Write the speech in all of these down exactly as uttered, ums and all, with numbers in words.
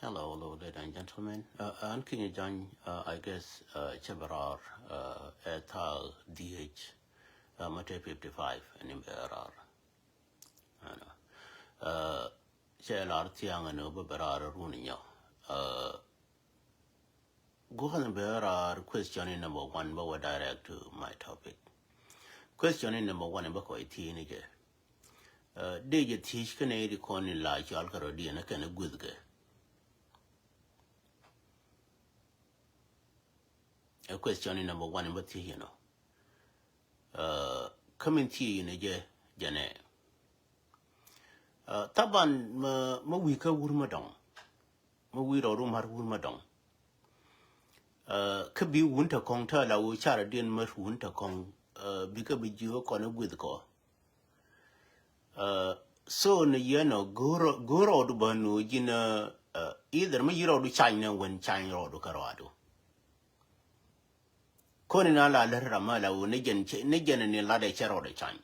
Hello, hello, ladies and gentlemen. Uh, an kinyɛ jany, uh, I guess, uh, cɛ bɛ raar, uh, ɛ thaak D H, uh, mɛ te fifty-five, ɛn in bɛ raar. Ɛnɔ. Uh, cɛ lar thiaŋ ɛn bɛ bɛ raar run nyɔ. Uh, guɔn bɛ raar question in number one, bɛ wä direct to my topic. Question in number one, bɛ kɔc thiec ni jɛ. Uh, dee jɛ thiec kɛnɛ di kɔn in la cɔal kɛ rɔ diɛn kɛnɛ guth kɛ. Ɛ question in number one in bä thiec inɔ. Uh, kä min thiec inɔ jɛ, jɛ nɛ. Uh, thaban ma, ma wi̱i̱ kä wur ma dɔŋ. Ma wi̱i̱ rɔɔdu mar wur ma dɔŋ. Uh, kä bi wun tɛ kɔŋ tɛ la wä car diɛn mar wun tɛ kɔŋ. Uh, bi kä bi jiö kɔn guith kɔ. Uh, so ni yɛn ɔ go̱o̱r, go̱o̱r ɔ du bä nu ji̱n, uh, uh, either mi yi rɔ du cany ni wen cany rɔ du kä rɔ du. Koni na la lär ram ma la wu ni jɛn cɛ, ni jɛn ni la dɛ cɛ rɔ du cany.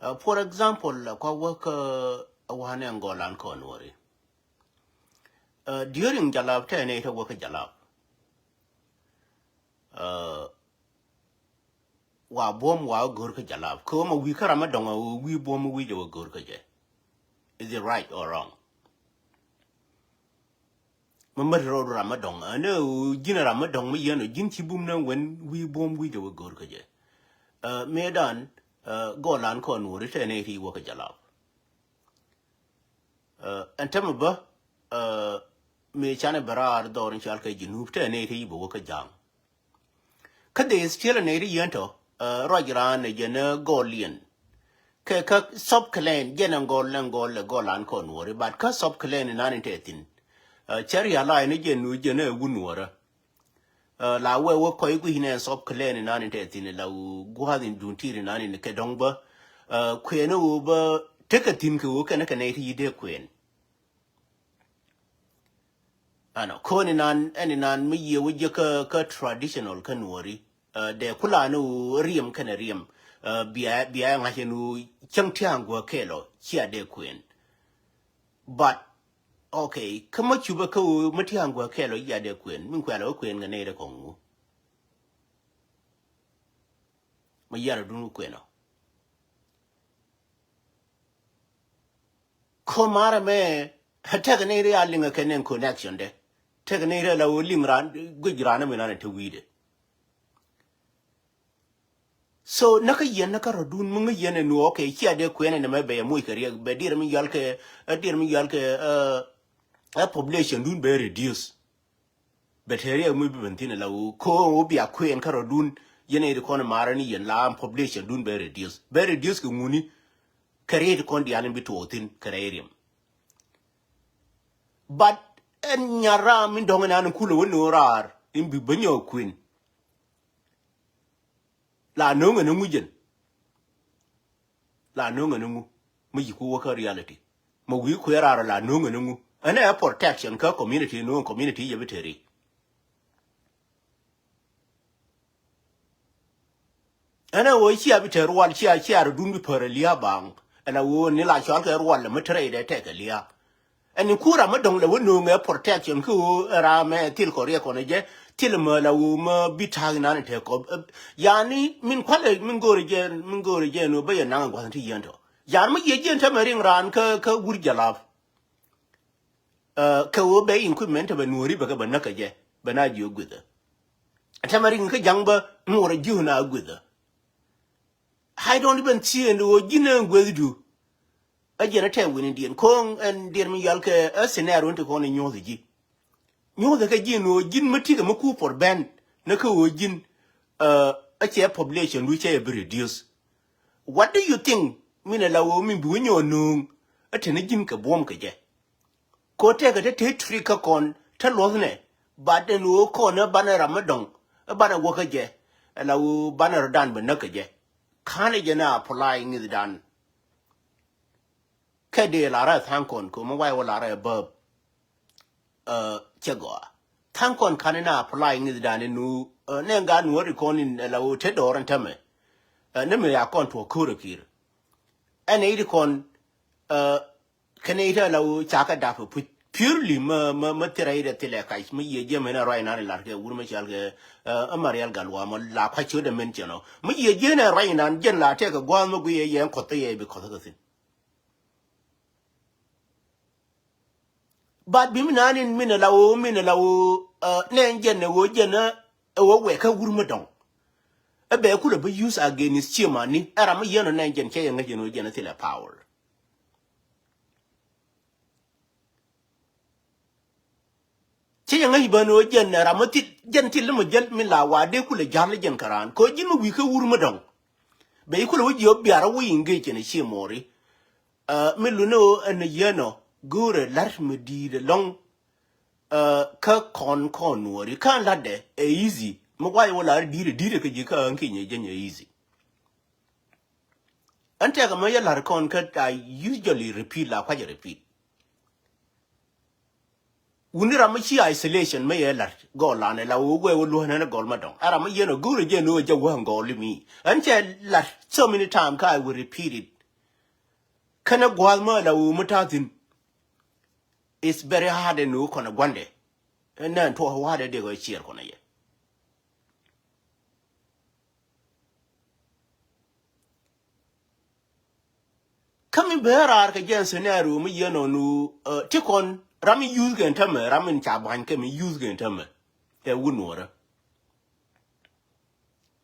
Uh, for example, la kɔ wä kä, uh, wa ni Angolan kɔ nuɔri. Uh, during jalab tɛ ni tɛ wä kä jalab. Uh, wa buɔm wa go̱o̱r kä jalab. Kä ma wi̱i̱ kä ram ma dɔŋ a wi̱i̱ buɔm wi̱i̱ jɛ wa go̱o̱r kä jɛ. Is it right or wrong? Ma mät rɔɔdu ram ma dɔŋ. Ɛn ɛ ji̱n ram ma dɔŋ ma yɛn ɔ ji̱n ci bum na wen wi̱i̱ buɔm wi̱i̱ jɛ wa go̱o̱r kä jɛ. Uh, me dan, uh, gɔlan kɔn wuri tɛ ni ti wä kä jalab. Uh, ɛn tämɛ bä, uh, me canɛ bɛ raar dhɔr in cal kɛ Junub tɛ ni ti bɛ wä kä jaŋ. Kä dee still ni ri yɛn tɔ, uh, ruac raan ni jɛn gɔl yɛn. Kɛ kä sub clan jɛn gɔl ni gɔl ni gɔlan kɔn wuri, but kä sub clan ni nan in tɛ thin. Uh, cɛ realize ni jɛn nu jɛn wun wurä. Uh, la wee wä kɔc guic nɛ sub clan in nan in tɛ thin la wu gua̱a̱th in dun tir in nan in kɛ dɔŋ bä. Uh, kuɛn wu bä tekɛ thin kɛ wu kɛn kɛ nɛ ti yi dee kuɛn. Ɛnɔ kɔn in nan ɛn in nan mi yie wä jɛ kä, kä traditional kä nuɔri. Uh, dee kula ni wu riɛm kɛn riɛm. Uh, bia, bia ŋa̱c in wu cäŋ tia̱a̱ŋ guɔ kɛl ɔ cia dee kuɛn. But okay, kä ma cupɛ kä ɣöö ma ti aŋ guäk kɛl ɔ yia dee kuën, min kuɛl ɔ kuën kɛ nɛy rɛ kɔŋ ŋu. Ma yia rɛ dun kuën ɔ. Ko marɛ mɛ, tɛk nɛy rɛ a liŋ kɛ nɛn connection dɛ. Tɛk nɛy rɛ la ɣöö liŋ ran, guic ran mi nan te wi̱i̱dɛ. So näkä yɛn näkä rɔ̱dun mi ŋäc yɛn ɛ nu, okay, cia dee kuɛn ɛn ɛmɛ bɛ yɛ moc kɛ riɛk bɛ dier mi yɔal kɛ, ɛ dier mi yɔal kɛ, ɛ, ɛ population dun bɛ reduce. Bɛ te riɛk mi bi ben thin ɛ la wu ko wu bia kuɛn kä rɔ̱dun yɛn ɛ ri kɔn ɛ marä ni yɛn la population dun bɛ reduce. Bɛ reduce kɛ ŋuni kɛ riɛk ti kɔn diaal in bi tuɔɔk thin kɛ rɛy riɛm. But ɛn nyar ram min dɔ̱ŋ ɛn an kulɛ wä ni ɣöö raar in bi bä nyɔɔk kuën. La no̱o̱ŋ ɛn ŋu jɛn. La no̱o̱ŋ ɛn ŋu. Mi yi ku wä kä reality. Ma wi̱i̱ kuɛ raar la no̱o̱ŋ ɛn ŋu. Ɛn ɛ protection kä community no̱o̱ŋ community yɛ bi te ri. Ɛn ɛ wä cia bi te rual cia cia rɔ dun bi pär ɛ lia̱a̱ baŋ. Ɛn a wä ni la cɔal kɛ rual lɛ mi te rɛy dɛ tɛk ɛ lia̱a̱. Ɛn in ku ram mi dɔ̱ŋ lɛ wä no̱o̱ŋ ɛ protection kä ɣöö ɛ ram ɛ thil kɔ riɛk kɔn ɛ jɛ thil mɛ la ɣöö mɛ bi ta̱a̱k inan ɛ tɛk kɔ. Yani min kualɛ min go̱o̱rɛ jɛ min go̱o̱rɛ jɛ no̱o̱ŋ bä yɛ naŋ ɛ gua̱th in ti yɛn tɔ. Yani mi yɛ jiɛn tämɛ riŋ raan kä kä wur jalap. Ɛ kɛ ɣöö bɛ in kui̱ mɛn tämɛ nuɔ̱ɔ̱ri bɛ kɛ bɛ näk kɛ jɛ bɛ na jiö gui̱thä. Tämɛ riŋ kä ja̱ŋ bä ŋuɔrɛ jiö na gui̱thä. I don't even see ɛn ɣöö ji̱n ɛ gui̱thdu. Ɛ jiɛn ɛ tɛm wi̱n in diɛn ko̱o̱ŋ ɛn diɛn mi yɔal kɛ ɛ scenario in ti kɔn in nyuɔ̱th ji̱. Nyuɔ̱th kɛ ji̱ in ɣöö ji̱n mi tikɛ mi ku por bɛn ni kä ɣöö ji̱n ɛ cɛ population du cɛ bi reduce. What do you think min ɛ la ɣöö min bi wä nyɔɔn nööŋ ɛ te ni ji̱n kɛ buɔ̱m kɛ jɛ? Ko tɛkɛ te te trick kä kɔn te luɔ̱thnɛ. But ɛn ɣöö kɔn ɛ banɛ ram mi dɔ̱ŋ ɛ banɛ wä kä jɛ ɛ la ɣöö banɛ rɔ dan bɛ näk kä jɛ. Ka̱n ɛ jɛ na apply ŋi̱thdan. Kɛ dee larɛ tha̱a̱ŋ kɔn kɛ mɛ way wä larɛ bäp. Cɛ gɔaa tha̱a̱ŋ kɔn ka̱n ina apply ŋi̱th dan inu. Nɛ ŋa nuɔ̱ri kɔn in la wä te dɔɔr in tämɛ. Ni mi ya kɔn tuɔ ko̱r a kir. Ɛn iti kɔn kɛn iti la wä ca kɛ dap a puc. purely mä, mä, mä thil rɛy dɛ thilɛ kac, mä yiëë jiɛ mɛn ɛ ruac nan ɛ lar kɛ wur mä cɔal kɛ, ɛ, ɛ Marial Gatluak mɔ la kuac cot ɛ mɛn cɛn ɔ. Mä yiëë jiɛ nɛ ruac nan jɛn la tɛk kɛ gua̱a̱th mä guiy ɛ yɛn kuɔth ɛ yɛ bi kɔth ɛ kɛ thi̱n. But bi mi naan in min ala woo, min ala woo, ɛ, nɛ jɛn ɛ woo jɛn ɛ, ɛ woo wɛk kä wur mi dɔŋ. Ɛ bɛ kulɛ bi use against ciemani, ɛ ram mi yɛn ɔ nɛ jɛn cɛ yɛ ŋäc yɛn woo jɛn ɛ thilɛ power. Cɛ yɛ ŋäc bän woo jɛn ɛ ram mi thil, jɛn thil mi jäl min la wa dee kulɛ ja̱l jɛn kɛ raan. Kɛ woo ji̱n mi wi̱i̱ kä wur mi dɔŋ. Bɛ yi kulɛ wä jiɛ wä biar wä wi̱i̱ ŋi̱i̱c cɛn ɛ ciemɔri. Ɛ, mi luni ɣöö ɛn yɛn ɔ go̱o̱rɛ la̱t mi di̱i̱t ɛlɔ̱ŋ, ɛ, kä kɔn kɔn nuɔ̱ɔ̱ri kä la̱tdɛ ɛ easy. Mi guayɛ wä la̱r di̱i̱t ɛ di̱i̱t ɛ kä ji̱ kä ɣän kinyɛ jɛn ɛ easy. Ɛn tɛkɛ mɛ yɛ la̱r kɔn kä I usually repeat la kuacɛ repeat. Wuni ram mi ci isolation mi yɛ lat gɔl lanɛ la wee wee wee luɔ̱n ɛn gɔl ma dɔŋ. Ɛ ram mi yɛn ɔ go̱o̱rɛ jɛ ni wee jɛ wee gɔl mi. Ɛn cɛ lat so many time ka I will repeat it. Kɛnɛ gua̱a̱th mi la wee mi ta̱thi̱n. It's very hard ɛn wee kɔnɛ gua̱ndɛ. Ɛn nɛn tuɔɔk wa̱a̱dɛ dee gɔy ciɛɛr kɔnɛ yɛ. Kä mi bee raar kɛ jɛn scenario mi yɛn ɔ nu, ɛ, ti kɔn ram mi use kɛn tämɛ, ram min ca ba̱ny kɛ mi use kɛn tämɛ. Ɛ wun nuɔrä.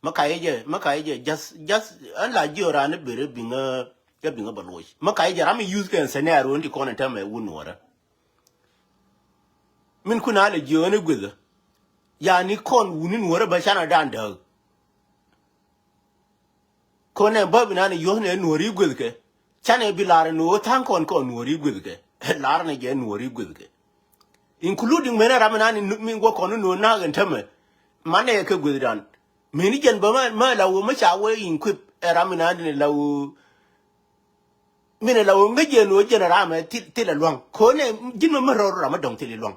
Mi ka yɛ jɛ, mi ka yɛ jɛ, just, just, ɛn la jiɔ raan ni beri biŋä, ɛ biŋä bɛ loc. Mi ka yɛ jɛ ram mi use kɛn scenario ni ti kɔn ɛn tämɛ wun nuɔrä. Min kun a lɛ jiööni gui̱dhä. Yani kɔn wuni nuɔrä bä canɛ dan dääk. Kɔn ɛ bä bi nan yuɔ̱thni ɛ nuɔri gui̱dhkɛ. Canɛ bi lar ɛ nuɔri tha̱a̱ŋ kɔn kɔn nuɔri gui̱dhkɛ. Lar ni jɛ nuɔri gui̱dhkɛ. Including mɛn ɛ ram inan mi guɔ kɔn nuɔr na̱a̱k ɛn tämɛ. Manɛ kɛ gui̱dhdan. Mɛn i̱ jɛn bä mɛ, mɛ la wä mɛ ca wä in kuip ɛ ram inan ni la wä. Min ɛ la wä ŋäc jɛ nuɔr jɛn ɛ ram ɛ thil, thil ɛ lua̱ŋ. Kɔn ɛ ji̱n mɛ mɛ rɔr ram ɛ dɔ̱ŋ thil ɛ lua̱ŋ.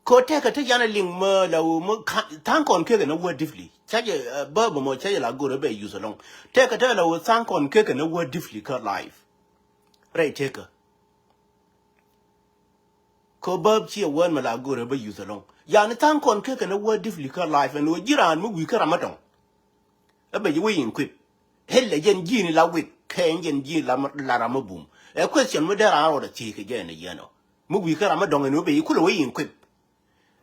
Ko tɛkɛ te yan a liŋ mä la wä mä tha̱a̱ŋ kɔn kekɛ na wä differently. Ca jɛ, ɛ, bä bä mɔ ca jɛ la go̱rɛ bɛ use along. Tɛkɛ te la wä tha̱a̱ŋ kɔn kekɛ na wä differently kä life. Rɛy tɛkɛ. Ko bä ciɛ wä mɛ la go̱rɛ bɛ use along. Yani tha̱a̱ŋ kɔn kekɛ na wä differently kä life ɛn wä ji̱ raan mi wi̱i̱ kä ram a dɔ̱ŋ. Ɛ bɛ ji̱ wä in kuip. Hel lɛ jɛn ji̱n la wik kɛ ɛn jɛn ji̱n la, la ram a bum. Ɛ question mi dee raan rɔɔdɛ thiec kɛ jɛ ɛn a yɛn ɔ. Mi wi̱i̱ kä ram a dɔ̱ŋ ɛn wä bɛ ji̱ kulɛ wä in kuip.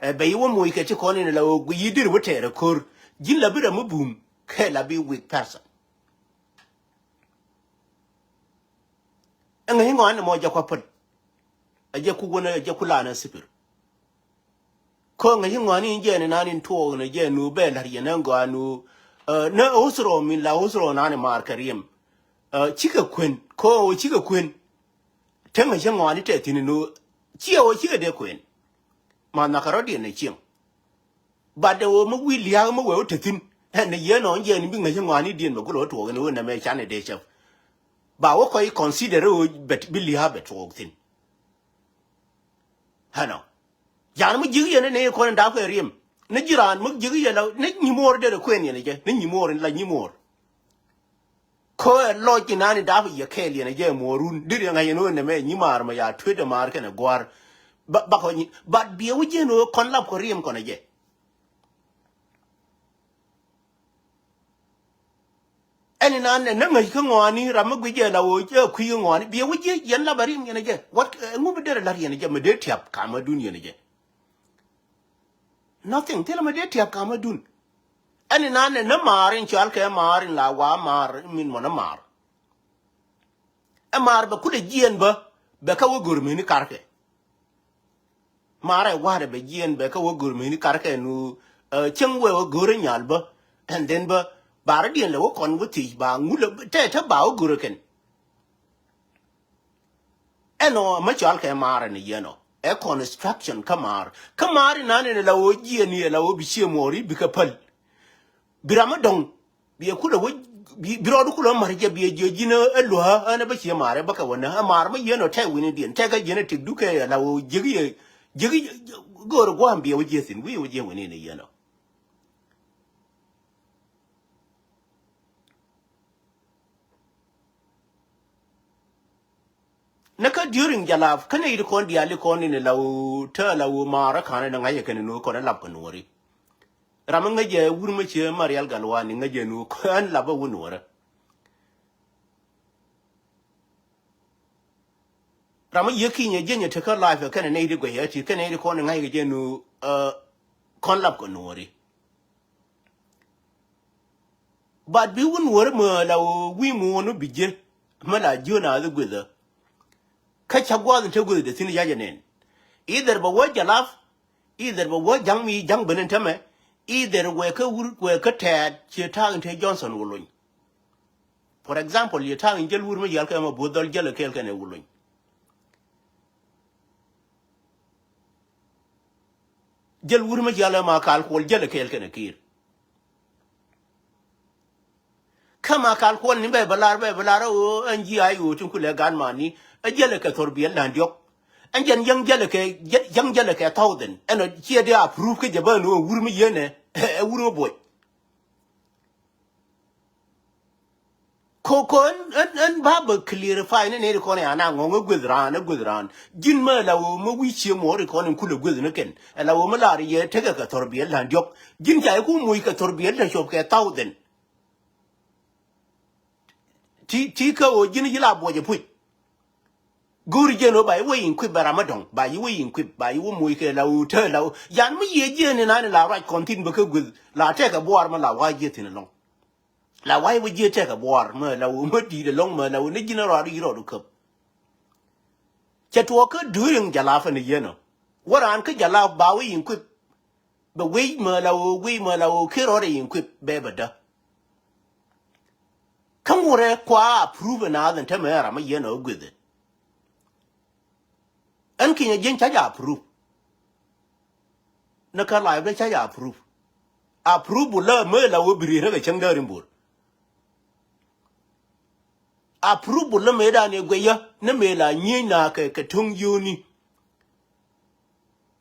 Ɛ bɛ ji̱ wä moc kɛ ti kɔn in la wä gui yi̱ dir wä tɛɛr ɛ ko̱r. Ji̱n la bi ram a bum kɛ la bi weak person. Ɛŋɛ ji̱ ŋɔan ɛmɔ jɛ kua päl. Ɛ jɛ ku wänä ɛ jɛ ku lanɛ sipir. Kä ŋäc i̱ ŋɔ̱a̱ni in jɛɛn inan in tuɔɔk ni jɛɛn nu bɛ la̱r yɛn ɛn gɔaa nu. Ɛ, ni usra min la usra nan in maar kɛ riɛm. Ɛ, cikɛ kuën, kä ɣöö cikɛ kuën. Te ŋäc i̱ ŋɔ̱a̱ni tɛth thi̱n nu. Ciɛ ɣöö cikɛ dee kuën. Ma nhɔakä rɔ̱diɛn ni cieŋ. Bat dee ɣöö mi wi̱i̱ lia̱a̱k mi wee wä te thi̱n. Ɛn ni yɛn ɔ in jɛɛn in bi ŋäc i̱ ŋɔ̱a̱ni diɛn bɛ gul ɣä tuɔɔk in ɣöö nɛmɛ can in dee cäp. Ba wä kɔc consider ɣöö bɛ bi lia̱a̱k bɛ tuɔɔk thi̱n. Ɛnɔ. Yan mi ji̱k yɛn ni kɔn in dap kɛ riɛm. Ni ji̱ raan mi ji̱k yɛn la, ni nyimuɔɔr derɛ kuɛn yɛn jɛ. Ni nyimuɔɔr in la nyimuɔɔr. Kä ɛ lɔc inan in dap yɛ kɛɛl yɛn jɛ muɔɔrun. Dir yɛn ŋa̱c yɛn ɣöö nɛmɛ nyimaar mɛ ya tuet ɛ maar kɛnɛ gua̱a̱r. Ba, ba kɔ nyi, but biɛ wä jiɛn ɣöö kɔn lap kɔ riɛm kɔn ɛ jɛ. Ɛn inan nɛ, nä ŋäc kä ŋɔaani, ram mi guic jɛ la ɣöö jɛ kui̱ kä ŋɔaani. Biɛ wä jiɛ, yɛn la bɛ riɛm yɛn jɛ. What, ɛ, ŋu bi derɛ la̱r yɛn jɛ, mi dee tiap kamä dun yɛn jɛ. Nothing, thilɛ mi dee tiap kamä dun. Ɛn inan nɛ, nä maar in cɔal kɛ maar in la wa maar, min mɔ nä maar. Ɛ maar bɛ kulɛ jiɛn bä, bɛ kä wä go̱r meni karkɛ. Marɛ wa̱rɛ bɛ jiɛn bɛ kä wä go̱r meni karkɛ nu, ɛ, cäŋ wɛ wä go̱r nyal bä. And then bä, ba rɔ diɛn lɛ wä kɔn wä thiec ba ŋulɛ, tɛ, tɛ ba wä go̱r kɛn. Ɛnɔ, mɛ cɔal kɛ maar ni yɛn ɔ. Ɛ construction kä maar. Kä maar inan in la wä jiɛn iɛ la wä bi cie muɔri bikɛ päl. Bi ram mi dɔŋ. Biɛ kulɛ wä, bi, bi rɔɔdu kulɛ mär jɛ biɛ jiɛ ji̱n ɛ luää, ɛn ɛ bä cie maarɛ bä kɛ wä nä, ɛ maar mi yɛn ɔ tɛk wi̱ni diɛn, tɛk ɛ jiɛn ɛ tëkdu kɛ la wä jiäk yɛ, jiäk yɛ, go̱o̱r gua̱a̱m biɛ wä jiɛ thi̱n, wi̱i̱ wä jiɛ wi̱ni ni yɛn ɔ. Nä kä during jalap kä nɛ yit kɔn diali kɔn in la wä tɛ la wä marä kanɛ nɛ ŋa̱cɛ kɛn in wä kɔn in lap kɛ nuɔri. Ram in ŋäcɛ wur mɛ ciɛ Marial Galwani ŋäcɛ in wä kɔn lap wä nuɔrä. Ram in yie kinyɛ jiɛnyɛ tekä life kɛn in nɛ yit guɛcɛ ti kɛn in nɛ yit kɔn in ŋa̱cɛ kɛ jɛ in wä kɔn lap kɛ nuɔri. But bi wun wär mä la wä wi̱i̱ muɔ̱ɔ̱n wä bi ji̱ mä la ji̱ wä naath i̱ gui̱thä. Kä ca gua̱a̱th in te gui̱thä te thi̱n yac ɛnɛn. Either bɛ wä jalap, either bɛ wä ja̱ŋ mi ja̱ŋ ben in tämɛ, either wɛ kä wur wɛ kä tɛɛt ciɛ ta̱a̱k in te Johnson wä lony. For example, yɛ ta̱a̱ in jäl wur mi yɛl kɛ ma buɔth dhɔl jäl kɛɛl kɛnɛ wulony. Jäl wur mi yɛl ma kal kuɔl jäl kɛɛl kɛnɛ kiir. Kä ma kal kuɔl ni bɛ bɛ lar bɛ bɛ lar ɣöö ɛn ji̱ ay ɣöö tin kulɛ gan mani ɛ jäl kɛ thor biɛl lan diɔk. Ɛn jɛn yäŋ jäl kɛ yäŋ jäl kɛ thousand ɛn ɔ ciɛ di approve kä jɛ bä ni ɣöö wur mi yɛn ɛ wur mi buɔc. Ko ko ɛn ɛn ɛn ba bä clarify ni neri kɔn ya na ŋɔŋ ɛ gueth ran ɛ gueth ran. Ji̱n mä la wä mä wi̱i̱ cie muɔri kɔn in kulɛ gueth ni kɛn ɛ la wä mä lar yɛ tekɛ kɛ thor biɛl lan diɔk. Ji̱n ca iku muc kɛ thor biɛl te cop kɛ thousand. Ti ti kä wä ji̱n ji̱ la buɔc ɛ puc. Go̱o̱ri jiɛn wä ba yi wä in kuip bɛ ram mi dɔ̱ŋ ba yi wä in kuip ba yi wä moc kɛ la wä tää la wä yan mi yiëë jiɛn in an in la ruac kɔn thin bä kä gueth la tɛkɛ buɔɔr mi la wa jiɛ thin ɛlɔ̱ŋ. La wa yi wä jiɛ tɛkɛ buɔɔr mi la wä mi di̱i̱t ɛlɔ̱ŋ mi la wä ni ji̱n rɔɔd yi rɔɔd wä käp. Cɛ tuɔɔk kä during jalap ɛn yiɛn ɔ wä raan kä jalap ba wä in kuip. Bɛ wec mɛ la ɣöö wec mɛ la ɣöö ker rɔɔdɛ in kuip bɛ bɛ dä. Kä ŋurɛ kua approve naath in tämɛ ram mi yɛn ɔ guithi. Ɛn kinyɛ jiɛn ca ja approve. Ni kä live dee ca ja approve. Approve bu lä mëë la ɣöö bi riet rɛ kɛ cäŋ dääri mbur. Approve bu lä mëë dan i̱ guɛyä ni mëë la nyieny na kɛ kɛ to̱ŋ yio̱o̱ni.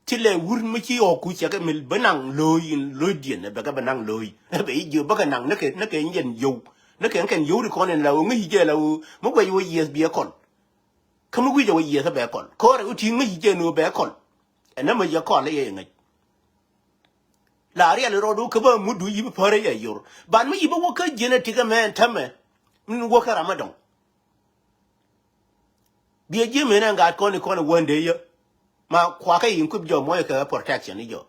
Ti lɛ wur mi ci ɣɔk ku cɛ kɛ mil bä naŋ lo̱o̱y in lo̱cdiɛn ɛ bɛ kɛ bɛ naŋ lo̱o̱y ɛ bɛ i̱ jiö bä kɛ naŋ ni kɛ ni kɛ nyɛn yio̱w ni kɛ kɛn yio̱w ri kɔn in la ɣöö ŋäc i̱ jɛ la ɣöö mi guɛc wä yieth biɛ kɔl. Kä mi guic ɛ wä yieth ɛ bɛ kɔl ko̱rɛ wä ti ŋäc i̱ jɛ ni wä bɛ kɔl. Ɛn nä mi yɛ kɔl i̱ yɛ ŋäc. La riɛl rɔɔdu kä bä mutdu yi̱ bi pärä yɛ yor ban mi yi̱ bä wä kä jiɛn ɛ ti kɛ mɛ ɛn tämɛ. Min wä kä ram ɛ dɔ̱ŋ. Biɛ ji̱ mënɛ ŋa̱a̱t kɔn i̱ kɔn i̱ wändɛ yä. Ma kuakä in kuip jɔ muɔc kɛ protection i̱ jɔ.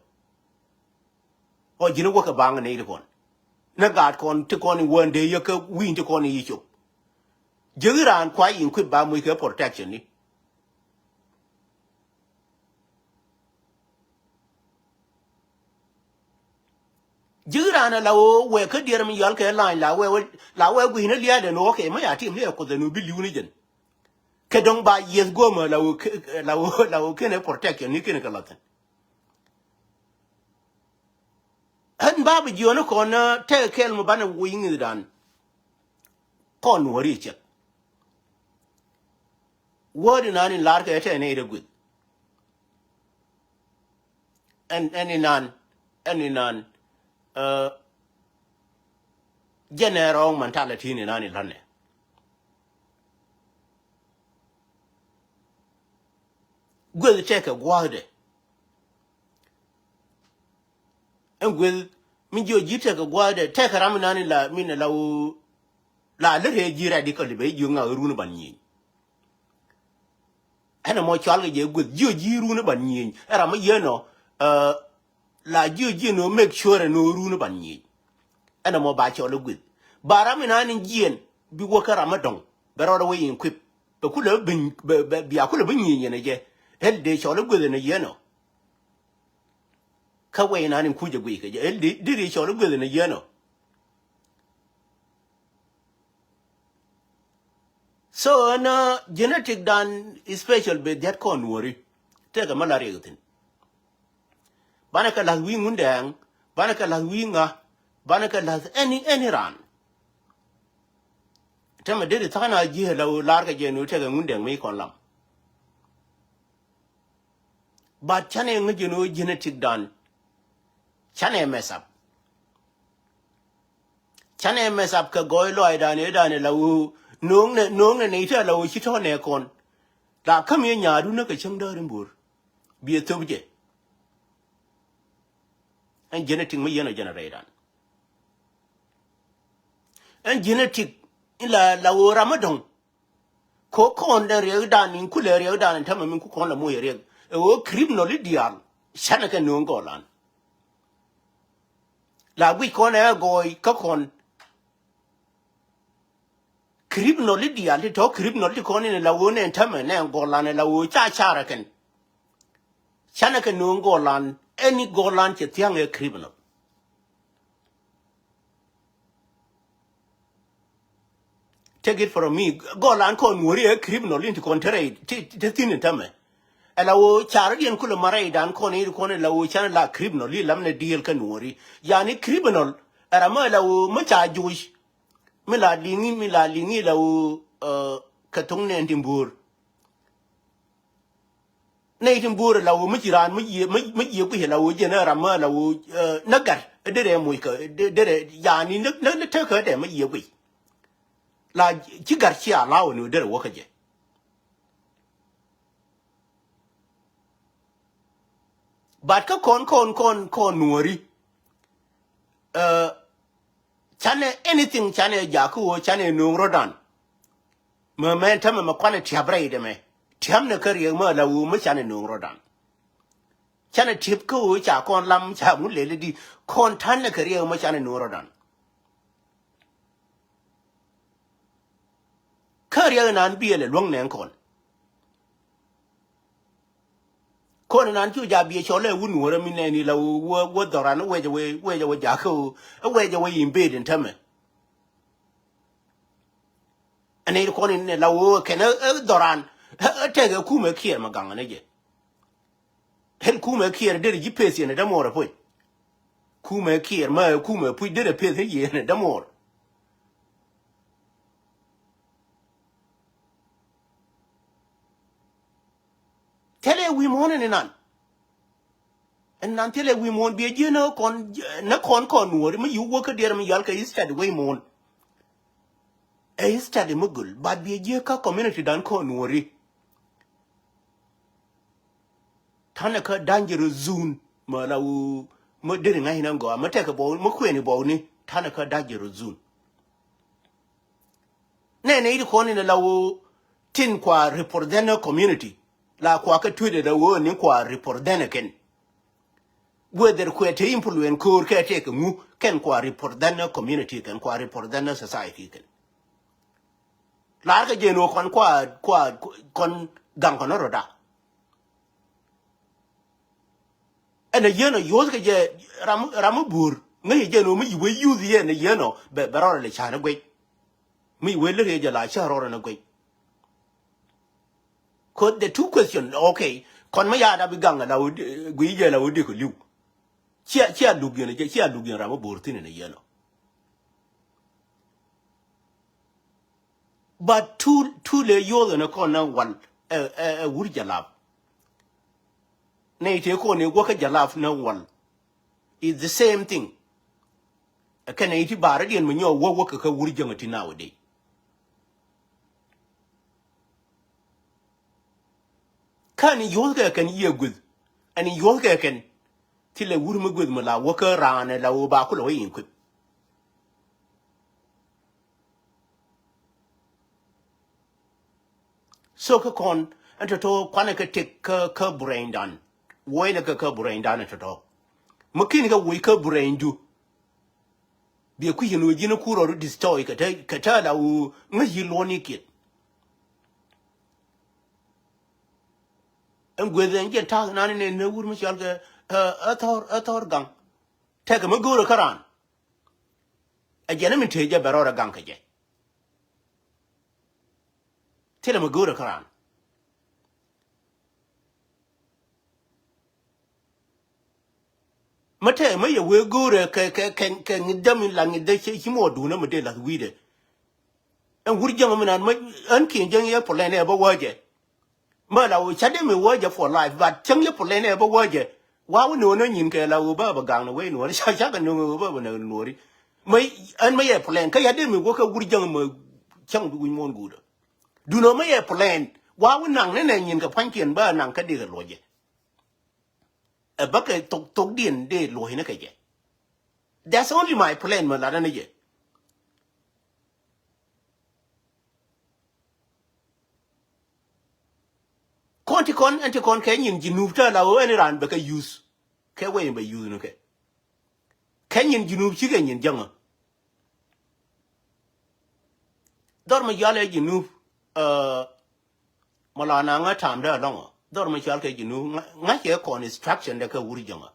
Ɔ ji̱n i̱ wäkɛ baŋ ni i̱ ti kɔn. Ni ŋa̱a̱t kɔn ti kɔn i̱ wändɛ yä kä wi̱i̱n ti kɔn i̱ cop. Ji̱ raan kua in kuip ba muc kɛ protection i̱. Ji̱ raan ala ɣöö wɛ kä diɛɛr mi yɔal kɛ la̱ny la wɛ la wɛ gui̱n i̱ lia̱a̱dɛ ni ɣɔ̱kɛ mi ya tim liɛɛ kuoth ɛn ɣöö bi li̱w ni jɛn. Kɛ dɔ̱ŋ ba yieth guɔ̱mä la ɣöö la ɣöö la ɣöö kenɛ protection ni kenɛ kɛ la̱thin. Ɣän ba bi jiɔni kɔn tɛk kɛl mi banɛ woc ŋi̱thdan. Kɔn nuɔ̱ri cɛk. Wäär inan in lar kɛ tɛn ɛ ire guith. Ɛn ɛn inan ɛn inan. Jɛn ɛ wrong mentality in inan in lanɛ. Guith tɛkɛ gua̱a̱thdɛ. Ɛn gueth mi jiɔ ji̱ tɛkɛ gua̱a̱thdɛ tɛkɛ ram inan in la min la wä. La lät rɛɛ ji̱ radical i̱ bɛ jiök ŋak irun i̱ ban nyieny. Ɛn ɛmɔ cɔal kɛ jɛ gueth jiɔ ji̱ irun i̱ ban nyieny ɛ ram mi yieen ɔ. La jiɔ ji̱ ɛn ɔ make sure ɛn ɔ irun i̱ ban nyieny. Ɛn ɛmɔ ba cɔl i̱ gueth ba ram inan in jiɛn bi wä kä ram mi dɔ̱ŋ. Bɛ rɔɔdɛ wä in kuip bɛ kulɛ bi bia kulɛ bi nyieny yɛn ɛ jɛ. Ɛl dee cɔl i̱ gueth ɛn ɛ yieen ɔ. Kä wɛy nan in kucä guiy kɛ jɛ diri cɔl i̱ gueth in a yiɛn ɔ. So ɛn genetic dan special bɛ diat kɔn nuɔri. Tɛkɛ mi la riɛk thin. Banɛ kɛ la̱th wi̱i̱ ŋundɛɛŋ, banɛ kɛ la̱th wi̱i̱ ŋa, banɛ kɛ la̱th ɛni ɛni raan. Tɛmɛ deri tha̱a̱n a ji̱ ɛ la ɣöö la̱r kɛ jɛ ni ɣöö tɛkɛ ŋundɛɛŋ mi kɔn lam. But canɛ ŋäc jɛn ɣöö genetic dan. Canɛ mess up. Canɛ mess up kɛ gɔɔy lɔaacdan ëëdan ɛ la ɣöö no̱o̱ŋnɛ no̱o̱ŋnɛ nɛy ti a la ɣöö ci tɔ̱ nɛ kɔn. La käm yɛ nyaadu näk kɛ cäŋ dääri bo̱o̱r. Biɛ thöp jɛ. Ɛn genetic mi yɛn ɔ generate an. Ɛn genetic in la, la ɣöö ram mi dɔ̱ŋ. Ko kɔn dɛ riɛkdan in kulɛ riɛkdan in tämɛ min ku kɔn la moc riɛk. Ɛ ɣöö criminal i̱ diaal. Canɛ kɛ nööŋ gɔlan. La guic kɔn ɛ gɔɔy kä kɔn. Criminal i̱ diaal ti tɔ̱ criminal ti kɔn in la ɣöö nɛ tämɛ nɛ gɔlan ɛ la ɣöö ca carɛ kɛn. Canɛ kɛ nööŋ gɔlan, any gɔlan cɛ thia̱ŋ ɛ criminal. Take it from me. Gɔlan kɔn nuɔri ɛ criminal in ti kɔn te rɛy ti, ti thi̱n in tämɛ. Ɛ la ɣöö carɛ diɛn kulɛ ma rɛydan kɔn in ti kɔn ɛ la ɣöö canɛ la criminal in lam nɛ deal kä nuɔri. Yani criminal ɛ ram mi ɛ la ɣöö mi ca juuc. Mi la liŋi, mi la liŋi la ɣöö, uh, kɛ thoŋ nɛn ti bo̱o̱r. Nɛy tin bo̱o̱rɛ la ɣöö mi ci raan mi yiëë, mi, mi yiëë guic la ɣöö jɛn ɛ ram mi la ɣöö, eh, nä gat derɛ moc kä, de-, derɛ yani nä, nä, nä tekä dɛ mi yiëë guic. La ci gat ci a law ni derɛ wä kä jɛ. But kä kɔn, kɔn, kɔn, kɔn nuɔri. Eh, canɛ anything canɛ jakä ɣöö canɛ nööŋ rɔ̱dan. Mɛ mɛ tämɛ mɛ kuanɛ tiap rɛy dɛ mɛ. Tiap nɛ kä riɛk mɛ la ɣöö mɛ canɛ nööŋ rɔ̱dan. Canɛ tiap kä ɣöö ca kɔn lam ca ŋun lɛl di kɔn ta̱n nɛ kä riɛk mɛ canɛ nööŋ rɔ̱dan. Kä riɛk nan biɛl ɛ luäŋ nɛn kɔn. Kɔn nan cu ja biɛ cɔl ɛ wun wärä mi nɛni la wä, wä dhɔran wecɛ wä, wecɛ wä jakä wä, wecɛ wä in bed in tämɛ. Ɛn in kɔn in la wä kɛn ɛ dhɔran ɛ tɛk ɛ kumɛ kiɛr ma gaŋ ni jɛ. Hel kumɛ kiɛr derɛ ji̱ peth yɛn ɛ dämuɔr ɛ puc. Kumɛ kiɛr ma ɛ kumɛ puc derɛ peth yɛn ɛ dämuɔr. Thilɛ wi̱i̱ muɔ̱ɔ̱n ɛn inan. Ɛn nan thilɛ wi̱i̱ muɔ̱ɔ̱n biɛ ji̱ nä kɔn, nä kɔn kɔn nuɔ̱ɔ̱ri mi yi̱ wä kä diɛɛr mi yal kɛ i̱ study wi̱i̱ muɔ̱ɔ̱n. Ɛ i̱ study mi göl, but biɛ ji̱ kä community dan kɔn nuɔ̱ɔ̱ri. Ta̱nɛ kä dangerous zone mä la wä mä deri ŋa̱c inɛ gɔaa mä tɛkɛ bɔw mä kuɛni bɔwni ta̱nɛ kä dangerous zone. Nɛnɛ i̱ ti kɔn inɛ la wä tin kua represent community la kua kä tui̱dɛ la wä ni kua represent kɛn. Whether kuɛ te influence ko̱o̱r kɛ tɛkɛ ŋu kɛn kua represent community kɛn kua represent society kɛn. Lar kɛ jɛ ni wä kɔn kua kua kɔn gaŋ kɔn rɔda. Ɛn a yien ɔ yuɔth kɛ jɛ ram ram mi buur ŋäc jɛ ni wä mi yi wee yuth yɛ ni yien ɔ bɛ bɛ rɔr lɛ can guec. Mi yi wee lɛ rɛ jɛ la cä rɔr ni guec. Cause the two question, okay, kɔn mi yaat a bi gaŋ la wä gui jɛ la wä dik liw. Cia cia luk yɛn cia luk yɛn ram mi buur thin ni yien ɔ. But tu tu le yoth ni kɔn na wal ɛ ɛ ɛ wur jalap. Ne ite kɔn ni wä kä jalap na wal. It's the same thing. Ɛ kɛn iti bar diɛn mi nyɔ wä wä kä kä wur jäŋ ti nowadays. Kä ni yoth kɛ kɛn yiëë guith ɛn yoth kɛ kɛn. Thilɛ wur mi guith mi la wä kä raan ɛ la wä ba kulɛ wä yin kuip. So kä kɔn ɛn tɔ̱tɔ̱ kuanɛ kɛ tëk kä kä brain dan. Wuɔcnɛ kɛ kä brain dan ɛn tɔ̱tɔ̱. Mi ki̱n kɛ wuc kä brain du. Biɛ kui̱c ɛn ɣöö ji̱n ku rɔɔdu destroy kɛ te kɛ te la ɣöö ŋäc yi̱ luɔ̱ni kiɛt. Ɛn gueth ɛn jiɛn ta̱a̱k nan nɛ nɛ wur mi cɔal kɛ ɛ thɔr ɛ thɔr gaŋ. Tɛkɛ mi go̱o̱rä kä raan. Ɛ jɛn mi tëë jɛ bɛ rɔɔdɛ gaŋ kɛ jɛ. Thilɛ mi go̱o̱rä kä raan. Mä tɛɛ mä yɛ wee go̱o̱rɛ kɛ kɛ kɛ kɛ ŋi̱dä mi la ŋi̱dä ci ci muɔ duunä mi dee lath wi̱i̱dɛ. Ɛn wur jäŋ mi nan mä ɣän kiɛn jäŋ yɛ plan ɛ bä wäjɛ. Mä la wä ca dee mi wäjɛ for life but cäŋ yɛ plan ɛ bä wäjɛ. Wa wä no̱o̱nä nyin kɛ la wä bä bä gaŋ ni wee no̱o̱nä ca ca kɛ no̱o̱ŋ wä bä bä nɛ no̱o̱ri. Mä ɣän mä yɛ plan kä ya dee mi wä kɛ wur jäŋ mä cäŋ bi wi̱ny muɔ̱ɔ̱n guudä. Dunɔ mi yɛ plan Wa wä naŋ ni nɛ nyin kɛ pua̱nykiɛn bä naŋ kä dikɛ luɔcɛ. Ɛ bä kɛ thok thokdiɛn dee luɔcni kɛ jɛ. That's only my plan mɛ latdä ni jɛ. Kɔn ti kɔn ɛn ti kɔn kɛ nyin Jinub tɛ la ɣöö ɛn iran bɛ kɛ use. Kɛ wee bɛ use ni kɛ. Kɛ nyin Jinub cikɛ nyin jäŋä. Dhɔr mi yɔal ɛ Jinub. Mɔ la na ŋä tam dee alɔŋɔ dhɔr mi cɔal kɛ Jinub ŋa̱ cɛ kɔn instruction dɛ kɛ wur jäŋä.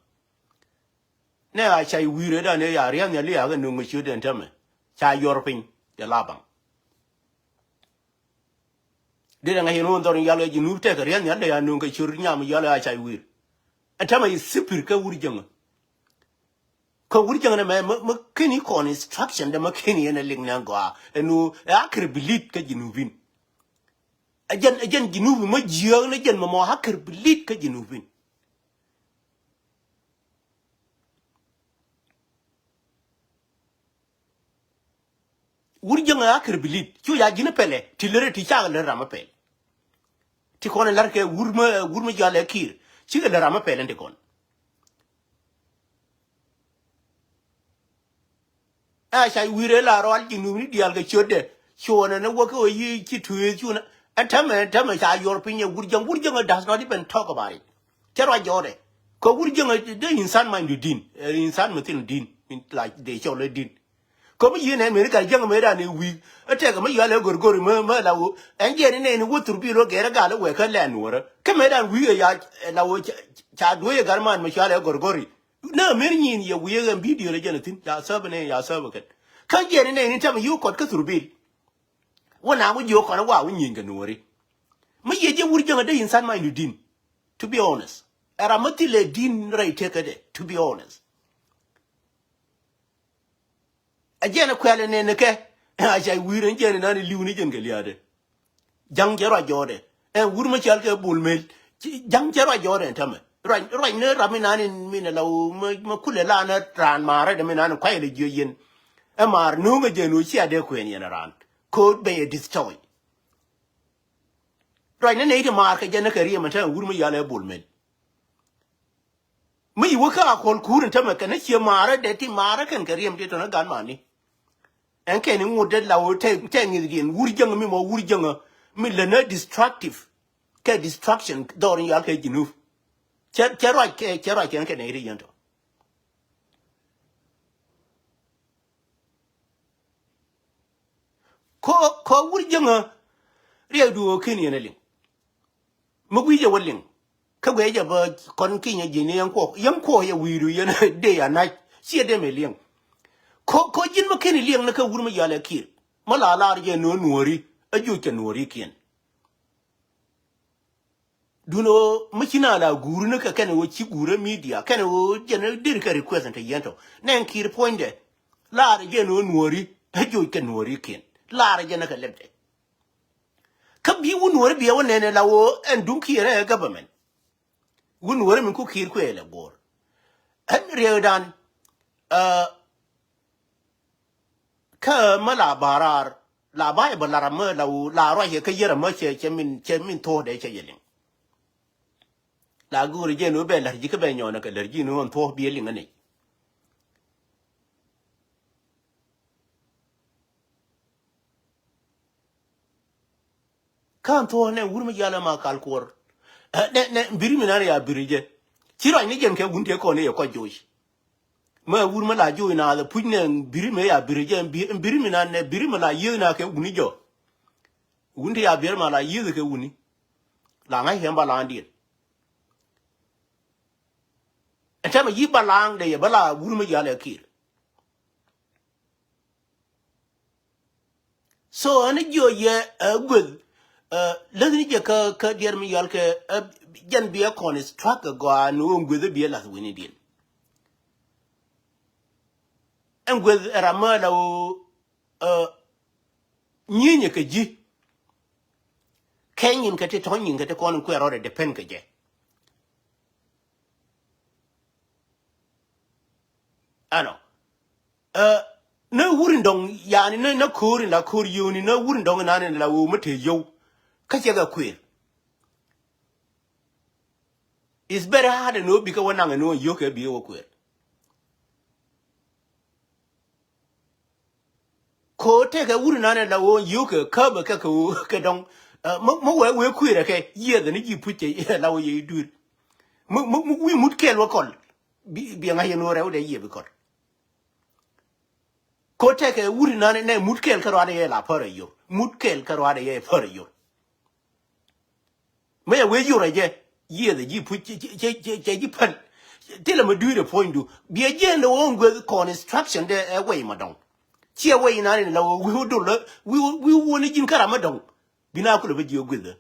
Nɛ a ca wi̱i̱ rɛ dan ɛ ya ria̱n nhial i̱ ya kɛ nuŋ kɛ ciöt den tämɛ ca yɔr piny. Jɛ la baŋ. Dee dɛ ŋa̱c yɛn wä dhɔr in yal kɛ Jinub tɛk kɛ ria̱n nhial dee ya nuŋ kɛ ciöt nyam yal a ca wi̱i̱r. Ɛn tämɛ i̱ thipir kɛ wur jäŋä. Kɛ wur jäŋä nɛ mɛ mɛ keni kɔn instruction dɛ mɛ keni yɛn ɛ lik nɛ gɔaa ɛn wä ɛ akir bilit kɛ Jinubin. Ɛ jɛn ɛ jɛn Jinubi mɛ jiääk ni jɛn mɛ mɔ akir bilit kɛ Jinubin. Wur jäŋä a kir bilit cu ya ji̱n pɛlɛ ti lär ti cak lär ram a pɛl. Ti kɔn lar kɛ wur mä wur mä jal ɛ kir cikɛ lär ram a pɛl in ti kɔn. A ca wi̱i̱r ɛ la rɔal Jinub ni diaal kɛ ciötdɛ cuɔnɛ ni wäkä ɣöö yi ci tueeth cunä. Ɛn tämɛ ɛn tämɛ ca yuɔr piny ɛ wur jäŋ wur jäŋä does not even talk about it. Cɛ ruac jɔɔdɛ kɛ wur jäŋä de insan many du din ɛ insan mi thin din. Min la de cɔl ɛ din. Kä mi yiëë nɛn mëni kar jäŋ mëëdan i̱ wi̱i̱ ɛ tɛkɛ mi yual ɛ gorgori mä mä la ɣöö ɛn jiɛn inɛn i̱ wä thurbil wä gɛr ɛ gal ɛ wɛkä lɛn nuɔrä kä mëëdan wi̱i̱ ɛ ya la ɣöö ca duee ɛ gar man mi cual ɛ gorgori. Nä mëni nyin yɛ wi̱i̱ ɛ ɣän bidio lɛ jɛn ɛ thi̱n ya sääbä nɛn ya sääbä kɛn kä jiɛn inɛn i̱ tɛmɛ yi̱ wä kɔt kä thurbil. Wä na wä jiök kɔn ɛ wa wä nyin kɛ nuɔri. Mi yɛ jiɛ wur jäŋ ɛ dee insan many du din. To be honest ɛ ram mi thilɛ din rɛy tekädɛ to be honest. Ɛ jɛn ɛ kuɛl ɛ nɛn ɛ kɛ a ca wi̱i̱r ɛn jɛn ɛ nan ɛ li̱w ni jɛn kɛ lia̱a̱dɛ. Ja̱ŋ cɛ ruac jɔɔdɛ ɛn wur mi cɔal kɛ Bol Mel. Ja̱ŋ cɛ ruac jɔɔdɛ ɛn tämɛ ruac ruac ni ram mi nan in min ɛ la ɣöö mi kulɛ la ni raan maarä dɛ mi nan in kuay lɛ jiö yɛn. Ɛ maar no̱o̱ŋ ɛ jɛn ɣöö cia dee kuɛn yɛn ɛ raan ko̱o̱t bɛ yɛ destroy. Ruac ni nɛy ti maar kɛ jɛn ni kɛ riɛm ɛn tämɛ wur mi yal ɛ Bol Mel. Mi yi wä kä a kɔl kuur in tämɛ kɛn ni ciɛ maarä dee ti maarä kɛn kɛ riɛm ti tɔnä gan mani. Ɛn kɛn in ŋut dee la wä tɛ ŋi̱thdiɛn wur jäŋä mi mɔ wur jäŋä mi länä destructive. Kɛ destruction dhɔr in yal kɛ Jinub. Cɛ cɛ ruac kɛ cɛ ruac kɛn kɛ nɛy ti yɛn tɔ. Kɔ kɔ wur jäŋä riɛkdu ɣöö ken yɛn ɛ liŋ. Mi gui̱c ɛ wä liŋ kä guic ɛ bä kɔn kinyɛ ji̱n ni yɛn kuɔk yɛn kuɔk yɛ wi̱i̱du yɛn dee ya nac. Ciɛ dee mɛ liŋ. Kɔ kɔ ji̱n mi ken liŋ ni kä wur mi yal ɛ kir mi la lar jɛ nuɔ̱ɔ̱ri ɛ juc kɛ nuɔ̱ɔ̱ri kiɛn. Dun ɣöö mi ci na la guuri ni kɛ kɛn ɣöö ci guurä media kɛn ɣöö jɛn deri kɛ request in te yɛn tɔ nɛn kir puɔ̱nydɛ. Laarɛ jɛn ɣöö nuɔ̱ɔ̱ri ɛ joc kɛ nuɔ̱ɔ̱ri kiɛn laarɛ jɛn kɛ lɛpdɛ. Kä bi wun nuɔ̱ɔ̱ri biɛ wä nɛn ɛ la ɣöö ɛn duŋ kir ɛ government. Wun nuɔ̱ɔ̱ri min ku kir kuɛ lɛ guɔ̱ɔ̱r ɛn riɛkdan. Kä mä la ba̱raar la ba̱a̱c bä la̱r amäë la wu la ruac kɛ kä yär amäë cɛ cɛ min cɛ min thuɔ̱ɔ̱dɛ cɛ yɛ liŋ. La go̱o̱ri jɛ ni wä bɛ la̱r ji̱ kä bɛ nyɔɔnɛ kɛ la̱r ji̱ ni wä thuɔ̱ɔ̱k biɛ liŋ anic. Kä thuɔ̱ɔ̱k nɛ wur mi yalɛ ma kal kuɔr. Nɛ nɛ biri mi nan ya biri jɛ ci ruac ni jɛn kɛ wun tëë kɔn i̱ yɛ kɔc joc. Mä wur mä la juuc naath ɛ puc nɛ biri mëë ya biri jɛ biri mi naan nɛ biri mä la yiëëth na kɛ wuni jɔ. Wun ti ya biɛr ma la yiëëth kɛ wuni. La ŋa̱c kɛ ba laandiɛn. Ɛn tɛmɛ yi ba laaŋ dee yɛ bä la wur mä yal ɛ kiɛr. So ɛn jiɔ yɛ ɛ gueth. Läthni jɛ kä kä diɛt mi yɔal kɛ jɛn biɛ kɔn struck ɛ gɔaa ni ɣöö gueth biɛ lath winidiɛn. Ɛn gueth ɛ ram mä la ɣöö nyinyɛ kɛ ji̱. Kɛ nyin kɛ ti tɔ̱ nyin kɛ ti kɔn in kuɛ rɔɔdɛ depend kɛ jɛ. Ɛnɔ. Nä wur in dɔŋ yani nä nä ko̱o̱r in la ko̱o̱r yio̱o̱ni nä wur in dɔŋ in nani la woo mä te yio̱w. Kä cɛ kɛ kuëër. It's very hard ɛn ɣöö bikɛ wä naŋ ɛn ɣöö yio̱kɛ bikɛ wä kuëër. Ko tekɛ wur nan ɛ la ɣöö yio̱kɛ käbɛ kɛ kɛ ɣöö kɛ dɔŋ. Ɛ, mi, mi wee wee kuëër ɛ kɛ yiëëth ɛn ji̱ puc cɛ la ɣöö yɛ i̱ dui̱r. Mi, mi, mi wi̱i̱ mut kɛɛl wä kɔl. Bi, bi ŋa̱c ɛn ɣöö rɛw dee yiëë bi kɔl. Ko tekɛ wur nan ɛ nɛ mut kɛɛl kä ruaadɛ yɛ la pär ɛ yor. Mut kɛɛl kä ruaadɛ yɛ pär ɛ yor. Mëë wee yor ɛ jɛ, yiëëth ɛ ji̱ puc cɛ, cɛ, cɛ, cɛ ji̱ päl. Thilɛ mi dui̱r ɛ puɔ̱nydu. Biɛ jiɛn lɛ ɣöö gueth construction dɛ ɛ wei ma dɔ̱ŋ. Ciɛ wei nan in la ɣöö wi̱i̱ wä dol lä, wi̱i̱ wä, wi̱i̱ wä ni ji̱n kä ram ma dɔ̱ŋ. Bi na kulɛ bä jiök gueth ɛ.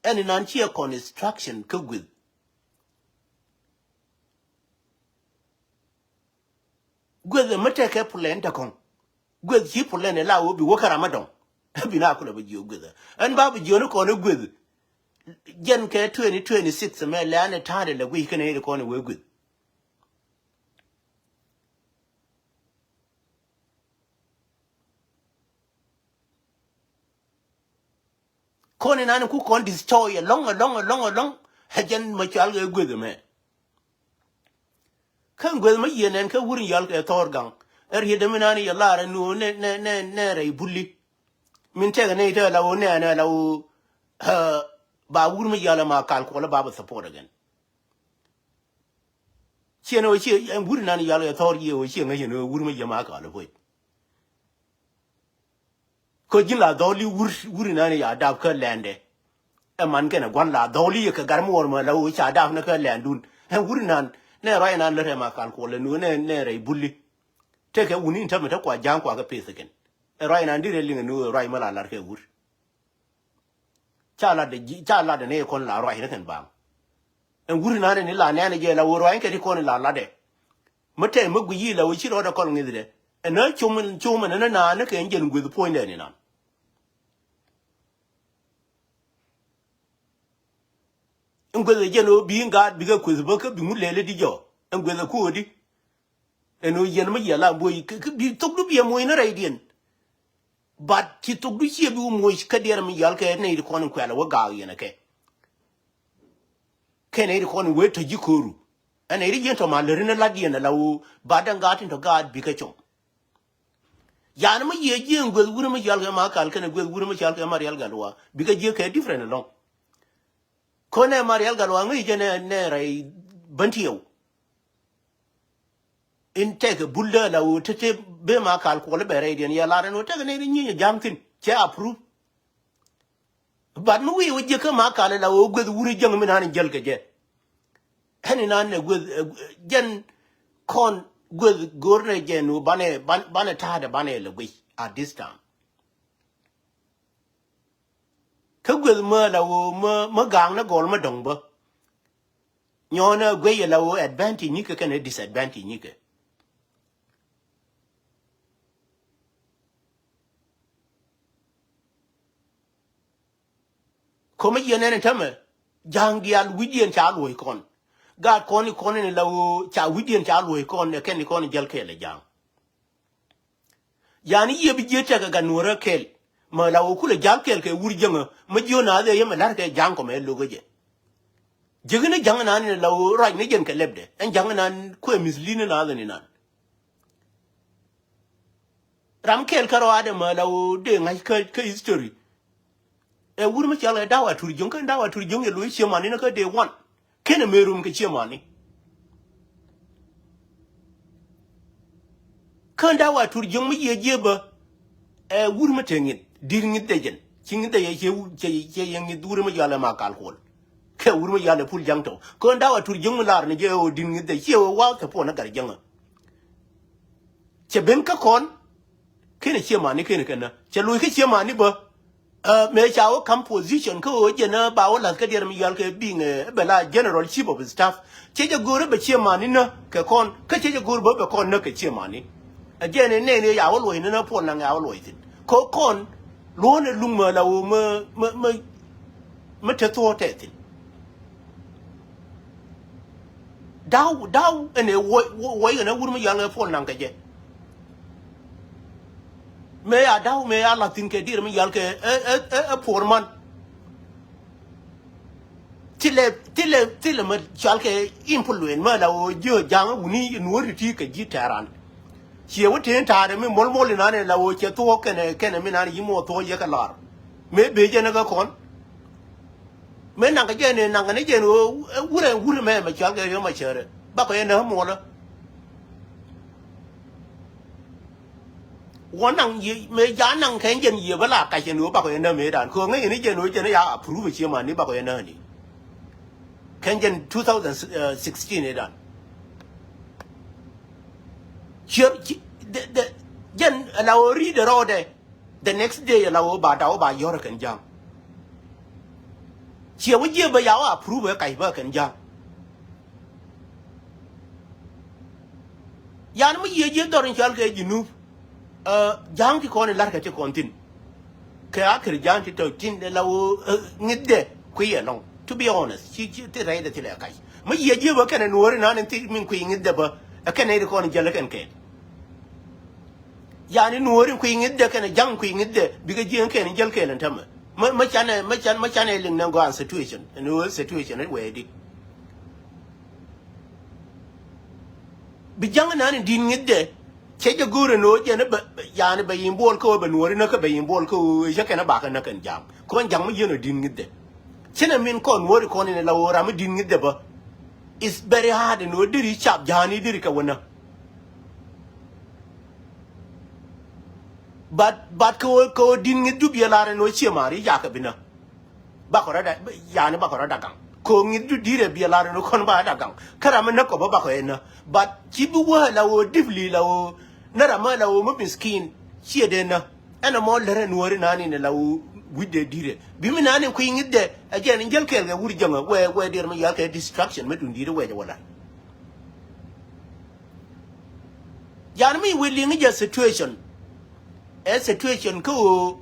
Ɛn in nan ciɛ construction kä gueth. Gueth mi tekɛ plan te kɔŋ. Gueth ci plan ila wä bi wä kä ram mi dɔŋ. Bi na kulɛ bi jiök gueth. Ɛn ba bi jiök ni kɔn i̱ gueth. Jɛn kɛ twenty twenty-six mɛ lɛ an ɛ ta̱a̱dɛ lɛ guic kɛn ɛ ri kɔn i̱ wee gueth. Kɔn inan ku kɔn destroy alɔŋ, alɔŋ, alɔŋ, alɔŋ. Ɛ jɛn mɛ cual kɛ gueth mɛ. Kä gueth mɛ yieen ɛn kä wur in yɔal kɛ thɔɔr gaŋ. Ɛ riet dämi nan yɛ lar ɛn ɣöö nɛ, nɛ, nɛ, nɛ rɛy buli. Min tɛk ɛn ɛ ite la ɣöö nɛ, nɛ la ɣöö, ɛ, ba wur mɛ yɔal ɛ ma kal kuɔl ɛ ba bɛ support again. Ciɛ ni ɣöö ciɛ, ɛn wur inan yɔal kɛ thɔɔr yiëë ɣöö ciɛ ŋäc ɛn ɣöö wur mɛ yɛ ma kal ɛ puec. Kä ji̱n la dhɔli wur, wur inan ya dap kä lɛndɛ. Ɛ man kɛn ɛ gua̱n la dhɔli yɛ kɛ gar muɔr mɛ la wä ca dap ni kä lɛndun. Ɛ wur inan nɛ ruac inan lät ɛ ma kal kuɔl ɛ nu nɛ, nɛ rɛy buli. Tekɛ wuni in tämɛ te kua ja̱a̱ŋ kua kɛ peth kɛn. Ɛ ruac inan dirɛ liŋ ɛ nu ɛ ruac mɛ la lar kɛ wur. Ca latdɛ ji̱, ca latdɛ ni kɔn la ruac ni kɛn baŋ. Ɛn wur inan ni la nɛn jɛ la wä ruac kɛ ti kɔn la latdɛ. Mä tɛm mä guic yi la wä ci rɔɔdɛ kɔl ŋi̱thdɛ. Ɛn na com, com ɛn na naan ni kɛ ɛn jɛn gueth puɔ̱nydɛ ni nan. Ɛn gueth ɛ jɛn ɣöö bi in gaat bikɛ kueth bä kä bi ŋut lɛl i̱di jɔɔ. Ɛn gueth ɛ kuɔɔdi. Ɛn ɣöö yɛn mi yɛ la bo̱o̱c kɛ, kɛ bi thokdu bi ɛ moc ni rɛydiɛn. But ci thokdu ciɛ bi wä moc kä diɛɛr mi yɔal kɛ nɛy ti kɔn in kuɛl ɛ wä gaak yɛn ɛ kɛ. Kɛ nɛy ti kɔn in wee tɔ̱ ji̱ kööru. Ɛn nɛy ti jiɛn tɔ̱ ma läri ni latdiɛn ɛ la ɣöö ba däŋ gaat tin tɔ̱ gaat bikɛ com. Yan mi yiëë ji̱ ɛn gueth wur mi yɔal kɛ ma kal kɛnɛ gueth wur mi cɔal kɛ ma riɛl gal wa bikɛ ji̱ kɛ different ɛlɔ̱ŋ. Kɔn ɛ ma riɛl gal wa ŋäc jɛ nɛ, nɛ rɛy bäntiɛw. In tɛkɛ bul dee la ɣöö te te ben ma kal kuɔl i̱ bɛ rɛydiɛn yɛ lar ɛn ɣöö tɛkɛ nɛy ri nyieny ɛ ja̱a̱ŋ thi̱n cɛ approve. But mi wi̱i̱ wä jiäk kä ma kal ila ɣöö gueth wur i̱ jäŋ mi naan in jäl kɛ jɛ. Ɛn inan ɛ gueth, ɛ, jɛn kɔn gueth go̱o̱r nɛ jɛ nu banɛ, ban, banɛ ta̱a̱dɛ banɛ lɛ guic at this time. Kä gueth mä la ɣöö mä, mä ga̱a̱ŋ ni gɔl mä dɔ̱ŋ bä. Nyɔ̱ɔ̱n ɛ guey ɛ la ɣöö advantage nikɛ kɛnɛ disadvantage nikɛ. Ko̱mä yieen ɛn tämɛ ja̱a̱ŋ diaal wi̱cdiɛn ca luɔ̱c kɔn. Gaat kɔn i̱ kɔn in la ɣöö ca wi̱cdiɛn ca luɔ̱c kɔn ɛ kɛn i̱ kɔn in jäl kɛɛl ɛ ja̱a̱ŋ. Yani yiëë bi jiëë tɛkɛ gat nuɔ̱ɔ̱rä kɛl. Mä la wä kulɛ ja̱l kɛl kɛ wur jäŋä mä jiöö naath ëë yɛ mɛ la̱rkɛ ja̱ŋ kɔmɛ lo̱kä jɛ. Jiäk ni ja̱ŋ naan in la wä ruac ni jɛn kɛ lɛpdɛ ɛn ja̱ŋ naan kuɛ mislead ni naath in naan. Ram kɛl kä ruaadɛ mä la wä dee ŋa̱c kä, kä history. Ɛ wur mi cɔal kɛ da̱w a tur jiöŋ kä da̱w a tur jiöŋ yɛ lo̱c ciëmani ni kä day one. Kenɛ mëë rum kɛ ciëmani. Kä da̱w a tur jiöŋ mi yiëë jiëë bä. Ɛ wur mi te ŋi̱th di̱t ŋi̱th dee jɛn ci ŋi̱th dee yɛ ciɛ wur ciɛ ciɛ yɛ ŋi̱th wur mi cɔal ɛ ma kal kuɔl. Kɛ wur mi cɔal ɛ pul ja̱ŋ tɔ kä da̱w a tur jiöŋ mi lar ni jɛ ɣöö di̱t ŋi̱th dee ciɛ ɣöö wa̱a̱ kɛ puɔn ɛ gat jiäŋä. Cɛ ben kä kɔn. Kenɛ ciëmani kenɛ kɛn na cɛ lo̱c kä ciëmani bä. Ɛ mëë ca wä kam position kä ɣöö jɛn ɛ ba wä la̱th kä diɛɛr mi yɔal kɛ biŋ ɛ bɛ la general chief of staff. Cɛ jɛ go̱o̱r ɛ bɛ ciëmani nä kɛ kɔn kä cɛ jɛ go̱o̱r bä bɛ kɔn nä kɛ ciëmani. Ɛ jɛn ɛ nɛɛni ɛ ya wä luɔ̱c ni nä puɔl naŋ ya wä luɔ̱c thi̱n kɛ kɔn. Luɔ̱n ɛ luŋ mä la wä mä mä mä mä te thuɔ̱ɔ̱ tɛth thi̱n. Da̱w da̱w ɛn ɛ wuɔc wuɔc ɛn ɛ wur mi yɔal ɛ puɔl naŋ kɛ jɛ. Mëë ya da̱w mëë ya la̱th thi̱n kɛ diɛɛr mi yɔal kɛ ɛ ɛ ɛ puɔr man. Thilɛ, thilɛ, thilɛ mɛ cɔal kɛ influence mɛ la ɣöö jiö ja̱a̱ŋ wuni nuɔ̱ɔ̱ri ti kɛ ji̱ tɛ̈ran. Ciɛ wä tëë ta̱a̱dɛ mi muɔl muɔl inanɛ la ɣöö cɛ thuɔ̱k kɛnɛ, kɛnɛ mi nan yi̱ muɔ thuɔ̱k yɛ kɛ lar. Mëë bëë jɛn ɛ kɛ kɔn. Mëë naŋ kɛ jɛn ɛ naŋ kɛ ni jɛn ɣöö wurɛ wurɛ mɛ mɛ cɔal kɛ yom a cärɛ. Bakɔ yɛ nä muɔlä. Wä naŋ yie mëë ja̱a̱n naŋ kɛn jɛn yie bä la kac ɛn ɣöö bakɔ yɛ nä mëëdan kɛ ɣöö ŋäc yɛn i̱ jɛn ɣöö jɛn i̱ ya approve cie man ni bakɔ yɛ nä ni. Kɛn jɛn two thousand sixteen i̱ dan. Ciɛ, ci, the, the, jɛn ala ɣöö ri̱i̱dɛ rɔɔdɛ. The next day ala ɣöö ba daw ba yɔ̱r kɛn ja̱a̱ŋ. Ciɛ wä jiɛ bä ya wä approve ɛ kac bä kɛn ja̱a̱ŋ. Yan mi yiëë ji̱ dhɔr in cɔal kɛ Junub. Ja̱a̱ŋ ti kɔn in la̱rkɛ ti kɔn thi̱n. Kɛ a kër ja̱a̱ŋ ti tɔ̱ thi̱n la ɣöö ŋi̱thdɛ kui̱ ɛlɔ̱ŋ. To be honest, ci, ci ti rɛydɛ thilɛ kac. Mi yiëë ji̱ bä kɛnɛ nuɔ̱ɔ̱ri nan in thi min kui̱ ŋi̱thdɛ bä. Ɛ kɛnɛ ti kɔn in jäl ɛ kɛn kɛɛl. Yani nuɔ̱ɔ̱ri kui̱ ŋi̱thdɛ kɛnɛ ja̱ŋ kui̱ ŋi̱thdɛ bikɛ ji̱ in kɛn in jäl kɛɛl in tämɛ. Mä, mä canɛ, mä can, mä canɛ liŋ nɛ gɔaa situation. Ɛn ɣöö situation ɛ wɛɛdi. Bi ja̱ŋ nani di̱t ŋi̱thdɛ. Cɛ jɛ go̱o̱rɛ ni ɣöö jɛn bɛ, yani bɛ yi̱n buɔl kä ɣöö bɛ nuɔ̱ɔ̱ri näkä bɛ yi̱n buɔl kä ɣöö cä kɛn ɛ bakɛ näk kɛn ja̱a̱ŋ. Kɔn ja̱ŋ mi yieen ɔ di̱t ŋi̱thdɛ. Cinɛ min kɔn nuɔ̱ɔ̱ri kɔn in la ɣöö ram mi di̱t ŋi̱thdɛ bä. It's very hard in ɣöö deri cap ja̱a̱ni deri kɛ wä nä. But, but kɛ ɣöö, kɛ ɣöö di̱t ŋi̱thdu biɛ lar in ɣöö cie mari yakɛ bi nä. Bakɔ rɔ da, yani bakɔ rɔ da gaŋ. Kɛ ɣöö ŋi̱thdu di̱t ɛ biɛ lar in ɣöö kɔn ba da gaŋ. Kä ram mi näk kɔ bä bakɔ ɛ nä. But ci bi wä la ɣöö deeply la ɣöö nä ram mi la ɣöö mi miskin. Ciɛ dee nä. Ɛn ɛmɔ lärɛ nuɔ̱ɔ̱ri nani ni la ɣöö wi̱cdɛ di̱t ɛ. Bi mi nani kui̱ ŋi̱thdɛ. Ɛ jɛn in jäl kɛɛl kɛ wur jäŋä. Wɛ, wɛ dier mi yal kɛ destruction mi dun di̱t ɛ wɛcɛ wä lar. Yan mi wi̱i̱ liŋ jɛ situation. Ɛ situation kä ɣöö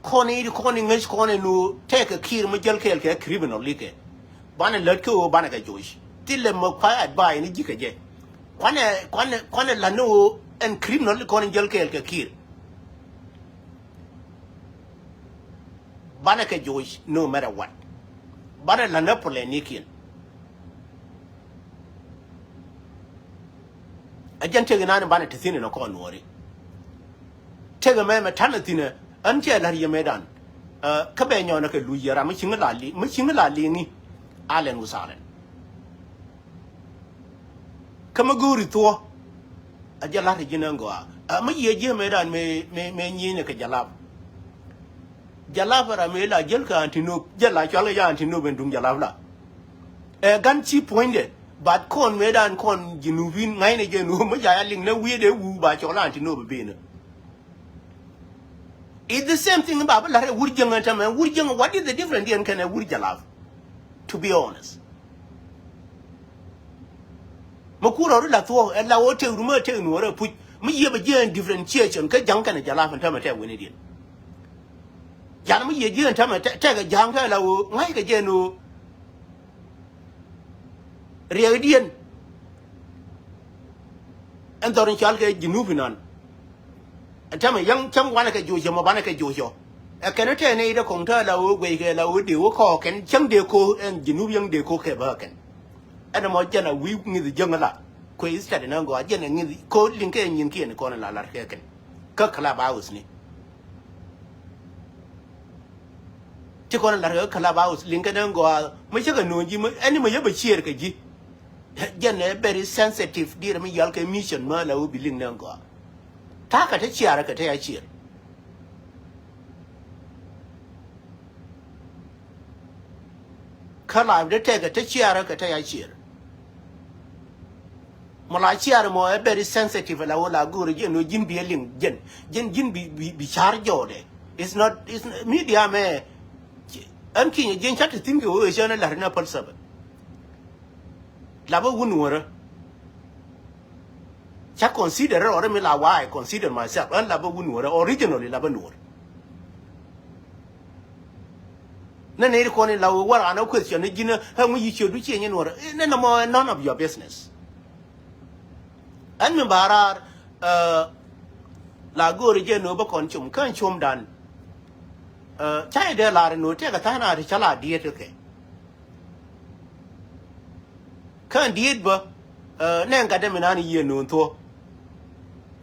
kɔn i̱ kɔn i̱ ŋäc kɔn i̱ nu tɛkɛ Kiir mi jäl kɛɛl kɛ criminal likɛ. Banɛ lät kä ɣöö banɛ kɛ joc. Thilɛ mɛ kuay advice ni ji̱ kɛ jɛ. Kuanɛ, kuanɛ, kuanɛ la̱t ni ɣöö ɛn criminal kɔn i̱ jäl kɛɛl kɛ Kiir. Banɛ kɛ joc no matter what. Banɛ la̱t ni plan nikiɛn. A jɛn tëk inan in banɛ te thi̱n in a kɔn nuɔ̱ɔ̱ri. Tëk ɛmɛ mɛ ta̱nɛ thi̱n ɛ ɣän cɛ la̱r yɛ mëëdan. Kä bɛ nyɔɔnɛ kɛ luc yɛ ram mi ci̱ŋ la li̱i̱ŋ, mi ci̱ŋ la li̱i̱ŋi. Alɛn wuthalɛn. Kä mi go̱o̱ri thuɔ̱. A jɛ la̱r ji̱n ɛn gɔaa. Ɛ mi yiëë ji̱ mëëdan mëë, mëë, mëë nyi̱i̱nɛ kɛ jalap. Jalap ɛ ram mëë la jäl kɛ Antinop, jäl la cual kɛ jɛ Antinop ɛn duŋ jalap la. Ɛ gan ci puɔ̱nydɛ, but kɔn mëëdan kɔn Junubin ŋa̱cnɛ jɛ nuɔ̱ɔ̱m mi ca ya liŋ nɛ wi̱i̱dɛ wuu ba cɔl Antinop ɛ benä. It's the same thing ba bi la̱r ɛ wur jäŋ ɛn tämɛ, wur jäŋ, what is the difference diɛn kɛnɛ wur jalap? To be honest. Mi kur ɔ ri la thuɔ̱k ɛ la ɣöö tëk rumä tëk nuɔ̱ɔ̱rä puc mi yiëë bɛ jiɛɛn differentiation kä ja̱ŋ kɛnɛ jalap ɛn tämɛ tɛk wen idiɛn. Jan mi yiëë jiɛɛn tämɛ tɛk, tɛk ɛ ja̱ŋ tɛk la ɣöö ŋa̱ckɛ jɛɛn ɣöö riɛkdiɛn. Ɛn dhɔr in cɔal kɛ Junub inan. Ɛn tämɛ yäŋ cäŋ wanɛ kɛ joc cɛ mɔ banɛ kɛ joc cɔ. Ɛ kɛn tɛɛ nɛy dee kɔŋ tääl a ɣöö guɛc kɛ la ɣöö dee wä kɔɔk kɛn cäŋ dee ko̱o̱k ɛn Junub yäŋ dee ko̱o̱k kɛ bä kɛn. Ɛn ɛmɔ jɛn a wi̱i̱ ŋi̱th jäŋ la kuɛ Eastern ɛn ɛn gɔaa jɛn ɛ ŋi̱th ko̱o̱k liŋ kɛ nyin kiɛn kɔn la lar kɛ kɛn. Kä Clubhouse ni. Ti kɔn lar kɛ Clubhouse liŋ kɛ ɛn ɛn gɔaa mi cä kɛ no̱o̱ŋ ji̱ mi ɛn ni mi yä bɛ ciëër kɛ ji̱. Jɛn ɛ very sensitive diɛɛr mi yal kɛ mission mɛ la wä bi liŋ nɛ gɔaa. Ta̱a̱ kɛ te ciaarä kɛ te a ciɛɛr. Kä live de tɛkɛ te ciaarä kɛ te a ciɛɛr. Mɔ la ciaarä mɔ ɛ very sensitive la wä la go̱o̱rä jɛn wä ji̱n bi ɛ liŋ jɛn. Jɛn ji̱n bi, bi, bi ca̱r jɔɔdɛ. It's not, it's not, media mɛ. Ɛn kinyɛ jiɛn ca te thi̱n kɛ wee cä ni la̱r ni a päl sɛbɛ. Lapä wun wärä. Ca consider rɛ ɔrɛ mi la wa I consider myself. Ɛn lapä wun wärä originally lapä nuɔr. Nɛ nɛ ri kɔn in la wee wär an a question ni ji̱n ɛ ŋu yi ciö du ciɛ nyin wärä. Nɛ nɛ mɔ none of your business. Ɛn mi ba raar la go̱o̱ri jɛ no̱o̱ bä kɔn com kään comdan. Ca yɛ dee lar no̱o̱ tɛk a tha̱a̱n a ti ca la diet kɛ. Kä ɛn diet bä, ɛ, nɛ ɛn gatdä mi naan yiëë no̱o̱ŋ thuɔ̱k.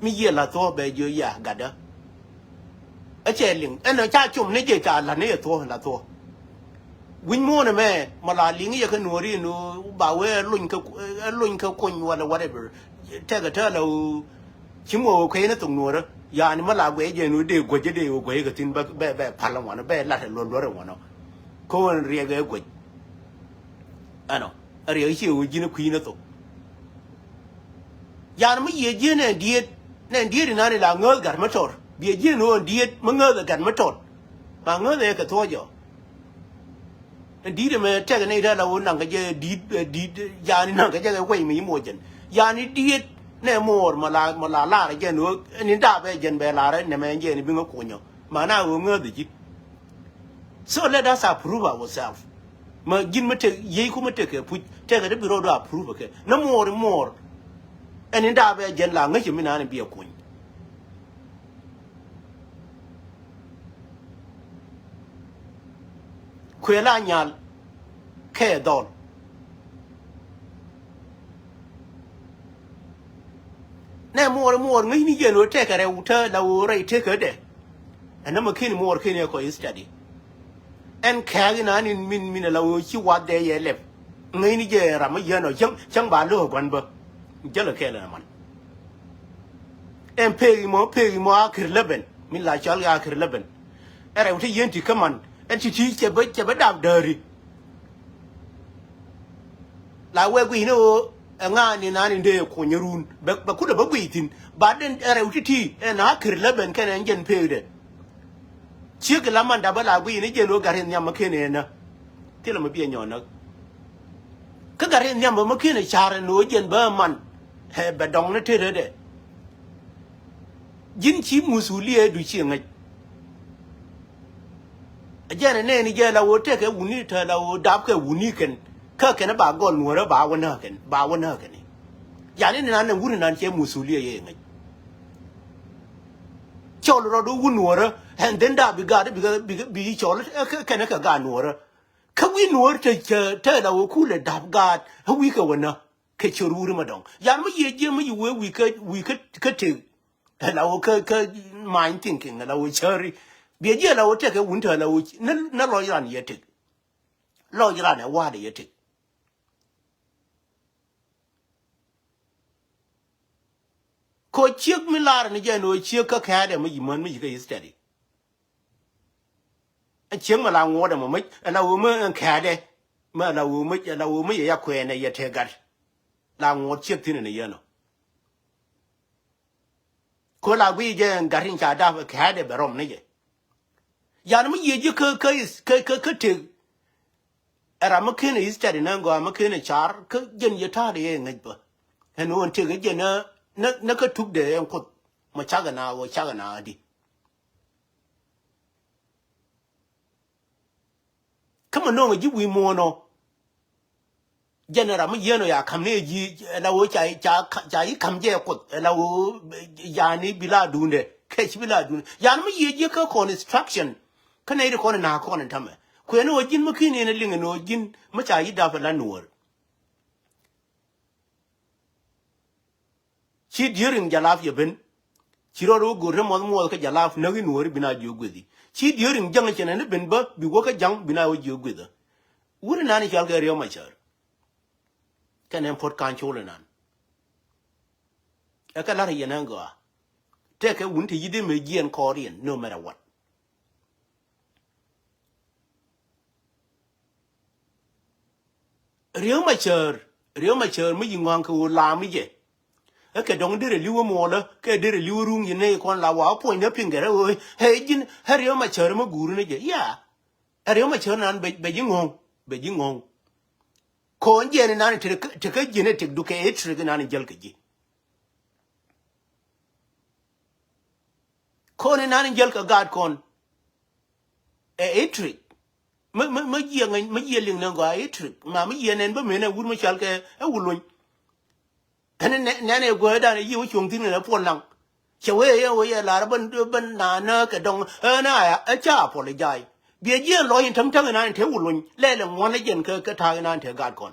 Mi yiëë la̱th thuɔ̱k bɛ jiö ya gatdä. Ɛ cɛ liŋ ɛn ɔ ca com ni jɛ ca la̱t ni yɛ thuɔ̱k la̱th thuɔ̱k. Wi̱ny muɔ̱ɔ̱n ɛmɛ mɔ la liŋ yɛ kä nuɔ̱ɔ̱ri ni ba wee ɛ lony kä, ɛ lony kä kuny wala whatever. Tɛkɛ tääl ɛ ɣöö ci muɔ̱ɔ̱k ɛ kuecni thok nuɔ̱ɔ̱rä. Yani mi la guɛc jɛ ni wee dee guäc jɛ dee wee guäc kɛ thi̱n bɛ, bɛ, bɛ pal ɛŋuanɔ bɛ lat ɛ luɔr luɔr ɛŋuanɔ. Kä ɣän riɛk ɛ guäc. Ɛnɔ ɛ riɛk ciɛ wee ji̱n ɛ kui̱n ɛ thok. Yan mi yiëë ji̱n ɛ diet nɛ diet inan ila ŋääth gat mi tɔt. Biɛ ji̱n ɣöö diet mi ŋääth ɛ gat mi tɔt. Ma ŋääth ɛ kɛ thuɔ̱ɔ̱c ɔ. Ɛn di̱t ɛmɛ tɛk ni dee la wä naŋ kɛ jɛ di̱t, ɛ, di̱t, ɛ, yani naŋ kɛ jɛ kɛ wec mi moc jɛn. Yani diet nɛ moor mɔ la, mɔ la lar jɛn wä ni dap ɛ jɛn bɛ lar ɛ nɛmɛ jɛn bi ŋä kunyɔ. Ma na wä ŋäth ji̱. So let us approve ourselves. Ma ji̱n mi tek, yiey ku mi tek kɛ puc, tekɛ ti bi rɔɔdu approve kɛ. Ni moor, moor. Ɛn ni dap ɛ jɛn la ŋäc mi naan bi ɛ kuny. Kuëë la nyal kɛ dhɔl. Nɛ muɔɔr muɔɔr ŋäcni jɛn ɣöö tëëkɛ rɛw te la ɣöö rɛy tëëkädɛ. Ɛn nɔmɔ ken muɔɔr ken ɛ kɔ study. Ɛn kɛ̈ɛ̈k inaan in min min ala ɣöö ci wath dee yɛ lɛp. Ŋäcni jɛ ram mi yɛn ɔ cäŋ cäŋ ba lo̱o̱k gua̱n bä. Jäl ɛ kɛɛl ɛn aman. Ɛn pek imɔ pek imɔ a kir leben min la cɔl kɛ a kir leben. Ɛ rɛw ti yien ti kä man ɛn ti ti cɛ bä cɛ bä dap dääri. La wee guiy ni ɣöö ɛ ŋa ni naan in dee kuny run bɛ bɛ kut ɛ bä guiy thi̱n. Ba den ɛ rɛw ti ti ɛn a kir leben kɛn ɛn jɛn pek dɛ. Ciek kɛ la man dap bä la guiy ni jɛn ɣöö gat in nhiam ma ken ɛn nä. Thilɛ ma biɛ nyɔn näk. Kä gat in nhiam bä ma ken ɛ car ɛn ɣöö jɛn bä man. Ɛ bɛ dɔŋ ni tet ɛ dɛ. Ji̱n ci musuliɛ du ci ŋäc. Ɛ jɛn ɛ nɛɛni jɛ la ɣöö tɛkɛ wuni te la ɣöö dap kɛ wuni kɛn. Kä kɛn ba gɔl nuɔrä ba wä näk kɛn ba wä näk kɛn. Yani ni nan nɛ wuni nan cɛ musuliɛ yɛ ŋäc. Cɔl rɔɔdu wun nuɔrä ɛn dhen dap bi gaat bi bi bi cɔl ɛ kɛ kɛn kɛ gaat nuɔrä. Kä wi̱i̱ nuɔɔr te cɛ te la wä kulɛ dap gaat ɛ wi̱i̱ kɛ wä nä. Kɛ cɛ ruuri ma dɔŋ yan mi yiëë jiɛ mi yi wee wi̱i̱ kä wi̱i̱ kä kä tëk. Ɛ la wä kä kä mind thinking ɛ la wä cäri. Biɛ jiɛ la wä tekɛ wun te la wä nä nä lɔc ran yɛ tëk. Lɔc ran ɛ wa̱a̱dɛ yɛ tëk. Kɔ ciek mi lar ni jɛ ni wä ciek kä kɛɛdɛ mi yi män mi yi kä study. Ɛ cieŋ mɛ la ŋuɔ̱t ɛmɔ mec ɛ la wee mi ɛn kɛɛdɛ. Mɛ la wee mec ɛ la wee mi yɛ ya kuɛɛnɛ yɛ tëë gat. La ŋuɔ̱t ciek thi̱n ɛn yɛn ɔ. Ko̱ la guiy jɛ ɛn gat in ca dap ɛ kɛɛdɛ bɛ rɔm ni jɛ. Yan mi yiëë ji̱ kä kä kä kä kä tëk. Ɛ ram mi ken ɛ study ni gɔaa mi ken ɛ car kä jɛn yɛ ta̱a̱dɛ yɛ ŋäc bä. Ɛn ɣöö ɛn tëk ɛ jɛn nä nä kä tukdɛ ɛn kuoth. Mɔ cakɛ na ɣöö cakɛ na di. Kä mɛ nööŋɛ ji̱ wi̱i̱ muɔ̱ɔ̱n ɔ. Jɛn ram mi yieen ɔ ya ka̱m ni ji̱ la ɣöö ca ca ca yi ka̱m jɛ kuoth la ɣöö yani bi la duundɛ kɛc bi la duundɛ yani mi yiëë ji̱ kä construction. Kä nɛy ti kɔn in na̱a̱k kɔn in tämɛ kuɛn ɣöö ji̱n mi ki̱n in liŋ in ɣöö ji̱n mi ca yi dap ɛ la nuɔ̱ɔ̱r. Ci dieriŋ jalap yɛ ben. Ci rɔɔd wä go̱r te muɔth muɔth kä jalap näk in wääri bin a jiök guithi. Ci dieriŋ jäŋ cɛn ɛn ben bä bi wä kä ja̱ŋ bin a wä jiök guithi. Wur inan i̱ cɔal kɛ Riek Machar. Kɛn ɛn puɔ̱t ka̱n col inan. Ɛ kɛ la̱r yɛn ɛn gɔaa. Tɛkɛ wun te yi̱t imɛ jiɛn kɔɔriɛn no matter what. Riek Machar, Riek Machar mi yi ŋɔaŋ kɛ ɣöö lam ni jɛ. Ɛ kɛ dɔŋ derɛ li̱w ɛ muɔlä kɛ derɛ li̱w ɛ ruŋ yi nɛy kɔn la wa ɛ puɔ̱ny ni piŋ kɛ rɛ ɣöö ɛ ji̱n ɛ Riek Machar mi guuri ni jɛ ya. Ɛ Riek Machar nan bɛ ji̱ ŋɔ̱ŋ bɛ ji̱ ŋɔ̱ŋ. Kɔn jiɛn inan tekä jiɛn ɛ tëkdu kɛ ɛ tëk inan jäl kɛ ji̱. Kɔn inan jäl kɛ gaat kɔn. Ɛ itrik. Mi mi mi jiɛ ŋäny mi jiɛ liŋ nɛn gɔaa itrik ma mi jiɛ nɛn bä mënɛ wur mi cɔal kɛ ɛ wuluny. Ɛn nɛn ɛ guädan ɛ jiɛ wä cuɔ̱ŋ thi̱n kɛn ɛ puɔl naŋ. Cɛ wee yɛ wee yɛ lar bän bän na nä kɛ dɔŋ ɛ na ɛ ca apologize. Biɛ jiɛ lɔc in täŋ täŋ inan te wuluny lɛl ɛ ŋuɔ̱n ɛ jɛn kɛ kɛ ta̱a̱ inan te gaat kɔn.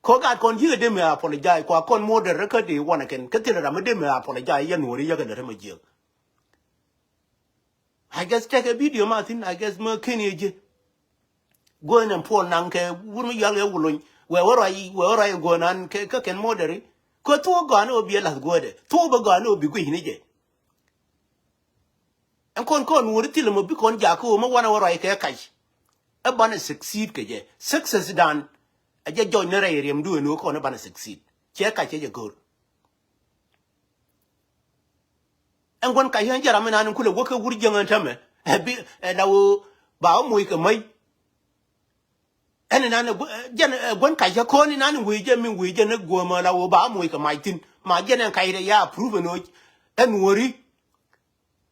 Kɔ gaat kɔn ji̱ kɛ dee mi apologize kua kɔn moderator kä dee wanɛ kɛn kä thilɛ ram mi dee mi apologize yɛ nuɔri yɛ kɛ lɛ rɛ mɛ jiɛk. I guess tɛkɛ video ma thin, I guess mɛ ken yɛ ji̱. Guäth nɛ puɔl naŋ kɛ wur mi yual kɛ wulony wɛ wä ruac wɛ wä ruac guäth nan kɛ kɛ kɛn moderi. Kɛ thuɔk gɔani wä bi ɛ lath guädɛ thuɔk bä gɔani wä bi guic ni jɛ. Ɛn kɔn kɔn wuri thilɛ mɔ bi kɔn jakä wä mɛ wanɛ wä ruac kɛ kac. Ɛ banɛ succeed kɛ jɛ success dan. Ɛ jɛ jɔc ni rɛy riɛm duëë ni wä kɔn ɛ banɛ succeed. Cɛ kac cɛ jɛ go̱r. Ɛn guän kac ɣän jɛ ram inan in kulɛ wäkä wur jiäŋ ɛn tämɛ. Ɛ bi ɛ la woo ba wä moc kɛ mäc. Ɛn inan ɛ guän kac ɣä kɔn inan in wee jɛ min wee jɛ ni guämä la woo ba wä moc kɛ mac thin ma jɛn ɛn kac rɛ ya approve ɛn ɣöö ɛn wöri.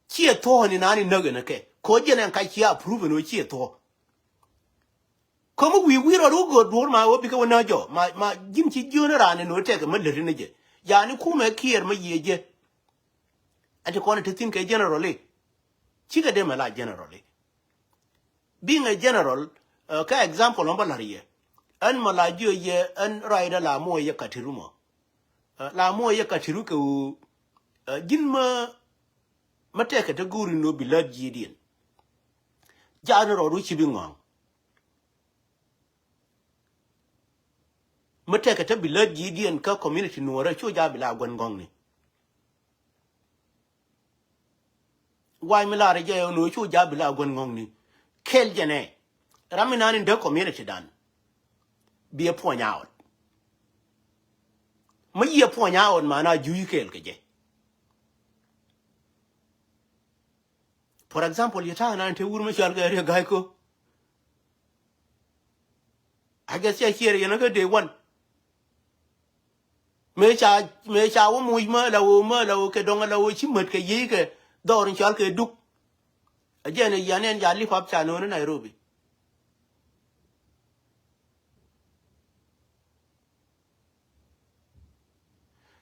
Ciɛ thuɔ̱k ɛn inan in näk ɛn ɛ kɛ kɛ ɣöö jɛn ɛn kac ciɛ approve ɛn ɣöö ciɛ thuɔ̱k. Kä mi wi̱i̱ wi̱i̱ rɔɔd wä göör duɔ̱ɔ̱r ma wä bikɛ wä nä jɔ ma ma ji̱n ci jiöön raan in wä tɛkɛ mä läri ni jɛ. Yani kumɛ kiɛɛr mä yiëë jɛ. Ɛn ti kɔn ɛ te thi̱n kɛ general i̱ cikɛ dee mɛ la general i̱. Being a general kä example ɔn bä la̱r yɛ. Ɛn mɔ la jiö yɛ ɛn raydä la muɔ yɛ katiru mɔ. La muɔ yɛ katiru kɛ ɣöö ji̱n mä mä tɛkɛ te go̱o̱ri ni wä bi lät ji̱i̱diɛn. Jaat ni rɔɔd wä ci bi ŋɔ̱a̱ŋ. Mi tɛkɛ te bi lät ji̱diɛn kä community nuɔrɛ cu ja bi la guän ŋɔ̱ŋni. Wa̱i̱ mi larɛ jɛ ɣän ɣöö cu ja bi la guän ŋɔ̱ŋni. Kɛl jɛnɛ ram mi nan in dee community dan. Bi ɛ puɔ̱ny out. Mi yiɛ puɔ̱ny out man a juuc kɛɛl kɛ jɛ. For example yɛ ta̱a̱ nan te wur mi cɔal kɛ riɛ ga̱a̱c kä. I guess cɛ ciɛɛr yɛn kä day one. Mëë ca mëë ca wä muc mä la wä mä la wä kɛ dɔŋ la wä ci mät kɛ yiey kɛ dhɔr in cɔal kɛ duk. A jɛn a yian ɛn ca lip up ca no̱o̱n Nairobi.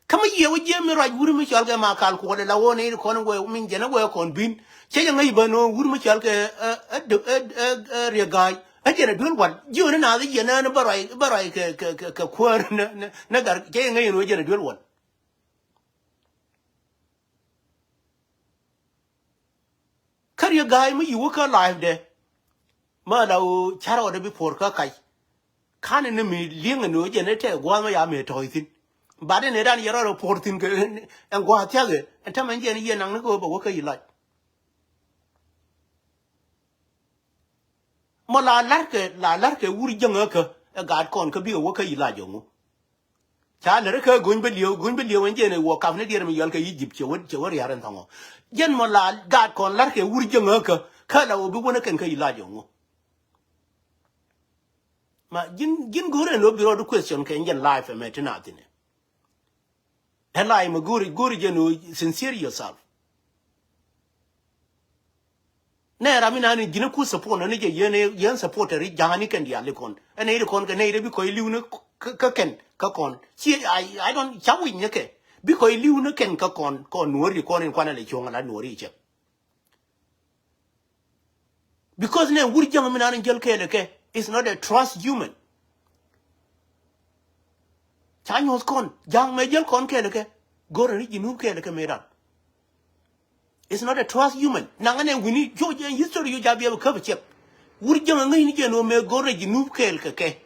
Kä mi yiëë wä jiɛ mi ruac wur mi cɔal kɛ ma kal kuɔl la wä ni kɔn wee min jɛn wee kɔn bin. Cɛ jɛ ŋäc bä no̱o̱ŋ wur mi cɔal kɛ ɛ ɛ ɛ ɛ riɛ ga̱a̱c. Ɛ jɛn a duel wal jiö ni naath jiɛ nään bä ruac bä ruac kɛ kɛ kɛ kɛ kuäär nä nä nä gar cɛ jɛ ŋäc ni wä jɛn a duel wal. Kä riɛ ga̱a̱c mi yiwä kä life dɛ. Mä la ɣöö carɛ ɣɔdɛ bi puɔr kä kac. Ka̱n ni mi li̱eŋɛ ni ɣöö jɛn ni tɛk gua̱a̱th mä ya mëë tɔ̱ɔ̱c thi̱n. Bat ni dan yɛ rɔɔdɛ puɔr thi̱n kɛ ɛn gua̱a̱th thia̱k ɛ ɛn tämɛ jɛn yɛ naŋ ni kɛ ɣöö bɛ wä kä yi lac. Mɔ la la̱rkɛ la la̱rkɛ wur jäŋä kä ɛ gaat kɔn kä bikɛ wä kä yi lac ɛ ŋu. Ca lär kä go̱ny bä li̱ew go̱ny bä li̱ew ɛn jɛn ɛ wä kap ni diɛɛr mi yɔl kɛ Egypt cɛ wä cɛ wä ria̱r ɛn thɔŋɔ. Jɛn mɔ la gaat kɔn la̱rkɛ wur jäŋä kä kä la wä bi wänä kɛn kä yi lac ɛ ŋu. Ma ji̱n ji̱n go̱o̱r ɛn lo̱ bi rɔɔd question kɛ jɛn life ɛmɛ ti na thinɛ. Ɛ life mɛ go̱o̱r go̱o̱r jɛn ɣöö sincere yourself. Nɛ ram mi nani ji̱n ku support nani jɛ yɛn yɛn support ri ja̱a̱ni kɛn diali kɔn ɛn iri kɔn kɛ nɛ iri bi kɔc li̱w ni kä kɛn kä kɔn ci I I don't ca wi̱c ni kɛ bi kɔc li̱w ni kɛn kä kɔn kɔn nuɔri kɔn in kuanɛ lɛ cuɔ̱ŋ ala nuɔri cɛ. Because nɛ wur ja̱ŋ mi nani jäl kɛɛlɛ kɛ is not a trust human. Ca nyuɔ̱th kɔn ja̱a̱ŋ mɛ jäl kɔn kɛɛlɛ kɛ go̱rɛ ni ji̱ nup kɛɛlɛ kɛ mëëdan. It's not a trust human. Naŋ ɛn ɛ wi̱ni jɔc ɛn history yu jabiɛ bɛ käp ɛ ciɛk. Wur jäŋ ɛ ŋäcni jɛn ɣöö mëë go̱rɛ ji̱ nup kɛɛl kɛ kɛ.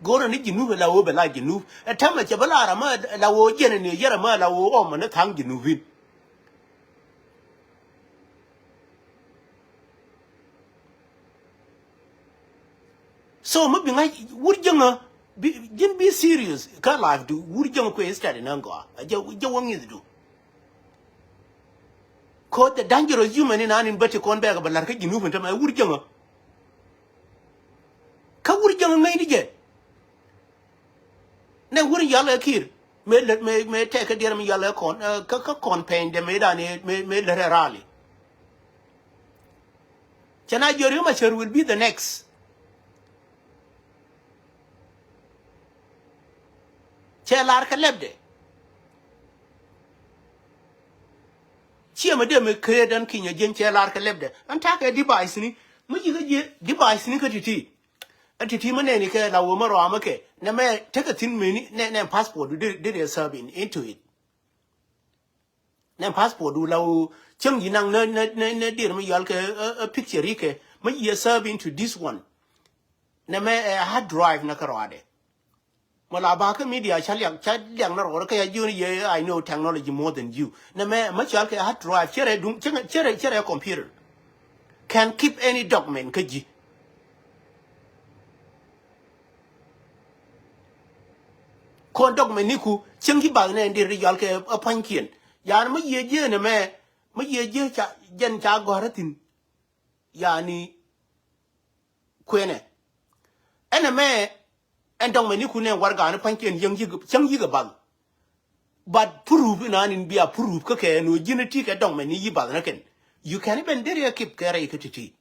Go̱rɛ ni ji̱ nup ɛ la ɣöö bɛ la ji̱ nup ɛ täämɛ cɛ bä la ram ɛ la ɣöö jiɛn ɛ ni yɛr ɛmɛ la ɣöö ɣɔmɛ ni tha̱a̱ŋ ji̱ nup in. So mi bi ŋa̱c wur jäŋä bi ji̱n bi serious kä life du wur jäŋä kuɛ instead in ŋa gɔaa a jɛ jɛ wä ŋi̱th du. Cause the dangerous human in an in beti kɔn bɛɛk bɛ la̱r kä ji̱n wupin tämɛ wur jäŋä. Kä wur jäŋä ŋäcni jɛ. Nɛ wur in yal ɛ ki̱i̱r mëë lät mëë mëë tɛk kä diɛr mi yal ɛ kɔn kä kä kɔn pɛny dɛ mëë dan mëë mëë lät ɛ rali. Cɛ na jiöri ma cär will be the next. Cɛ lar kɛ lɛpdɛ. Ciɛ mɛ dee mɛ create ɛn kinyɛ jiɛn cɛ lar kɛ lɛpdɛ ɛn takɛ device ni mi jikä jiɛ device ni kä ti̱ti̱. Ɛ ti ti mä nɛni kɛ la wä mä rɔamä kɛ nɛ mɛ tekɛ thin meni nɛ nɛ passport du dee dee serve in into it. Nɛ passport du la wä cäŋ yi naŋ nɛ nɛ nɛ nɛ dir mi yɔal kɛ ɛ picture yi kɛ mä yi serve into this one. Nɛ mɛ ɛ hard drive nɛ kɛ rɔadɛ. Mɔ la ba kä media ca liak ca liak na rɔɔdɛ kä ya jiön yɛ I know technology more than you. Nɛ mɛ mɛ cɔal kɛ hard drive cɛ rɛ duŋ cɛ rɛ cɛ rɛ computer. Can keep any document kä ji̱. Kɔn document ni ku cieŋ ji̱ bath nɛ in dir ri yɔal kɛ a pua̱nykiɛn. Yan mɛ yiëë ji̱ nɛ mɛ mɛ yiëë ji̱ ca jɛn ca gɔ̱rä thi̱n. Yani kuenɛ ɛn ɛmɛ ɛn dɔŋ mɛ ni kun nɛ warɛgani pa̱nykiɛn yäŋ yik cäŋ yik ɛ bal. But proof inan in bia proof kä kɛ ɛn ɣöö ji̱n ɛ ti kɛ dɔŋ mɛ ni yi bath nä kɛn. You can even deri ɛ kip kɛ rɛy kä ti̱ti̱.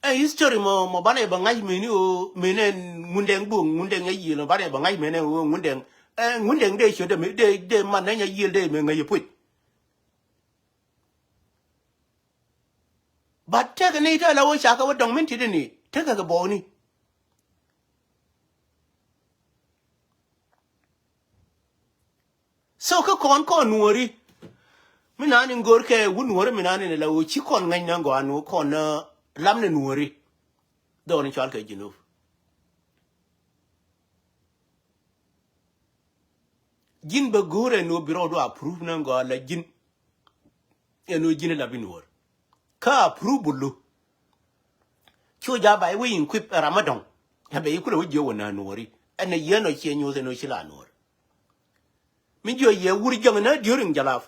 Ɛ history mɔ mɔ banɛ bɛ ŋa̱c meni ɣöö meni ɛn Ŋundɛŋ buɔ̱k Ŋundɛŋ ɛ yiël mɔ banɛ bɛ ŋa̱c meni ɣöö Ŋundɛŋ ɛ Ŋundɛŋ dee ciö dee dee man nɛ nyɛ yiël dee mɛ ŋäc ɛ puc. But tekɛ ni te la wä cakɛ wä dɔŋ min ti di ni tekɛ kɛ bɔɔni. So kä kɔn kɔn nuɔri mi nani ŋör kɛ wun nuɔri mi nani ni la wä ci kɔn ŋäc ni ŋɔan wä kɔn lam ni nuɔri. Dhɔr ni cual kɛ Junub. Ji̱n bɛ go̱o̱rɛ ni wä bi rɔɔdu a proof ni ŋɔan la ji̱n. Ɛn ɣöö ji̱n la bi nuɔɔr kä approve bulu. Cu ja ba i̱ wä in kuip ɛ ram mi dɔ̱ŋ ɛ bɛ i̱ kulɛ wä jiɛ wä na nuɔɔri. Ɛn ɛ yɛn ɔ ciɛ nyoth ɛn ɣöö ci la nuɔɔr. Mi jiɔ yɛ wur jäŋ nä during jalap.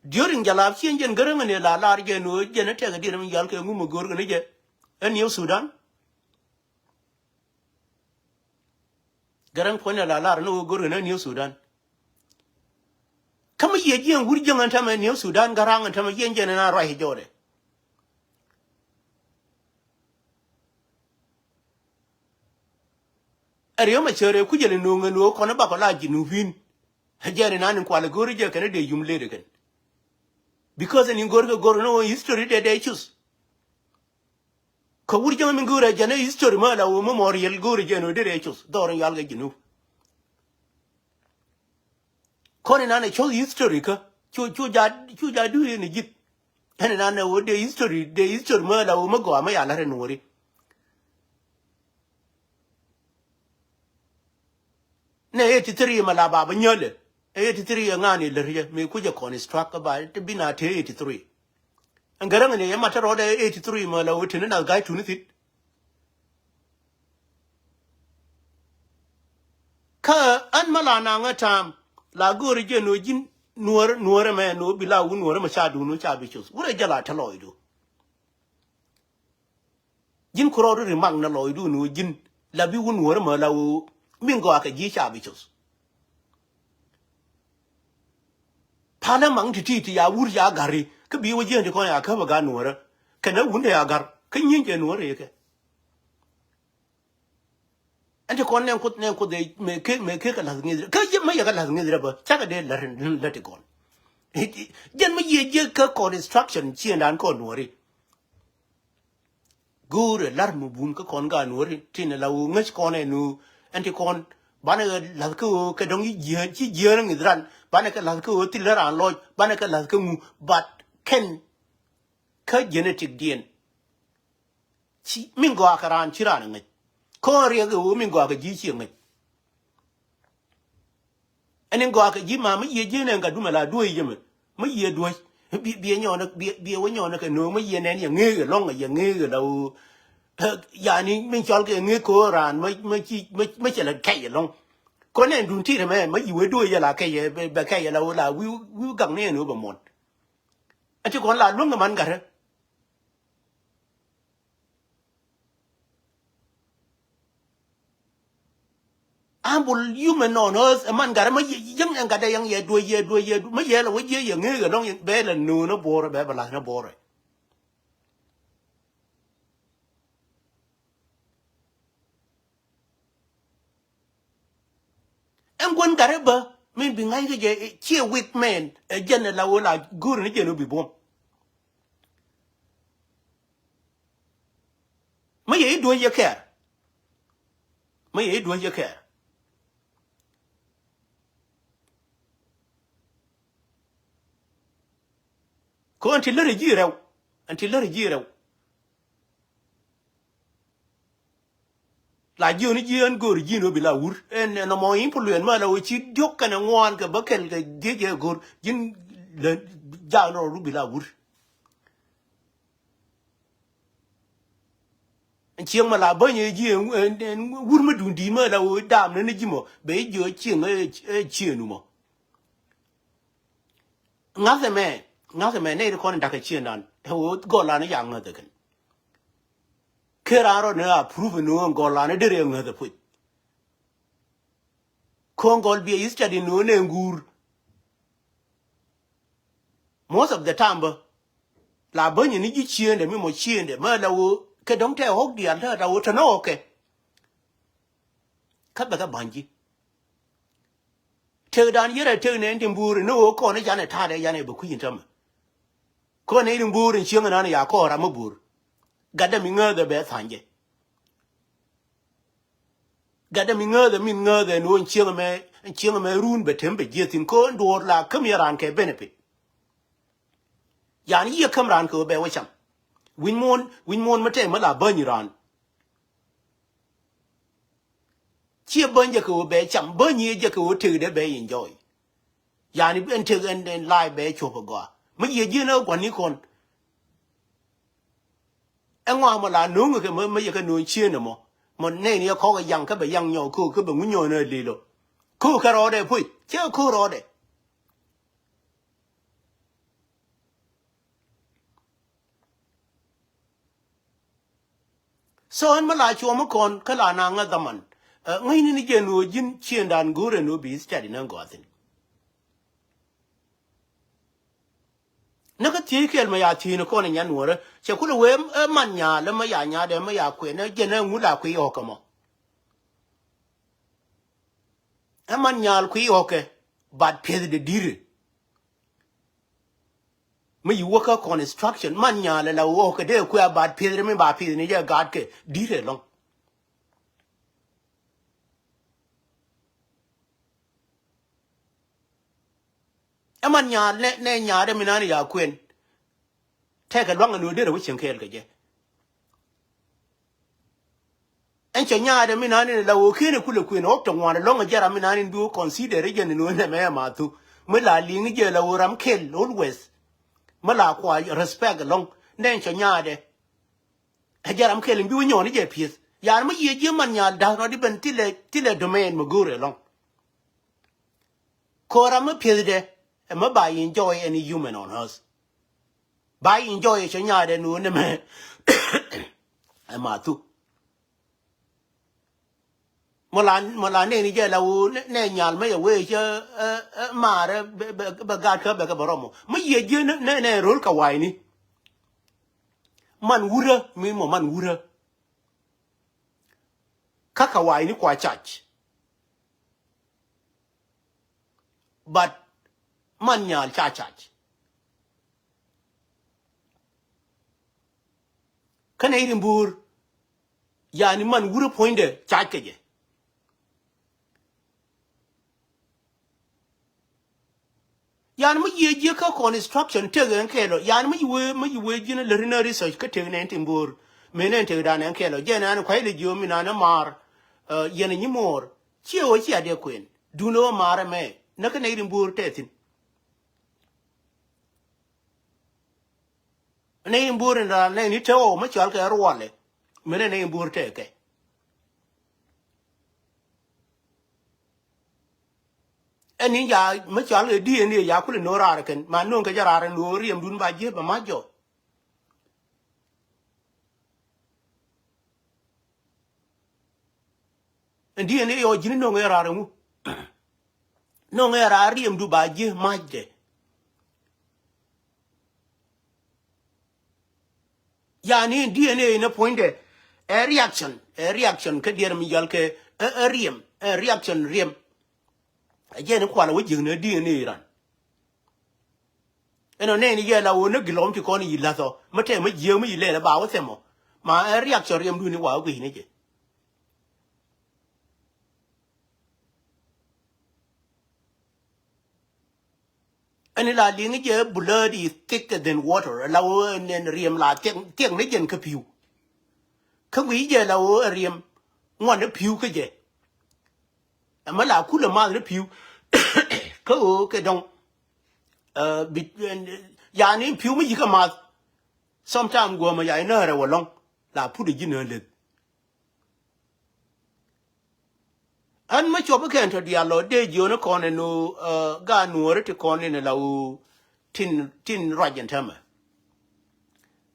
During jalap ci ɛn jɛn gäräŋ ɛn ɛ la lar jɛ ɛn ɣöö jɛn ɛ tɛk ɛ diɛn mi yal kɛ ŋum ɛ go̱o̱r kɛ ni jɛ. Ɛ New Sudan. Garaŋ puɔ̱nyɛ la lar ni wä go̱r kɛ ni New Sudan. Kä mi yiëë jiɛn wur jiäŋ ɛn tämɛ New Sudan garaŋ ɛn tämɛ jiɛn jiɛn ɛn a ruac jɔɔdɛ. Ɛ riäm ɛ cär ɛ kucä lɛ no̱o̱ŋ ɛ lo̱o̱ kɔn ɛ bakɔ la Junubin. Ɛ jiɛn ɛn an in kual ɛ go̱r jɛ kɛn ɛ dee yum led ɛ kɛn. Because ɛn in go̱r kɛ go̱r ni wä history dee dee cus. Kä wur jäŋ min go̱o̱rɛ jɛn ɛ history mä la wä memorial go̱o̱rɛ jɛn wä derɛ cus dhɔr in yual kɛ Junub. Kɔn inan ɛ cɔth history kä cu cu ja cu ja duuri ni ji̱th. Ɛn inan ɛ wä dee history dee history mä la wä mä gɔaa mä ya la̱t ɛ nuɔri. Nɛ eighty three ma la ba bä nyälɛ. Eighty three ɛ ŋa̱a̱n ilär yɛ mëë kucɛ construct kä ba ti bi na te eighty three. Ɛn gäräŋ ni yɛ mat te rɔɔdɛ eighty three ma la wä te ni nath ga̱a̱c tuni thit. Kä ɛn ma la naŋ ɛ ta̱a̱m la go̱o̱ri jɛ ni wä ji̱n nuɔ̱ɔ̱r nuɔ̱ɔ̱r ɛmɛ ni wä bi la wä nuɔ̱ɔ̱r ɛmɛ ca duun wä ca bi coth wurɛ jɛ la te lɔɔcdu. Ji̱n ku rɔɔdu ri mak nɛ lɔɔcdu ni wä ji̱n la bi wä nuɔ̱ɔ̱r mɛ la wä min gɔaa kɛ ji̱ ca bi coth. Palä maŋ ti ti ti ya wur ca gari kä bi wä ji̱n ti kɔn ya käp ɛ gat nuɔ̱ɔ̱rä kɛn ɛ wundɛ ya gar kä nyi̱n jɛ nuɔ̱ɔ̱rä yɛ kɛ. Ɛn ti kɔn nɛn kuoth nɛn kuoth mëë kek mëë kek kɛ la̱th ŋi̱th rɛ kä yɛ mä yɛ kɛ la̱th ŋi̱th rɛ bä cakɛ dee la̱t la̱t ti kɔn. Jɛn mä yiëë jiäk kä kɔn instruction ciëndan kɔn nuɔ̱ɔ̱ri. Go̱o̱rɛ la̱r mi bum kä kɔn gaat nuɔ̱ɔ̱ri tin la wä ŋäc kɔn ɛ nu ɛn ti kɔn banɛ kɛ la̱th kä ɣöö kɛ dɔ̱ŋ ci jiäär ci jiäär ŋi̱th ran banɛ kɛ la̱th kä ɣöö thil raan lɔc banɛ kɛ la̱th kä ŋu. But kɛn kä genetic diɛn ci min gɔaa kɛ raan ci raan ɛ ŋäc. Kɔn riɛk ɛ ɣöö min gɔaa kɛ ji̱ ci ɛ ŋäc. Ɛn in gɔaa kɛ ji̱ ma mi yiëë ji̱n ɛn ka dumɛ la duɔ̱c yemɛ mi yiëë duɔ̱c. Biɛ nyɔɔnɛ biɛ wä nyɔɔnɛ kɛ no̱o̱ŋ mi yiëë nɛn yɛ ŋeek ɛlɔ̱ŋ yɛ ŋeek ɛlɔ. Yani min cɔl kɛ ŋeek ko̱o̱r raan mi cɛ lɛ kɛc ɛlɔ̱ŋ. Kɔn ɛn duun ti̱i̱t ɛmɛ mi yiëë wee duɔ̱c yɛ la kɛc bɛ kɛc ɛlɔ la wi̱i̱ wi̱i̱ gaŋ ni ɛn ɣöö bɛ muɔ̱n. Ɛ ti kɔn la luäŋ kɛ man gatdä. Ambul yumɛ nɔn ɣäth ɛ man gatdä mä yäŋ ɛn gatdä yäŋ yɛ duɔ̱c yɛ duɔ̱c yɛ duɔ̱c mä yɛ lɛ wä jiɛ yɛ ŋeek ɛlɔ̱ŋ bɛ lɛ no̱o̱n ɛ buɔ̱ɔ̱rɛ bɛ bɛ la̱th ni buɔ̱ɔ̱rɛ. Ɛn gua̱n gatdä bä min bi ŋa̱c kä jɛ ciɛ weak man ɛ jɛn ɛ la wä la go̱o̱r ni jɛn wä bi buɔ̱m. Mi yɛ i̱ duec yɛ kɛɛr. Mi yɛ i̱ duec yɛ kɛɛr. Kɛ ɣän ti lät ji̱ rɛw. Ɛn ti lät ji̱ rɛw. La ji̱ ɣän ji̱ ɣän go̱o̱r ji̱ ni ɣä bi la wur. Ɛn ɛn nɔmɔ influence ma la wä ci diɔ̱k kɛnɛ ŋuan kɛ bä kɛl kɛ dhiec ɛ go̱o̱r ji̱n lä jaak ni rɔ ru bi la wur. Cieŋ mɔ la bäny ɛ ji̱ ɛn wur mi duŋ di̱i̱t mɔ la ɣöö daam ni ni ji̱ mɔ bɛ ji̱ jiö cieŋ ɛ cieŋ nu mɔ. Ŋa̱th ɛmɛ, ŋa̱th ɛmɛ nɛy ti kɔn in da̱k ɛ cieŋdan ɛ ɣöö gɔlan ni ca ŋäth ɛ kɛn. Ker an rɔ ni a proof ni ɣöö gɔlan ni derɛ ŋäth ɛ puc. Ko̱o̱ŋ gɔl biɛ yi study ni ɣöö nɛ ŋuur. Most of the time bä la bänyɛ ni ji̱ ciëëndɛ mi mɔ ciëëndɛ mä la woo kɛ dɔ̱ŋ tɛ ɣɔ̱k diaal tɛ la woo tɛ nɔ ɣɔ̱kɛ. Kä bɛ kɛ ba̱ny ji̱. Tëkdan yɛrɛ tëk nɛn ti mbuuri ni ɣöö kɔn i̱ canɛ ta̱a̱dɛ yanɛ bɛ kui̱c in tämɛ. Kɔn nɛy ti mbuuri in cieŋ inan ya kɔɔr ram mi buur. Gatdɛ mi ŋääthɛ bɛ tha̱ny jɛ. Gatdɛ mi ŋääthɛ min ŋääthɛ ni ɣöö in cieŋ ɛmɛ in cieŋ ɛmɛ run bɛ tem bɛ jiɛth thi̱n kɔn duɔ̱ɔ̱r la käm yɛ raan kɛ benefit. Yan yiëë käm raan kɛ ɣöö bɛ wä cam. Wi̱ny muɔ̱ɔ̱n wi̱ny muɔ̱ɔ̱n mi tɛk mi la bäny raan. Ciɛ bäny jɛ kɛ ɣöö bɛ cam bäny yiëë jɛ kɛ ɣöö tëkdɛ bɛ enjoy. Yani ɛn tëk ɛn ɛn la̱a̱c bɛ cuɔp ɛ gɔaa mi yiëë ji̱n ɛ gua̱ni kɔn. Ɛŋɔa mɔ la no̱o̱ŋ kɛ mɛ mɛ yɛ kɛ no̱o̱ŋ cieen ɛmɔ mɔ nɛn yɛ kɔk ɛ yaŋ kä bɛ yaŋ nyɔk köök kä bɛ ŋunyɔɔn ɛ lel ɔ. Köök kɛ rɔɔdɛ puc cɛ köök rɔɔdɛ. So ɛn mi la cuɔm mi kɔn kä la na ŋä dhaman. Ŋäcni ni jɛ nuɔ ji̱n ciëndan go̱o̱rɛ nuɔ bi study ni gɔathin. Ni kä thiec kɛl mi ya thiec ni kɔn ɛ nyan nuɔrä cɛ kulɛ wee ɛ man nyaal ɛ mi ya nyaadɛ mi ya kuɛn ɛ jɛn ɛ ŋul a kui̱ ɣɔ̱kä mɔ. Ɛ man nyaal kui̱ ɣɔ̱kɛ bat piɛth de di̱ri. Mi yi wäkä construction man nyaal ɛ la ɣɔ̱kɛ dee kuɛ bat piɛth de mi ba piɛth ni jɛ gaat kɛ di̱ri ɛlɔ̱ŋ. Ɛ man nyaal nɛ nɛ nyaal dɛ mi nani ya kuɛn. Tɛkɛ luaŋ ɛn ɣöö derɛ wä cieŋ kɛɛl kɛ jɛ. Ɛn cɛ nyaadɛ mi nani la ɣöö ken ɛ kulɛ kuën ɣɔk tɛ ŋuan ɛlɔ̱ŋ ɛ jɛ ram mi nani bi wä consider jɛ ni nöö nɛmɛ ɛ mathu. Mi la liŋ jɛ la ɣöö ram kɛl always. Mi la kua respect ɛlɔ̱ŋ nɛ ɛn cɛ nyaadɛ. Ɛ jɛ ram kɛl in bi wä nyɔɔni jɛ pieth yan mi yiëë ji̱ man nyaal da̱k rɔ̱di ben thilɛ thilɛ domain mi go̱o̱rɛ ɛlɔ̱ŋ. Kora mi piethdɛ ɛ mi ba enjoy any human on earth. Ba enjoy cɛ nyaadɛ nu ni mɛ. Ɛ ma thu. Mɔ la mɔ la nɛni jɛ la wu nɛ nyal mɛ yɛ wee cɛ ɛ ɛ maarɛ bɛ bɛ gat kä bɛ kɛ bɛ rɔmɔ mi yie jiɛ nɛ nɛ rol ka waini. Man wurä mi mɔ man wurä. Kä ka waini kua chach. But man nyal ca cac. Kä nɛy ri mbuur yani man wurä puɔ̱nydɛ cac kɛ jɛ. Yan mi yiëë jiäk kä construction tek ɛn kɛɛl ɔ yan mi yi wee mi yi wee ji̱n lät rinä research kä tek nɛn ti mbuur. Mëë nɛn tek dan ɛn kɛɛl ɔ jɛn ɛn kua̱c lɛ jiöömi nan ɛ maar. Yɛn ɛ nyi moor ciɛ ɣöö ciɛ adɛ kuën duundɛ ɣöö maar ɛmɛ näk kä nɛy ri mbuur tɛthin. Nɛy in buur in raan nɛy ni te ɣɔw mi cɔal kɛ ruɔlɛ. Min ɛ nɛy in buur tɛɛkɛ. Ɛn ni ya mi cɔal kɛ D N A ya kulɛ no̱o̱ŋ raar kɛn ma no̱o̱ŋ kɛ jɛ raar in lo̱o̱ŋ riɛmdun ba ji̱ bɛ mac jɔ. Ɛn D N A ɔ ji̱n no̱o̱ŋ ɛ raar ɛŋu. No̱o̱ŋ ɛ raar riɛmdu ba ji̱ macdɛ. Yani D N A inɛ puɔ̱nydɛ ɛ reaction ɛ reaction kä diɛɛr mi yɔl kɛ ɛ ɛ riɛm ɛ reaction riɛm. Ɛ jɛn kual wä jiäkni D N A ran. Ɛn ɔ nɛɛni yɛ la wä ni gilɔm ti kɔn yi lath ɔ mi tɛm mi jiäk mi yi lɛl ɛ ba wä thɛm ɔ. Ma ɛ reaction riɛmdun i̱ wa gui̱cni jɛ. Ɛn ila liŋ jɛ blood is thicker than water. La ɣöö ɛn riɛm la thiɛk, thiɛk ni jɛn kä pi̱w. Kä gui̱c jɛ la ɣöö ɛ riɛm ŋuan ni pi̱w kä jɛ. Ɛmɛ la kulɛ math ni pi̱w. Kä ɣöö kɛ dɔ̱ŋ. Ɛ, bi, yani pi̱w mi yi̱ kä math. Sometime guɔmɛ ya inä rɛ wä lɔ̱ŋ. La put ɛ ji̱n ɛ leth. Ɣän mä cuɔp ikɛn tɔ diaal lɔ dee jiön ikɔn ɛn ɣöö, ɛ, gaat nuɔɔri ti kɔn in ɛ la ɣöö tin, tin ruac ɛn täämɛ.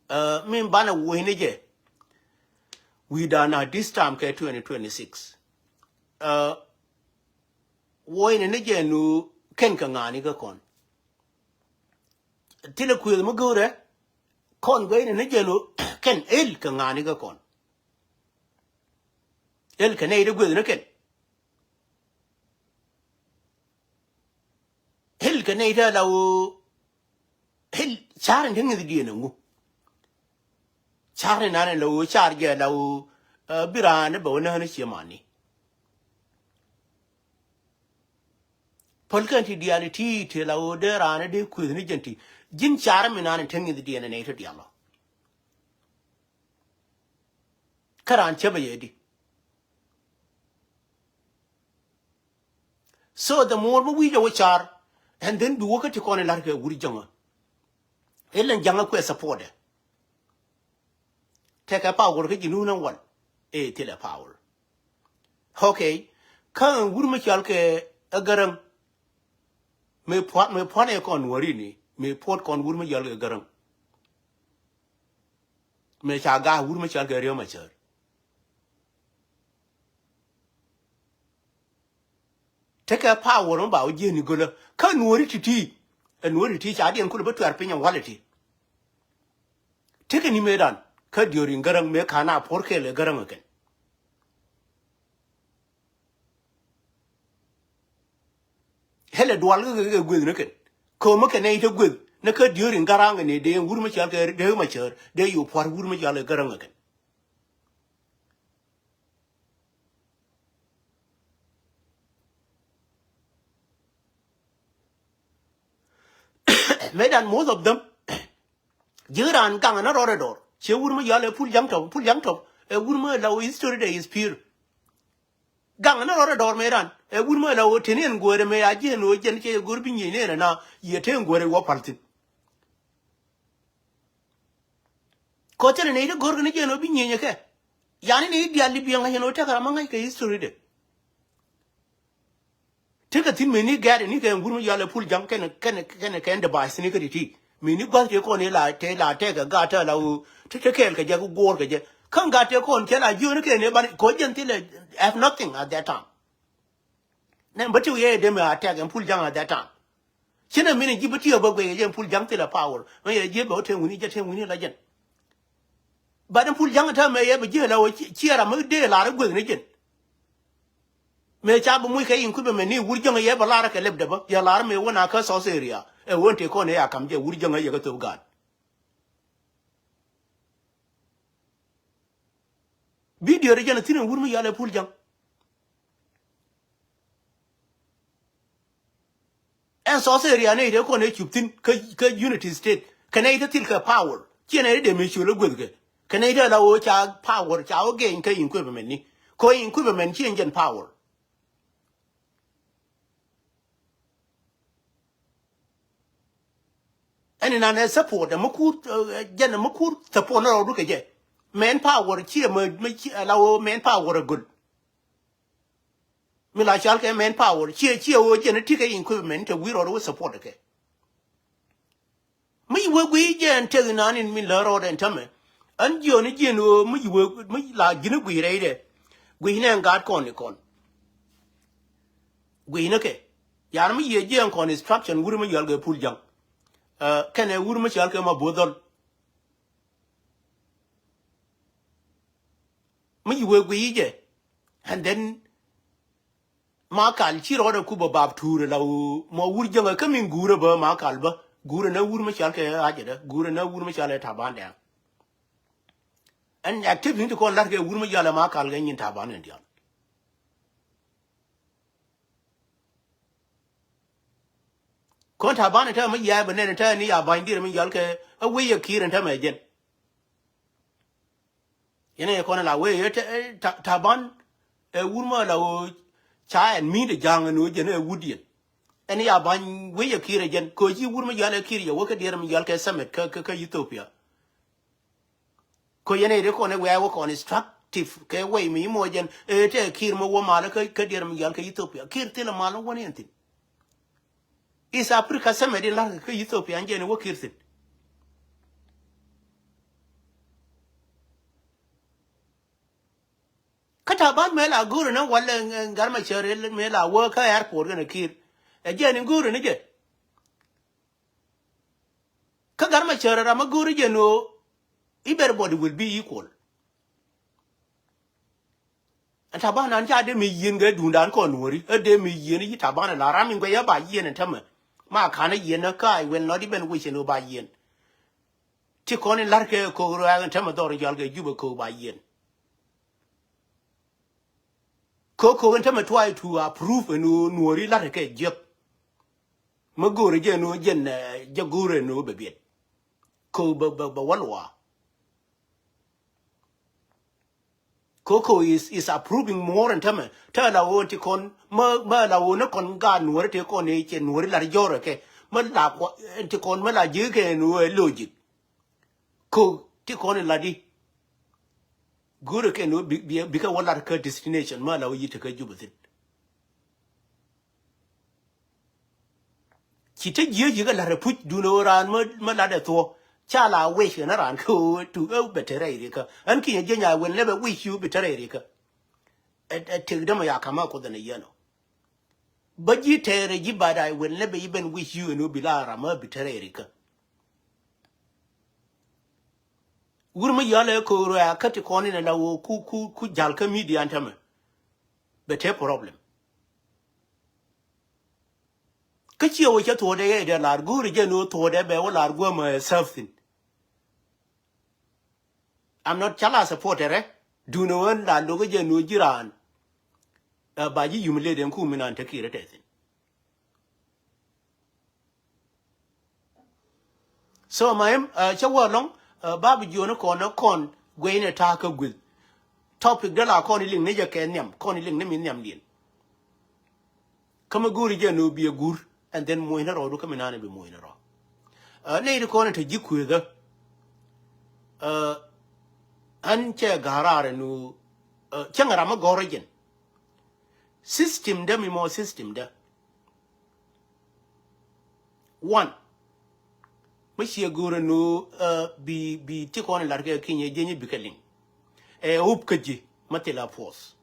Ɛ, min banɛ wuɔ̱cni jɛ. Wi̱i̱dan a this time kɛ twenty twenty-six. Ɛ, wuɔ̱cni ni jɛ ɛn ɣöö kɛn kɛ ŋa̱a̱ni kä kɔn. Thilɛ kuëth mi go̱o̱rɛ kɔn guɛcni ni jɛ ɛn ɣöö kɛn el kɛ ŋa̱a̱ni kä kɔn. El kɛ nɛy ti gueth ni kɛn. El kɛ nɛy ti ala ɣöö el car in ti ŋi̱thdiɛn ɛŋu. Car in an ala ɣöö car jɛ ala ɣöö, ɛ, bi raan bɛ wä näk ni cie mani. Päl kɛn ti diaal ti ti ala ɣöö dee raan dee kuëth ni jɛn ti. Ji̱n car mi nan in ti ŋi̱thdiɛn ɛ nɛy ti diaal ɔ. Kä raan cäpɛ yɛ di. So the more mi wi̱i̱ jɛ wä car, and then bi wä kä ti kɔn in la̱r kɛ wur jäŋä. Ilɛ jäŋä kuɛ support ɛ. Tekɛ power kä ji̱ nuun ɛn wal. Ɛ thilɛ power. Okay. Kä ɛn wur mi cɔal kɛ ɛ Gäräŋ. Mëë pua̱t, mëë pua̱t ɛ kɔn nuɔ̱ɔ̱rini. Mëë puɔ̱t kɔn wur mi cɔal kɛ Gäräŋ. Mëë ca ga̱a̱ wur mi cɔal kɛ Riek Machar. Tekɛ power mi ba wä jiɛn ni gölä. Kä nuɔ̱ɔ̱ri ti̱ti̱. Ɛ nuɔ̱ɔ̱ri ti̱ti̱ ca diɛn kulɛ bä tuɛr piny ɛ walɛ ti. Tekɛ ni mëëdan. Kä during Gäräŋ mëë ka̱n a puɔ̱r kɛɛl ɛ Gäräŋ ɛ kɛn. Helɛ dual kä kɛ gueth ni kɛn. Ko̱mä kɛ nɛy te gueth ni kä during Gäräŋ ni dee wur mi cɔal kɛ dee ma cär dee yo̱o̱ pua̱r wur mi cɔal kɛ Gäräŋ ɛ kɛn. Mëëdan most of them. Ji̱ raan gaŋ ni rɔɔdɛ dɔɔr. Ciɛ wur mi yɔal ɛ Pul Jaŋ Tɔp, Pul Jaŋ Tɔp. Ɛ wur mi la wä history de is pure. Gaŋ ni rɔɔdɛ dɔɔr mëëdan. Ɛ wur mi la wä teni ɛn guäärɛ mëë a ji̱ ɛn wä jɛn cɛ go̱r bi nyieny ni ɛn ɛna. Yɛ te ɛn guäärɛ wä pal thi̱n. Kɔ thilɛ nɛy ti go̱r kɛ ni jɛn wä bi nyieny ɛ kɛ. Yani ni diaal di biɛŋ ɛ jɛn wä tekɛ ram mi ŋa̱c kɛ history de. Tekɛ thi̱n mëni gɛ̈t ni kɛ wur mi yɔal ɛ Pul Jaŋ kɛnɛ, kɛnɛ, kɛnɛ, kɛnɛ device ni kä ti̱ti̱. Mëni gua̱th tëë kɔn i̱ la tëë la tëë kɛ gat tëë la ɣöö te te kɛɛl kɛ jɛ kɛ guɔ̱ɔ̱r kɛ jɛ. Kä gat tëë kɔn cɛ la jiööni kɛn i̱ ban kɔ jɛn thilɛ have nothing at that time. Nɛ bä ti wi̱i̱ ɛ dem a tɛk ɛn Pul Jaŋ at that time. Ci nɛ min ji̱ bä ti ɛ bä guɛy ɛ jɛ ɛn Pul Jaŋ thilɛ power. Mɛ yɛ ji̱ bɛ wä tëë wuni jɛ tëë wuni la jɛn. But ɛn Pul Jaŋ ɛ täämɛ yɛ bɛ ji̱ ɛ la wä ci, ci ɛ ram mi dee lar ɛ gueth ni jɛn. Mëë ca bi muc kɛ in kui̱ bɛ mɛn ni wur jäŋ yɛ bɛ lar kɛ lɛpdɛ bä yɛ lar mëë wä na kä South area ɛ wä te kɔn ɛ ya kam jɛ wur jäŋ ɛ yɛ kɛ thop gaat. Video ri jɛn a thi̱n ɛ wur mi yɔal ɛ Pul Jaŋ. Ɛn South area nɛy te kɔn ɛ cup thi̱n kä, kä Unity State kɛ nɛy te thil kɛ power. Ciɛ nɛy te dee mëë ciöl ɛ gueth kɛ kɛ nɛy te la wä ca power ca wä gɛny kä in kui̱ bɛ mɛn ni kɔ in kui̱ bɛ mɛn ci ɛn jɛn power. Ɛn inan ɛ support ɛ mi kur, ɛ, jɛn ɛ mi kur support ni rɔɔdu kɛ jɛ. Mɛn power ciɛ mɛ, mɛ ciɛ la wä mɛn power ɛ göl. Mi la cal kɛ mɛn power ciɛ, ciɛ wä jɛn ɛ ti kɛ equipment te wi̱i̱ rɔɔdu wä support kɛ. Mi wee guiy jɛ ɛn tek inan in min lä rɔɔdɛ ɛn tämɛ. Ɛn jiɔni jiɛn ɣöö mi wee mi la ji̱n i̱ guiy rɛydɛ. Guiy nɛ ɛn gaat kɔn i̱ kɔn. Guiy ni kɛ. Yan mi yiëë jiɛn kɔn instruction wur mi yɔal kɛ Pul Jaŋ. Ɛ, kɛnɛ wur mi cɔal kɛ ma bo̱o̱th dhɔl. Mi wee guiy jɛ. And then Makal ci rɔɔdɛ ku bä bap tuurɛ la wu mɔ wur jäŋä kä min guurɛ bä Makal bä guurɛ nä wur mi cɔal kɛ Ajɛdä guurɛ nä wur mi cɔal kɛ Taban Dɛŋ. Ɛn activity ti kɔn la̱t kɛ wur mi yal ɛma kal kɛ nyin Taban in dial. Kɔn Taban in tɛmɛ mi yal bɛ nɛn in tɛmɛ ni ya ba̱ny dir mi yal kɛ ɛ wee yɛ Kiir in tɛmɛ jɛn. Yɛn ɛ kɔn la wee ɛ Taban ɛ wur mi la woo ca ɛn mi de ja̱a̱ŋ ɛn woo jɛn ɛ wut yɛn. Ɛn ya ba̱ny wee yɛ Kiir ɛ jɛn kɛ wee ci wur mi yal ɛ Kiir yɛ wee kä diɛr mi yal kɛ summit kä Ethiopia. Kɛ yɛn ɛ ri kɔn ɛ wee a wee kɔn instructive kɛ wee mi mɔ jɛn ɛ tɛ Kiir mi wä mal kä diɛr mi yal kɛ Ethiopia. Kiir thil mal wä ni ɛn thin. East Africa summit in la̱r kä Ethiopia ɛn jɛn ɛ wä Kiir thin. Kä Taban mëë la go̱o̱rä ni walɛ Garma Cär mëë la wä kä airport kɛnɛ Kiir. Ɛ jɛn in go̱o̱rä ni jɛ. Kä Garma Cär ram mi go̱o̱rä jɛ ni ɣöö everybody will be equal. Ɛn Taban an ca dee mi yieen gɛ duundan kɔn nuɔ̱ri ɛ dee mi yieen yi Taban la ram in guɛy ɛ ba yieen ɛn tämɛ. Ma ka̱n ɛ yieen kä I will not even wish ɛn ɣöö ba yieen. Ti kɔn in la̱r kɛ ko̱k rɔaak ɛn tämɛ dhɔr in jɔal kɛ Jubɛ ko̱k ba yieen. Ko̱k ko̱k ɛn tämɛ try to approve ɛn ɣöö nuɔ̱ri la̱r kɛ jiäk. Mi go̱o̱rä jɛ ɛn ɣöö jɛn jɛ go̱o̱rä ɛn ɣöö bɛ biɛt. Ko̱k bɛ bɛ bɛ wä luaak. Koko is is approving more ɛn tämɛ. Tɛ la ɣöö ti kɔn mä mä la ɣöö ni kɔn gaat nuɔ̱ɔ̱ri ti kɔn i̱ cɛ nuɔ̱ɔ̱ri lat jɔrɛ kɛ mä la kua ti kɔn mä la ji̱ kɛ ɛn ɣöö ɛ logic. Ko ti kɔn i̱ lat i̱ go̱o̱rɛ kɛ ɛn ɣöö bi bi bikɛ wä lat kä destination mä la ɣöö yi̱ tekä Jubɛ thi̱n. Ci te jiääk yi̱ kɛ la̱t ɛ puc duundɛ ɣöö raan mä mä la̱t ɛ thuɔ̱k. Ca la wec kɛn raan kä ɣöö tuk ɛ bɛ te rɛy rikä. Ɣän kinyɛ jieny I will never wish you bi te rɛy rikä. Ɛ ɛ tëk dämɛ ya ka̱m ɛ kuoth ɛn ɛ yɛn ɔ. Bä ji̱ tɛɛrɛ ji̱, but I will never even wish you ɛn ɣöö bi la ram ɛ bi te rɛy rikä. Wur mi yɔl ɛ ko̱o̱r ɛ kä ti kɔn in ɛ la ɣöö ku ku ku ja̱l kä media ɛn tämɛ. Bɛ te problem. Kä ciɛ wä cä thuɔɔdɛ yɛ dee lar go̱o̱ri jɛ ni wä thuɔɔdɛ bɛ wä lar guämä ɛ sääp thi̱n. I'm not cä la supporter ɛ duundɛ wä la lokä jɛ ni wä ji̱ raan. Ɛ ba ji̱ yum led ɛn kum inan te Kiir ɛ tɛthin. So ma em cä wä lɔŋ ba bi jiɔni kɔn ɛ kɔn gueyni ta̱a̱ kä gui̱th. Topic dee la kɔn iliŋ ni jɛ kɛ nhiam kɔn iliŋ ni mi nhiamdiɛn. Kä mi go̱o̱ri jɛ ni wä bi ɛ guur and then muɔ̱cni rɔɔdu kä mi nani bi muɔ̱cni rɔɔ. Nɛy ti kɔn ɛ te ji̱ kueethä. Ɣän cɛ ga̱r raar ɛ ni wä cäŋ ram mi gɔ̱r rɔ jɛn. System dä mi mɔ system dä. One, mi ciɛ go̱o̱rä ni ɣöö bi bi ti kɔn in lar kɛ kinyɛ jieny bikɛ liŋ. Ɛ ɣöö kä ji̱ mi thil a puɔth.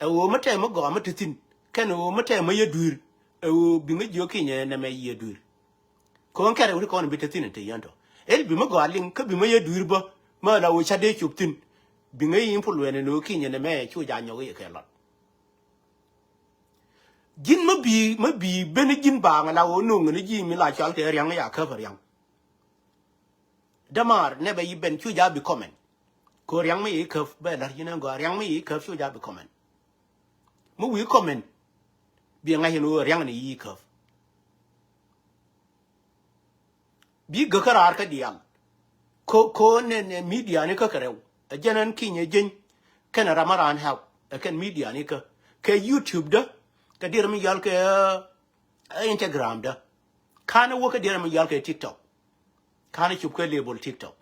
Ɛ ɣöö mi tɛm mi gɔaa mi te thi̱n kɛn ɣöö mi tɛm mi yɛ dui̱r. Ɛ ɣöö bi mi jiök kinyɛ nɛmɛ yɛ dui̱r. Ko̱n kɛrɛ wut kɔn bi te thi̱n in te yɛn tɔ. Ɛl bi mi gɔaa liŋ kä bi mi yɛ dui̱r bä mi la ɣöö ca dee cop thi̱n. Bi ŋäc influence ni ɣöö kinyɛ nɛmɛ cu ja nyɔk i̱ kɛ lɔt. Ji̱n mä bi̱i̱ mä bi̱i̱ ben ji̱n baaŋ la ɣöö no̱o̱ŋ ni ji̱ mi la cɔal kɛ ria̱ŋ ya käp ria̱ŋ. Dämaar nɛ bɛ yi ben cu ja bi comment. Ko ria̱ŋ mi yi käp bɛ la̱r ji̱n ɛn gɔaa ria̱ŋ mi yi käp cu ja bi comment. Mi wi̱i̱ comment bi ŋa̱c ɛn ɣöö ria̱ŋ ni yi käp. Bi gäkä raar kä diaal. Ko ko nɛ nɛ media ni kä kɛ rɛw ɛ jɛn ɛn kinyɛ jieny. Kɛn ɛ ram a raan help ɛ kɛn media ni kä kɛ YouTube dä. Kɛ dier mi yal kɛ ɛ Instagram dä. Ka̱n ɛ wä kɛ dier mi yal kɛ TikTok. Ka̱n ɛ cop kɛ label TikTok.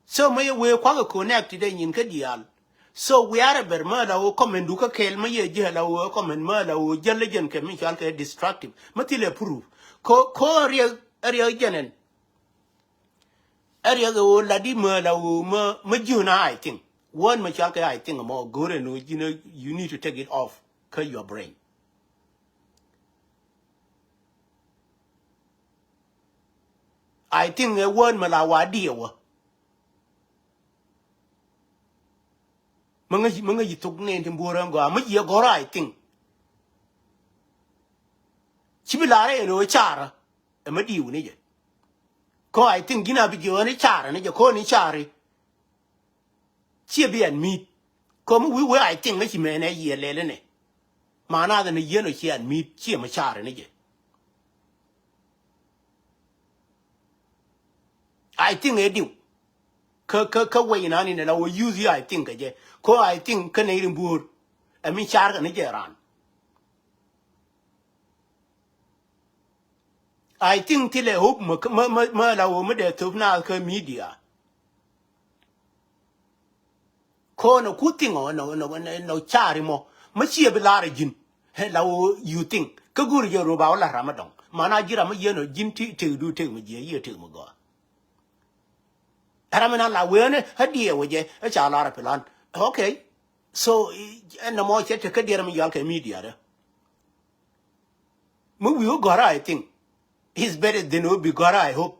So mä yɛ wee kua̱kɛ connect ti dee nyin kä diaal. So wiarɛ bɛr mä la wä comment du kä kɛɛl mä yɛ ji̱ la wä comment mä la wä jäl lä jɛn kɛ mi cual kɛ destructive mä thilɛ proof. Ko ko riɛk riɛk jɛn ɛn. Riɛk ɛ wä la di mä la wä mä mä ji̱ na I think. Word mä cual kɛ I think mɔ go̱rɛ ni wä ji̱ na you need to take it off kä your brain. I think ɛ word mi la wa diɛ wä. Mi ŋäc mi ŋäc thok nɛn ti buɔ̱rä ŋɔa mi jiɛ gɔ̱rä I think. Ci bi la̱rä ɛn ɣöö carä ɛ mi diw ni jɛ. Kɔ I think ji̱n a bi jiɛ ɣän i̱ car ɛn i̱ jɛ kɔn i̱ car i̱. Ciɛ bi ɛn mi̱i̱t. Kɔ mi wi̱i̱ wee I think ŋäci mɛn ɛ yiɛ lɛl inɛ. Mana dhän i̱ yieen ɔ ciɛ ɛn mi̱i̱t ciɛ mi car ɛn i̱ jɛ. I think ɛ diw. Kä, kä, kä wec inan inɛ la wä use i̱ I think kɛ jɛ. Kɔ I think kä nɛy rin buɔ̱ɔ̱r. Ɛ mi car kɛ ni jɛ ran. I think thilɛ hope mä, mä, mä, mä la wä mä dee thop naath kä media. Kɔn a ku thing ɔ nɔ, nɔ, nɔ, nɔ cari mɔ. Mä ciɛ bi lar a ji̱n. Hɛ la wä you think. Kä go̱ri jɛ ro ba wä la ram a dɔŋ. Mana ji̱ ram a yɛn ɔ ji̱n ti, tek du tek mi jiɛ, yiɛ tek mi gɔaa. Ɛ ram inan la wee ni, a diɛ wä jɛ, a ca lar a plan. Okay. So, i, ɛn nɔmɔ cɛ tek kä diɛ ram a yɔal kɛ media dɛ. Mi wi̱i̱ wä gɔ̱rä I think. Is better than wä bi gɔ̱rä I hope.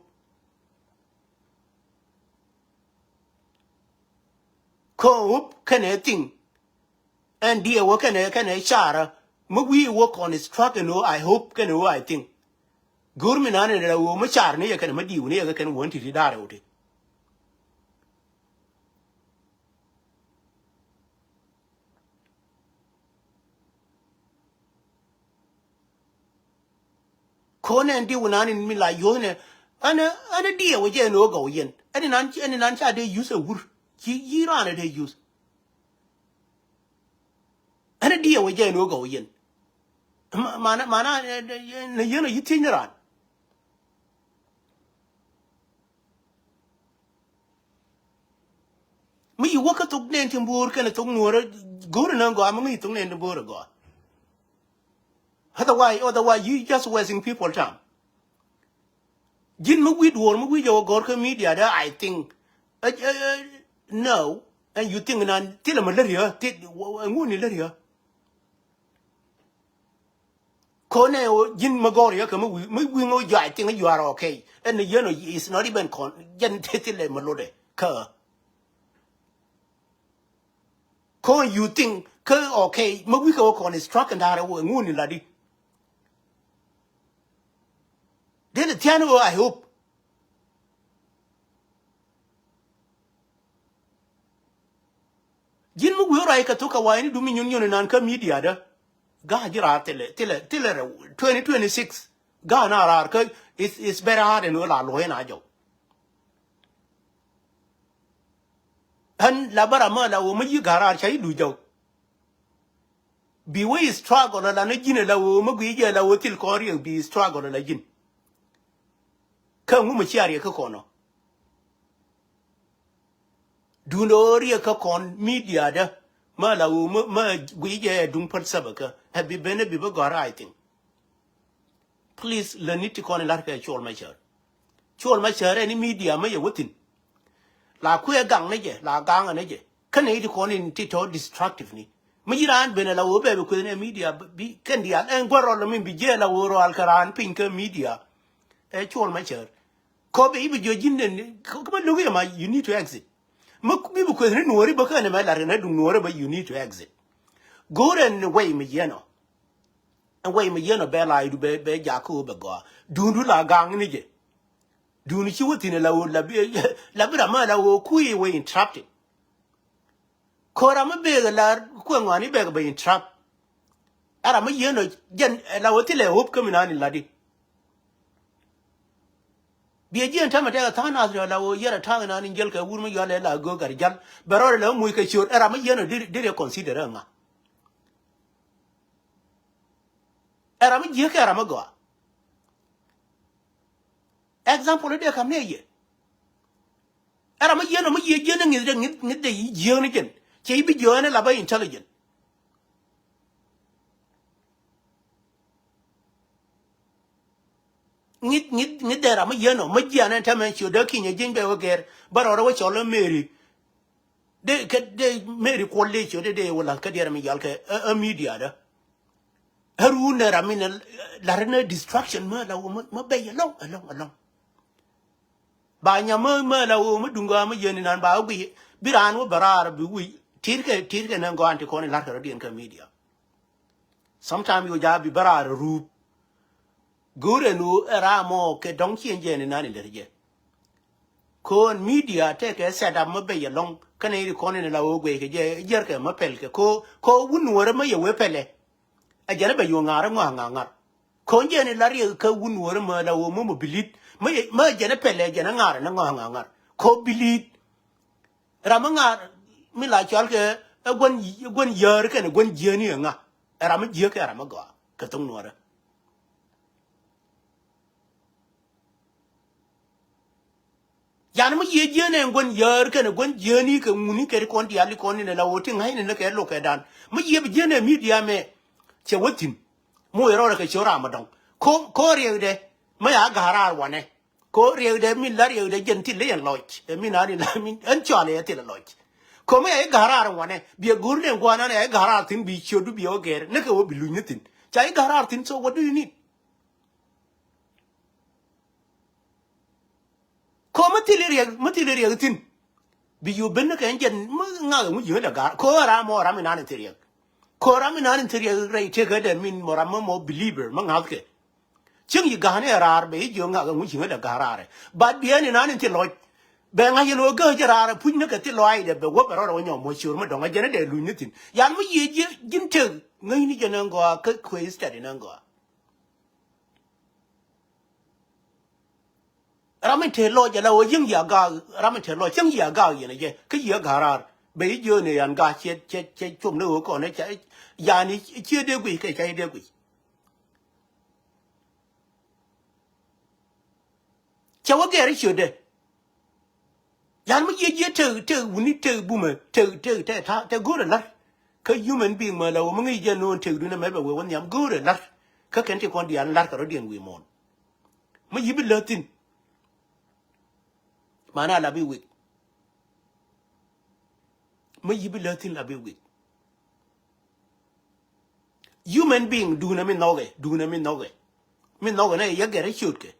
Kɔ hope kɛnɛ think. Ɛn diɛ wä kɛnɛ, kɛnɛ carä. Mi wi̱i̱ wä construct ɛn wä I hope kɛnɛ wä I think. Go̱r mi nan in rɛ wä mi car ni yɛ kɛnɛ mi diw ni yɛ kɛnɛ wä ni ti ti da̱rɛ wä ti. Kɔn ɛn diw nan in mi la yo̱o̱th nɛ. Ɛn, ɛn diɛ wä jɛ ɛn ɣöö gɔw yɛn. Ɛn nan, ɛn nan ca dee use ɛ wur. Ci yi ran ɛ dee use. Ɛn diɛ wä jɛ ɛn ɣöö gɔw yɛn. Ma, mana, mana, ɛ, ɛ, ɛ, nɛ yɛn ɔ yi thiec ni ran. Mi yi wä kä thok nɛn tin bo̱o̱r kɛnɛ thok nuɔ̱ɔ̱rä go̱o̱rä nä gɔaa mi ŋäc thok nɛn tin bo̱o̱rä gɔaa. Otherwise, otherwise, you just wasting people time. Ji̱n mi wi̱i̱ duɔ̱ɔ̱r mi wi̱i̱ jɛ wä gɔ̱r kä media dä, I think, ɛ, ɛ, ɛ, no, and you think nan thilɛ mi lät riä, thil, ŋuni lät riä. Kɔn ɛ ɣöö ji̱n mi gɔ̱r yɛ kɛ mi wi̱i̱, mi wi̱i̱ ŋä jɔac thing you are okay. Ɛn ni yɛn ɔ is not even con, jɛn thilɛ mi lotdɛ kä. Kɔn you think kä okay, mi wi̱i̱ kɛ wä kɔn is truck and dare wä ŋuni la di. Dee ni thian wä I hope. Ji̱n mi wi̱i̱ ruac kɛ thok kɛ wa̱i̱ni dumi nyun nyun inan kä media dä. Ga̱a̱ ji̱ raar thilɛ, thilɛ, thilɛ rɛw, twenty twenty-six. Ga̱a̱ na raar kä it's, it's very hard ɛn ɣöö la luɔ̱c ɛn a jɔw. Ɣän la bä ram mä la ɣöö mä yi̱ ga̱a̱ raar ca i̱ luc jɔw. Bi wä i̱ struggle la ni ji̱n ɛ la ɣöö mä gui̱i̱ jɛ la ɣöö thil kɔn riɛk bi struggle la ji̱n. Kä ŋu mi cia riɛk kä kɔn ɔ. Duundɛ ɣöö riɛk kä kɔn media dä. Mä la ɣöö mä, mä gui̱i̱ jɛ ɛ duŋ päl sabä kä. Ɛ bi ben ɛ bi bä gɔ̱r I think. Please, lät ni ti kɔn in la̱rkɛ Cuɔl Macär. Cuɔl Macär ɛn i̱ media mä yɛ wä thi̱n. La kuɛ gaŋ ni jɛ, la gaŋ ni jɛ. Kä nɛ i̱ ti kɔn in ti tɔ destructive ni. Mi ji̱ raan ben ala wä bɛ bi kueth ni media bi kɛn diaal ɛn gua̱r rɔl mi bi jiɛ ala wä rɔal kɛ raan piny kä media. Ɛ Cuɔl Macär. Kɔ bɛ i̱ bi jiɔ ji̱n den kä bä lo̱k i̱ ma you need to exit. Mi bi bi kueth ni nuɔri bä kɛn mɛ lar kɛ nɛ duŋ nuɔri bä you need to exit. Go̱o̱rɛ ni wɛy mi jiɛn ɔ. Ɛn wɛy mi yɛn ɔ bɛ la idu bɛ, bɛ jakä wä bɛ gɔaa. Duundu la gaŋ ni jɛ. Duundu ci wä thi̱n la wä la bi, la bi ram ma la wä kui̱ wä interrupted. Kɔ ram ma bek la kuɛ ŋɔani bek bɛ interrupt. Ɛ ram ma yɛn ɔ jɛn la wä thilɛ hope kä mi nani la di. Biɛ jiɛn täämɛ tɛk ɛ tha̱a̱ŋ nath la wä yɛr ɛ ta̱a̱ŋ nani jɛl kɛ wur mi yɔal ɛ la göök gat jal. Bɛ rɔɔd ɛ la wä muc kɛ ciöt ɛ ram ma yɛn ɔ diri, diri ɛ consider ɛ ŋa. Ɛ ram mi jiääk kɛ ram mi gɔaa. Example dee kam ni ɛ yɛ. Ɛ ram mi yieen ɔ mi yieen jieen ni ŋi̱th dee ŋi̱th, ŋi̱th dee yi jiääk ni jɛn. Cɛ yi bi jiääk ni la bä intelligent. Ŋi̱th, ŋi̱th, ŋi̱th dee ram mi yieen ɔ mi jiääk ni tɛmɛ ciö dee kinyɛ jieny bɛ wä gɛr. Bä rɔɔdɛ wä cɔl ɛ Mary. Dee kɛ dee Mary Kuɔl dee ciö dee dee wä la̱th kä diɛɛr mi yal kɛ ɛ, ɛ media dä. Ɛ ruun dee ram mi nɛ la̱r ni destruction mi la wä mi bɛy ɛlɔ̱ŋ, ɛlɔ̱ŋ, ɛlɔ̱ŋ. Ba nyam mi, mi la wä mi duŋ gɔaa mi yɛn inan ba wä guiy bi raan wä bɛ raar bi wi̱i̱. Ti̱i̱tkɛ, ti̱i̱tkɛ nɛ gɔaa ti kɔn i̱ la̱r kɛ rɔ diɛn kä media. Sometimes yo̱ ja̱ bi bä raar ruup. Go̱o̱rɛ nu ɛ ram mɔ kɛ dɔ̱ŋ ciɛn jɛn inan in der jɛ. Kɔn media tëëkɛ set up mä bɛy ɛlɔ̱ŋ. Kɛnɛ i̱ kɔn in la wä guey kɛ jɛ jiärkɛ mä pɛl kɛ. Kɔ, kɔ wun nuɔrä mä yɛ wee pɛlɛ. Ɛ jɛn ɛ bɛ yuɔ ŋa̱r ɛ ŋɔ̱a̱ ŋa̱ ŋa̱r. Kɔn jɛn ila riɛk kä wun wär mɛ la wä mɛ mɛ bilit. Mɛ, mɛ jɛn ɛ pɛlɛ jɛn ɛ ŋa̱r ɛ nɛ ŋa̱r ŋa̱r ŋa̱r. Kɔ bilit. Ram ɛ ŋa̱r mi la cɔal kɛ ɛ guän, guän yäär kɛnɛ guän jiäni ɛ ŋa̱. Ɛ ram ɛ jiäk kɛ ram ɛ gɔaa kɛ thoŋ nuɔrɛ. Yan mi yiëë jiɛn ɛ guän yäär kɛnɛ guän jiäni kɛ ŋuni kɛ ti kɔn diaal ti kɔn ni nɛ la wä ti ŋa̱cni ni kɛ lok kɛ dan. Mi yiëë bi jiɛn ɛ mi diaal mɛ cɛ wä thi̱n. Mi wä rɔɔdɛ kɛ ciö ram mi dɔ̱ŋ. Ko, ko riɛkdɛ mi ya ga̱raar wanɛ. Ko riɛkdɛ mi la riɛkdɛ jɛn thil lɛ yɛn lɔc. Ɛ mi nani la mi ɛn cɔal ɛ thil lɔc. Ko mi ya i̱ ga̱raar wanɛ. Biɛ go̱r ni ɛn guanan ɛ i̱ ga̱raar thi̱n bi ciötdu biɛ wä gɛr. Ni kɛ wä bi luny ni thi̱n. Ca i̱ ga̱raar thi̱n, so what do you need? Ko mi thil riɛk, mi thil riɛk thi̱n. Bi yu ben ni kɛ jɛn mi ŋak ŋu ji̱ ŋä dɛ ga̱r. Ko ram mɔ ram inan in thil riɛk. Ko ram inan in thil riɛk rɛy tëkä dɛ min mɔ ram mɔ believer mi ŋa̱th kɛ. Cieŋ yi ga̱r ni ɛ raar bɛ yi jiö ŋak ŋu ji̱ ŋä dɛ ga̱r raar. But bi ɛn inan in thil lɔc. Bɛ ŋa̱c yɛn wä gääc raar puc ni kɛ thil lɔaacdɛ bɛ wä bɛ rɔɔdɛ wä nyɔm mɔ ciöör mi dɔ̱ŋ a jɛn dɛ luny ni thi̱n. Yan mi yiëë ji̱ ji̱n tëk ŋäcni jɛn ɛn gɔaa kä kuëë study ni ɛn gɔaa. Ram in te lɔc ala wä yiëŋ yia gaak, ram in te lɔc cäŋ yia gaak yɛn a jɛ kä yia ga̱raar. Bɛ yi jiööni yan gaak ciɛ, ciɛ, ciɛ com ni ɣöö kɔn ɛ ca yani ciɛ dee guic kɛ ca dee guic. Cɛ wä gɛɛr i̱ ciötdɛ. Yan mi jiɛ jiɛ tek, tek wuni tek bumɛ tek, tek, tek, tek, tek go̱o̱rɛ la̱r. Kä human being mɛ la wä mi ŋi̱i̱c jɛ no̱o̱n tek dun ɛmɛ bɛ wee wä nhiam go̱o̱rɛ la̱r. Kä kɛn ti kɔn diaal la̱r kɛ rɔ diɛn wi̱i̱ muɔ̱ɔ̱n. Mi yi bi läthin. Mana la bi wik. Mi yi bi läthin la bi wik. Human being duunɛ mi nhɔkɛ, duunɛ mi nhɔkɛ. Mi nhɔkɛ nɛ yɛ gɛr i̱ ciötkɛ.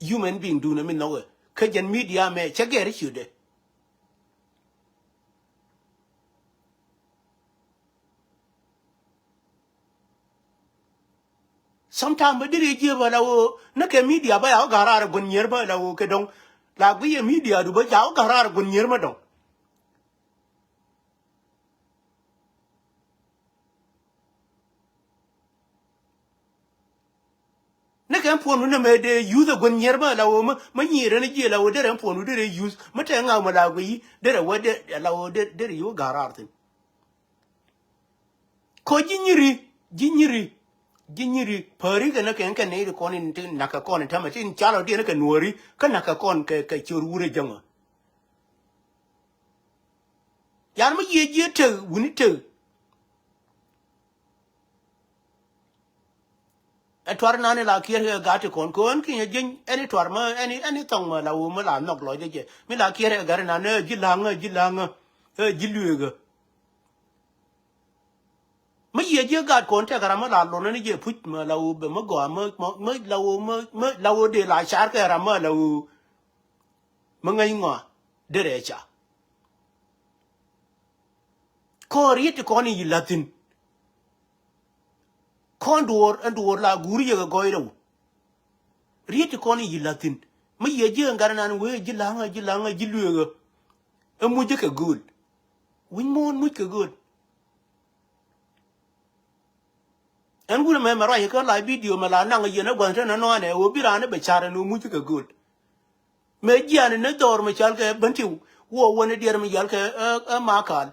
Human being duunɛ mi nhɔkɛ. Kä jɛn media mɛ cɛ gɛr i̱ ciötdɛ. Sometime bä deri jiɛ bä la wo ni kɛ media bä ya wä ga̱raar guun nyier bä la wo kɛ dɔŋ. La gui yɛ media du bä ya wä ga̱raar guun nyier bä dɔŋ. Ni kɛ ɛn puɔ̱n wun ɛmɛ dee yuth ɛ gua̱n nyier bä la wä mä, mä nyier ɛn jiɛ la wä derɛ ɛn puɔ̱n wun derɛ yuth mä tɛ ŋa̱k mä la guiy derɛ wä de la wä de derɛ yi wä ga̱r raar thi̱n. Kɔ ji̱ nyiri, ji̱ nyiri, ji̱ nyiri päri kɛ ni kɛ ɛn kɛ nɛy ti kɔn in ti nakä kɔn in tämɛ tin cal ɔ diɛn kɛ nuɔ̱ɔ̱ri kä nakä kɔn kɛ kɛ ciöör wurɛ jäŋä. Yan mi yiëë jiëë tek wuni tek. Ɛ tuar nani la kiɛr kɛ gat ti kɔn kɛ ɣän kinyɛ jieny ɛni tuar mä ɛni ɛni thɔŋ mä la wä mä la nhɔk lɔcdɛ jɛ mi la kiɛr kɛ gat nani ɛ ji̱ la̱ŋä ɛ ji̱ la̱ŋä ɛ ji̱ lueekä. Mi yiëë jiëë gat kɔn tɛk ram mä la lon ɛni jɛ puc mä la wä bɛ mä gɔaa mä mä la wä mä mä la wä dee la car kɛ ram mä la wä. Mi ŋäc ŋɔa derɛ ca. Kɔn riet ti kɔn in yi la̱thin. Kɔn duɔ̱ɔ̱r ɛn duɔ̱ɔ̱r la guur yek ɛ gɔɔy rɛw. Riet ti kɔn in yi la̱thin mi yiɛ ji̱ ɛn gat ɛnan wee ji̱ la̱ŋä ji̱ la̱ŋä ji̱ lueekä. Ɛ muc jɛ kɛ gööl. Wi̱c muɔ̱ɔ̱n muc kɛ gööl. Ɛn wun ɛmɛ mɛ ruac kä la bidio mɛ la naŋ yɛn ɛ gua̱n te nɔnɔanɛ ɣöö bi raan ɛ bɛ car ɛn ɣöö muc kɛ gööl. Mɛ jiani ni dhɔr mɛ cal kɛ Bentiu wä wä ni diɛr mɛ cal kɛ ɛ Makal.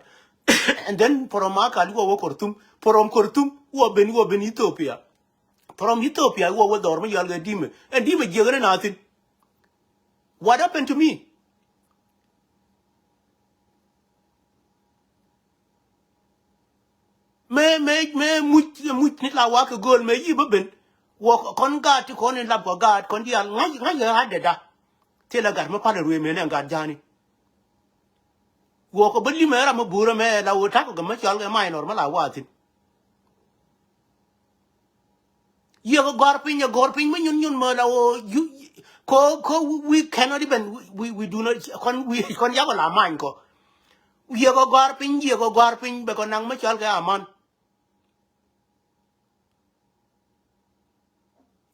And then from Makal wä wä Khartoum, from Khartoum wä ben wä ben Ethiopia. From Ethiopia wä wä dhɔr mɛ cal kɛ Dimɛ. Ɛn Dimɛ jiɛk ni na thin. What happened to me? Mëë mëë mëë muc muc ni la wak kɛ gööl mëë yi bä ben. Wä kɔn gaat ti kɔn in lap kɔ gaat kɔn diaal ŋa̱c ŋa̱c kɛ ɣa̱t dɛda. Thilɛ gat mi palɛ ruëë mëë nɛ gat ja̱a̱ni. Wä kɔ bä limɛ ram mi buurä mëë la wä ta̱k kɛ gɛ mi cɔal kɛ minor mi la wä a thi̱n. Yiëk ɔ gɔ̱a̱r piny ɔ gɔ̱a̱r piny mi nyun nyun mɛ la wä yu kɔ kɔ we cannot even we we do not kɔn we kɔn yakɔ la many kɔ. Yiëk ɔ gɔ̱a̱r piny yiëk ɔ gɔ̱a̱r piny bɛ kɔ naŋ mi cɔal kɛ aman.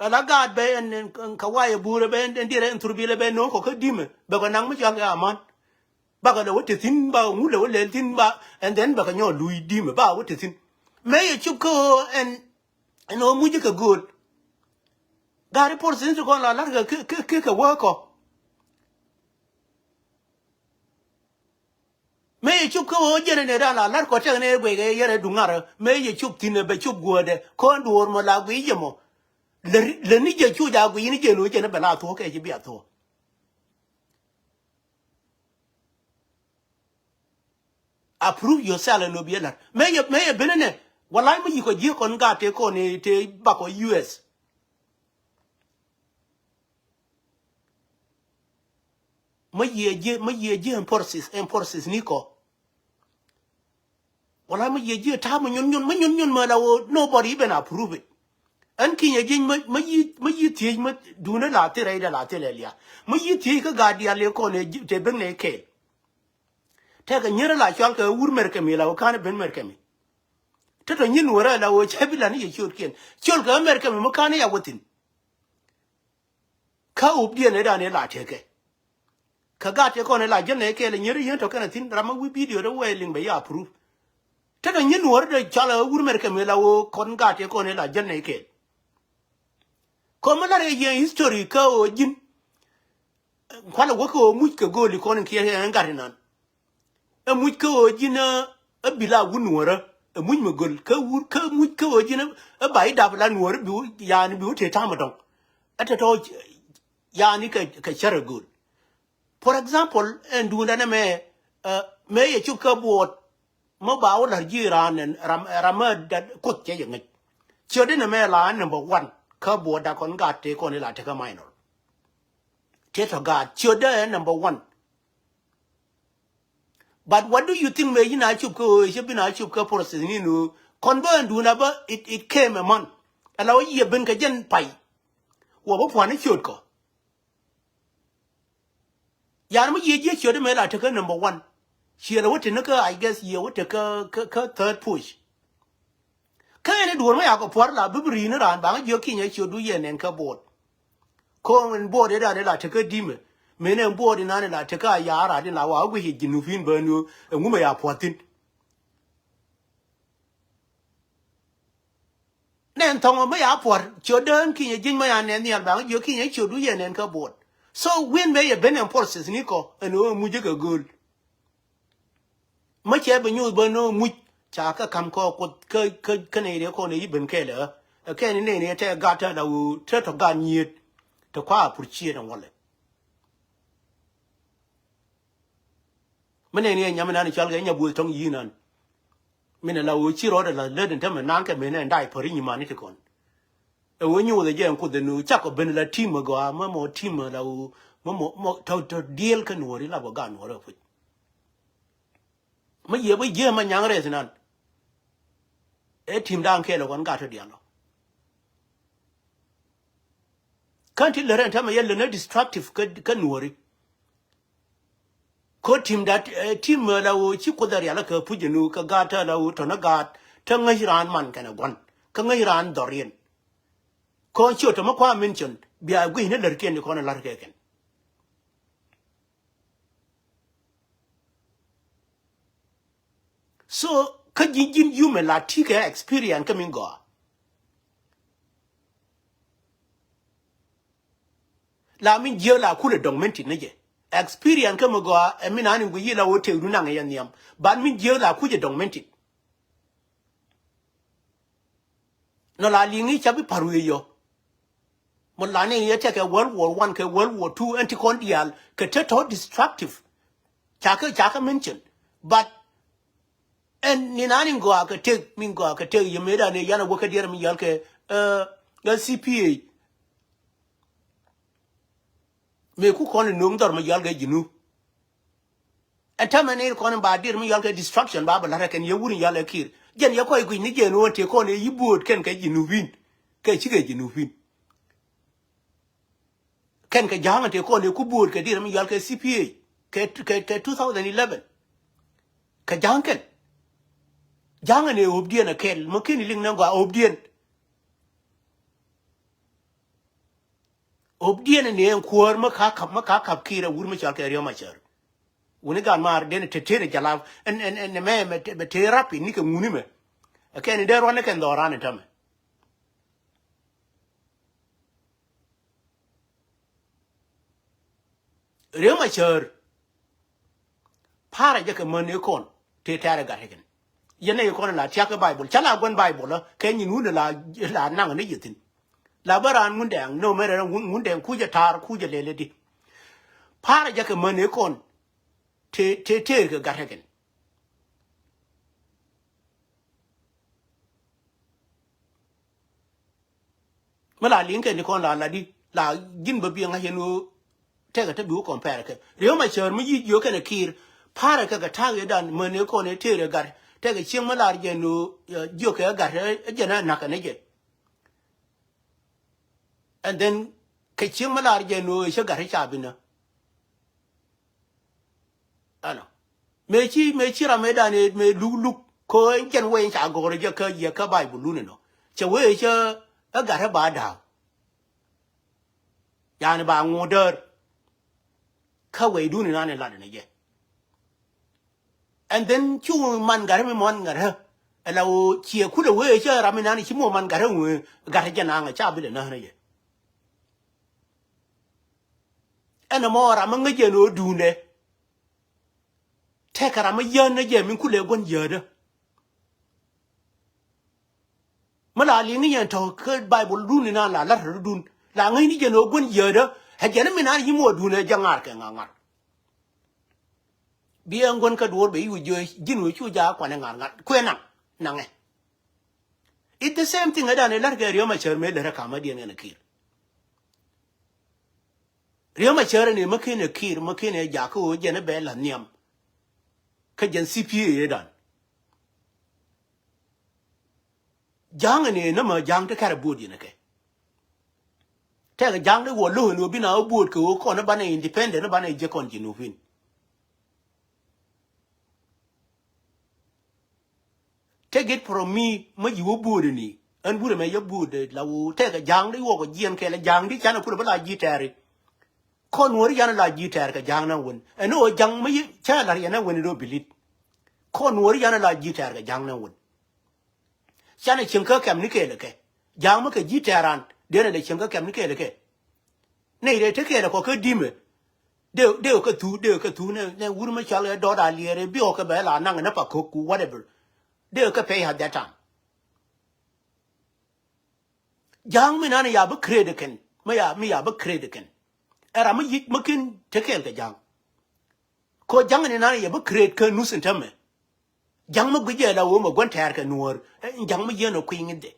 Ala gaat bɛ ɛn, ɛn, ɛn kɛ wayɛ buurɛ bɛ ɛn, ɛn diɛrɛ ɛn thurbilɛ bɛ no̱o̱ŋ kɔ kä dimɛ. Bɛ kɔ naŋ mi cɔal kɛ aman. Bakɛ lɛ wä te thi̱n, bakɛ ŋut lɛ wä lɛl thi̱n, ba, and then bakɛ nyɔk luc dimɛ, ba wä te thi̱n. Mëë yɛ cop kä ɣöö ɛn, ɛn ɣöö muc kɛ gööl. Gaat i̱ process ni ti kɔn la la̱r kɛ, kɛ, kɛ, kɛ, kɛ wä kɔ. Mëë yɛ cop kä ɣöö jɛn ɛn ëëdan la la̱r kɔ tɛk ni guɛc kɛ yɛn ɛ duŋ ŋa̱rä. Mëë yɛ cop thi̱n ɛ bɛ cop guäätdɛ. Kɔn duɔ̱ɔ̱r mɔ la guiy yɛ mɔ. Lär, lär ni jɛ cu ja guiy ni jɛ lo̱c jɛn ɛ bɛ la thuɔ̱k kɛ ci bia thuɔ̱k. Approve yourself ɛn ɣöö bi ɛ la̱r. Mëë yɛ, mëë yɛ ben ɛnɛ. Walay mi yi̱ kɔ ji̱ kɔn gaat tëë kɔn ëë tëë bakɔ U S. Mi yiëë ji̱, mi yiëë ji̱ ɛn forces, ɛn forces ni kɔ. Wala mi yiëë ji̱ ta̱a̱ mi nyun nyun, mi nyun nyun mi la ɣöö nobody even approve it. Ɛn kinyɛ ji̱ mi, mi yiëë, mi yiëë thiec mi duundɛ la thil rɛydɛ la thil ɛ lia. Mi yiëë thiec kä gaat diaal ëë kɔn ëë ji̱, te ben nɛ kɛɛl. Tɛkɛ nyierä la cɔal kɛ wur mɛr kɛmi la ɣöö ka̱n ben mɛr kɛmi. Te tɔ nyin wärä la ɣöö cɛ bi la ni yɛ ciötkiɛn. Ciöl kɛ mɛr kɛmi mi ka̱n ya wä thi̱n. Kä updiɛn ëëdan ëë la tekɛ. Kä gaat tëë kɔn ëë la jäl nɛ kɛɛl ɛ nyier yien tɔ kɛn a thi̱n ram a wi̱i̱ video dee wɛɛ liŋ bɛ ya approve. Te tɔ nyin nuɔ̱ɔ̱r dee cɔal ɛ wur mɛr kɛ mëë la woo kɔn gaat tëë kɔn ëë la jäl nɛ kɛɛl. Kɔn mi lar ɛ yɛn history kä ɣöö ji̱n. Kualɛ wä kä ɣöö muc kɛ go̱o̱li kɔn in kiɛ ɛn gat inan. Ɛ muc kä ɣöö ji̱n ɛ, ɛ bi la wun nuɔ̱ɔ̱rä. Ɛ muc mi göl kä wur kä muc kä ɣöö ji̱n ɛ, ɛ ba i̱ dap la nuɔ̱ɔ̱rä bi wä, yani bi wä tëë ta̱a̱m ɛ dɔ̱ŋ. Ɛ tɔ̱tɔ̱, yani kɛ, kɛ cär ɛ göl. For example, ɛn duundä nɛmɛ, ɛ, mëë yɛ cop kä buɔɔt, mi ba wä la̱r ji̱ raan ɛn, ram, ram mi dat kuoth cɛ yɛ ŋäc. Ciötdä nɛmɛ la ɛn number one kä buɔɔt da kɔn gaat tëë kɔn ila tekä minor. Tëë tɔ gaat, ciötdä ɛn number one. But what do you think mëë yïn a cop kä ɣöö, cä bin a cop kä process ni nu, kɔn bä ɛn duundä bä, it, it came a month. Ala wä yiëë ben kɛ jɛn pay. Wä bä pua̱n i̱ ciöt kɔ. Yan mi yiëë jiɛ ciöt mëë la tekä number one. Ciɛ la wä te ni kä, I guess, yiëë wä te kä, kä, kä third push. Kä ɛn i̱ duɔ̱ɔ̱r mi yakɔ puɔ̱r la bi bi ri̱i̱n i̱ raan baŋ jiök kinyɛ ciötdu yɛ nɛn kä board. Ko̱o̱ŋ ɛn board i̱ raan i̱ la tekä dimɛ. Mëë nɛ board inan i̱ la tekä a ya̱a̱ raat in la wa wä guic i̱ Jinubin bä ni ɣöö ɛŋu mɛ ya puɔ̱th thi̱n. Nɛn thɔŋ mi ya puɔ̱r ciötdä ɛn kinyɛ ji̱ny mi ya nɛn nhial baŋ jiök kinyɛ ciötdu yɛ nɛn kä board. So win mëë yɛ ben ɛn forces ni kɔ ɛn ɣöö muc jɛ kɛ gööl. Mi cɛ bi nyuuth bä ni ɣöö muc ca kɛ ka̱m kɔ kuoth kä, kä, kä nɛy riɛ kɔn ɛ yi ben kɛɛl ɛ ɣä. Ɛ kɛn ni nɛy ni ɛ tɛ gat tɛ la ɣöö te tɔ gat nyiet. Te kua appreciate ɛn walɛ. Mi nɛn yɛ nyam inan i̱ cɔal kɛ nya buɔth tɔŋ yi̱i̱n an. Min ɛ la ɣöö ci rɔɔdɛ la lät in tämɛ naŋ kɛ mënɛ ɛn da̱a̱ i̱ päri nyiman i̱ ti kɔn. Ɛ ɣöö nyuuth ɛ jɛ ɛn kuoth ɛn ɣöö cakɔ ben la ti̱m ɛ gɔaa mä mɔ ti̱m ɛ la ɣöö mä mɔ, mɔ tɔ̱, tɔ̱ diëël kä nuɔ̱ɔ̱ri la bä gaat nuɔ̱ɔ̱ri ɛ puc. Mä yiëë bä jiääm mä nyaŋ rɛth inan. Ɛ ti̱m da̱a̱ŋ kɛɛl ɛ kɔn gaat tɔ̱ diaal ɔ. Kän ti lät ɛn tämɛ yɛ lät ni destructive kä, kä nuɔ̱ɔ̱ri. Ko tim dat, eh, tim, eh, la ɣöö ci kuoth a rial kɛ puc ɛ nu kɛ gaat tɛ la ɣöö tɔ̱nä gaat te ŋäc raan man kɛnɛ gua̱n kä ŋäc raan dhɔriɛn. Kɔn ciö tɔ̱ mi kua mention bia gui̱c ni lärkiɛn di kɔn ɛ la̱r kɛ kɛn. So kä ji̱n ji̱n yumɛ la ti kɛ experience kä min gɔaa. La min jiääk la kulɛ documented ni jɛ. Experience kä mi gɔaa ɛ min an in gui yi la wä tëëkdu naŋ yɛ nhiam. But min jiääk la kucɛ documented. Nɔ la liŋ i̱ ca bi pa̱r wi̱i̱ yɔ. Mɔ la ni yɛ tekɛ World War One kɛ World War Two ɛn ti kɔn diaal kɛ te tɔ destructive. Ca kɛ, ca kɛ mention. But ɛn ni na ni gɔaa kɛ tek, mi gɔaa kɛ tek yɛ mëëdan ni yan a wä kä diɛɛr mi yal kɛ, eh, kɛ C P A. Mëë ku kɔn in no̱o̱ŋ dhɔr mi yal kɛ Jinub. Ɛn täämɛ ni kɔn in ba diɛɛr mi yal kɛ destruction ba bɛ la̱t ɛ kɛn yɛ wur in yal ɛ Kiir. Jɛn yɛ kɔc guic ni jɛn ɣöö tëë kɔn ɛ yi bo̱o̱t kɛn kɛ Jinubin. Kɛ cikɛ Jinubin. Kɛn kɛ ja̱a̱ŋ tëë kɔn ëë ku bo̱o̱t kɛ diɛɛr mi yal kɛ C P A kɛ, kɛ, kɛ two thousand eleven. Kɛ ja̱a̱ŋ kɛn. Ja̱a̱ŋ ɛn ëë ɣöpdiɛn ɛ kɛl mi ken iliŋ nɛ gɔaa ɣöpdiɛn. Ɣöpdiɛn ni ɛn kuäär mä ka ka̱p, mä ka ka̱p Kiir ɛ wur mä cɔal kɛ Riek Machar. Wuni gan maar den te te jala ɛn, ɛn, ɛn mɛ, mɛ te, mɛ te rap ni kɛ ŋuni mɛ. Ɛ kɛn in dee ruan ni kɛn dhɔran in tämɛ. Riek Machar. Parɛ jɛ kɛ män i̱ kɔn te tɛɛrɛ gat ikɛn. Yɛn ɛ i̱ kɔn la tiak kɛ Baibol. Ca la guɛn Baibol ɛ kɛ nyin wun la, la naŋ ni yɛ thi̱n. La bä raan Ŋundɛŋ, no mɛ rɛ Ŋundɛŋ kucɛ taar, kucɛ lɛl ɛ di. Parɛ jɛ kɛ män i̱ kɔn te, te tɛɛr kɛ gat ikɛn. Mi la liŋ kɛn ti kɔn la la di la ji̱n bä biɛ ŋa̱c yɛn ɣöö tɛkɛ te bi wä compare kɛ. Riek Machar mi yic jiök kɛn ɛ Kiir. Parɛ kɛ kɛ ta̱a̱k yɛ dan män ëë kɔn ëë tëër ɛ gat tɛkɛ cieŋ mi lar jɛn ɣöö jiök kɛ ɛ gat ɛ jɛn ɛ na̱k kɛn ɛ jɛ. And then kɛ cieŋ mi lar jɛn ɣöö ɛ cä gat ɛ ca bi nä. Ɛnɔ mëë ci, mëë ci ram mëë dan mëë luk luk ko jɛn wee ca gɔr jɛ kä yɛ kä Baibul luni nɔ. Cɛ wee cɛ ɛ gat ɛ ba da̱a̱k. Yani ba ŋuɔ̱t däär. Kä wee duni nan ɛ lat ni jɛ. And then cu man gat ɛ mi mɔn gat ɛ. Ɛ la woo ciɛ kulɛ wee cɛ ram mi nan ci mɔ man gat ɛ wee gat ɛ jɛ naŋ ɛ ca bi lɛ näk ni jɛ. Ɛn ɛmɔ ram mi ŋäc jɛ ni ɣöö duundɛ. Tɛkɛ ram mi yään ni jɛ min kulɛ gua̱n yäädä. Mi la liŋ ni yɛn tɔ̱ kä Baibol dun ni na la la̱t rɔ̱dun la ŋäc ni jɛ ni ɣöö gua̱n yäädä. Ɛ jɛ ni min an yi̱m wä duundɛ jɛ ŋa̱r kɛ ŋa̱r ŋa̱r. Bi ɛn gua̱n kä duɔ̱ɔ̱r bɛ i̱ wä jiö ji̱n wä cu jaak kuanɛ ŋa̱r ŋa̱r kuɛ naŋ naŋɛ. It's the same thing ɛ dan ɛ la̱t kɛ Riek Machar mëë lät ɛ kamädiɛn ɛn ɛ Kiir. Riek Machar ni mä ken ɛ Kiir mä ken ɛ jakä ɣöö jɛn ɛ bɛ la̱th nhiam. Kä jɛn C P A ëëdan. Ja̱a̱ŋ ni nä mä ja̱a̱ŋ ti kɛrɛ buɔt yɛn ɛ kɛ. Tɛkɛ ja̱a̱ŋ ti wä lo̱k ni wä bi na wä buɔt kɛ ɣöö kɔn ɛ banɛ independent ɛ banɛ jek kɔn Jinubin. Take it from me mä ji̱ wä buɔ̱ɔ̱dɛ ni. Ɛn burɛ mɛ yɛ buɔ̱ɔ̱dɛ la wä tɛkɛ ja̱a̱ŋ di yuɔk ɔ jiɛn kɛl ɛ ja̱a̱ŋ di canɛ kulɛ bä la ji̱ tɛɛri. Kɔn nuɔ̱ɔ̱ri yanɛ la ji̱ tɛɛr kɛ ja̱a̱ŋ nɛ wän ɛn ɣöö ja̱a̱ŋ mä yɛ cä la̱r yɛn nɛ wän in doo bilit. Kɔn nuɔ̱ɔ̱ri yanɛ la ji̱ tɛɛr kɛ ja̱a̱ŋ nɛ wän. Canɛ cieŋ kä kɛm ni kɛɛl kɛ ja̱a̱ŋ mä kɛ ji̱ tɛɛran. Dee nɛ lɛ cieŋ kä kɛm ni kɛɛl kɛ. Nɛy rɛy te kɛɛl kɔ kä di̱mɛ. Dee, dee kɛ thuu, dee kɛ thuu nɛ, nɛ wur mi cɔal ɛ dɔɔt a liɛɛr ɛ bi ɔ kɛ bɛ la naŋ nɛ pa ko̱k ku whatever. Dee kɛ pay at that time. Ja̱a̱ŋ mi nan ya bi create kɛn, mi ya, mi ya bi create kɛn. Ɛ ram mi yic mi ken te kɛɛl kɛ ja̱a̱ŋ. Ko ja̱ŋ ni nan ya bi create kä nuth in tämɛ. Ja̱ŋ mi guic jɛ la wee mɛ gua̱n tɛɛr kɛ nuɔ̱ɔ̱r. Ɛ, ja̱ŋ mi yieen ɔ kui̱ ŋi̱th jɛ.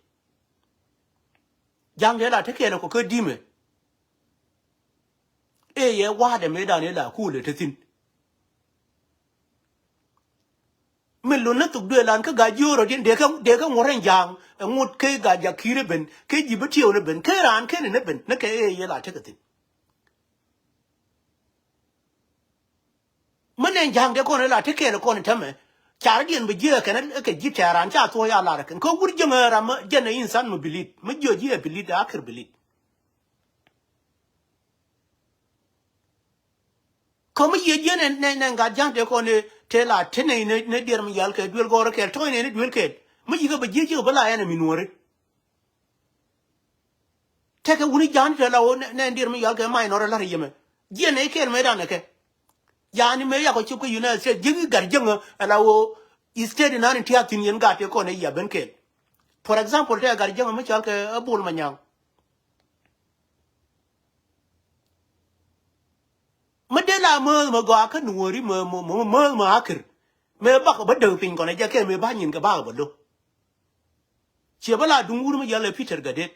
Ja̱ŋ dee la te kɛɛl kɔ kä di̱mɛ. Ëë yɛ wa̱a̱dɛ mëëdan ëë la kuulɛ te thi̱n. Min lun ni thuk duëël an kä ga̱ jiöörä diɛn dee kä, dee kä ŋuɔ̱t rɛny ja̱a̱ŋ. Ɛ ŋut kä ga̱ ja̱ ki̱i̱r ɛ ben kä ji̱ bi tiɛw ni ben kä raan ken ni ben ni kɛ ëë yɛ la tekɛ thi̱n. Mi nɛn ja̱a̱ŋ dee kɔn ila ti kɛɛl kɔn i̱ tämɛ. Car diɛn bi jiɛ kɛn ɛ kɛ ji̱ tɛɛr an ca thuɔ̱ɔ̱c a lar ɛ kɛn kä wur jiäŋ ɛ ram mi jɛn ɛ insan mi bilit mi jiɔ ji̱ ɛ bilit a kir bilit. Kä mi yiëë jiɛn ɛ nɛ nɛ gat ja̱a̱ŋ dee kɔn ɛ tëë la ti nɛy nɛ diɛr mi yal kɛ duel gɔɔr ɛ kɛɛl tɔ̱ɔ̱c nɛy ni duel kɛɛl mi yi̱ kɛ bi jiɛ jiɛ kɛ bi la ɛn ɛ mi nuɔ̱ɔ̱ri. Tekɛ wuni ja̱a̱ŋ te la ɣöö nɛ, nɛ dier mi yual kɛ mac nɔrɛ la̱r yemɛ. Jiɛn nɛ kɛɛl mëë danɛ kɛ. Ya̱a̱ni mëë yakɔ cop kä United States jiäk i̱ gat jiäŋä ɛ la ɣöö i̱ state inan in tia̱a̱ thi̱n yɛn gat tëë kɔn ɛ yia ben kɛɛl. For example tëë gat jiäŋä mi cɔal kɛ ɛ Bol Manyaŋ. Mi dee la määth mɛ gɔaa kä nuɔ̱ɔ̱ri mɛ, mɛ, mɛ, määth mɛ akir. Mëë bakɔ bä däk piny kɔn ɛ jɛ kɛ mëë ba nyin kɛ bakɔ bä lo̱k. Ciɛ bä la duŋ wur mi yɛl ɛ Peter Gadet.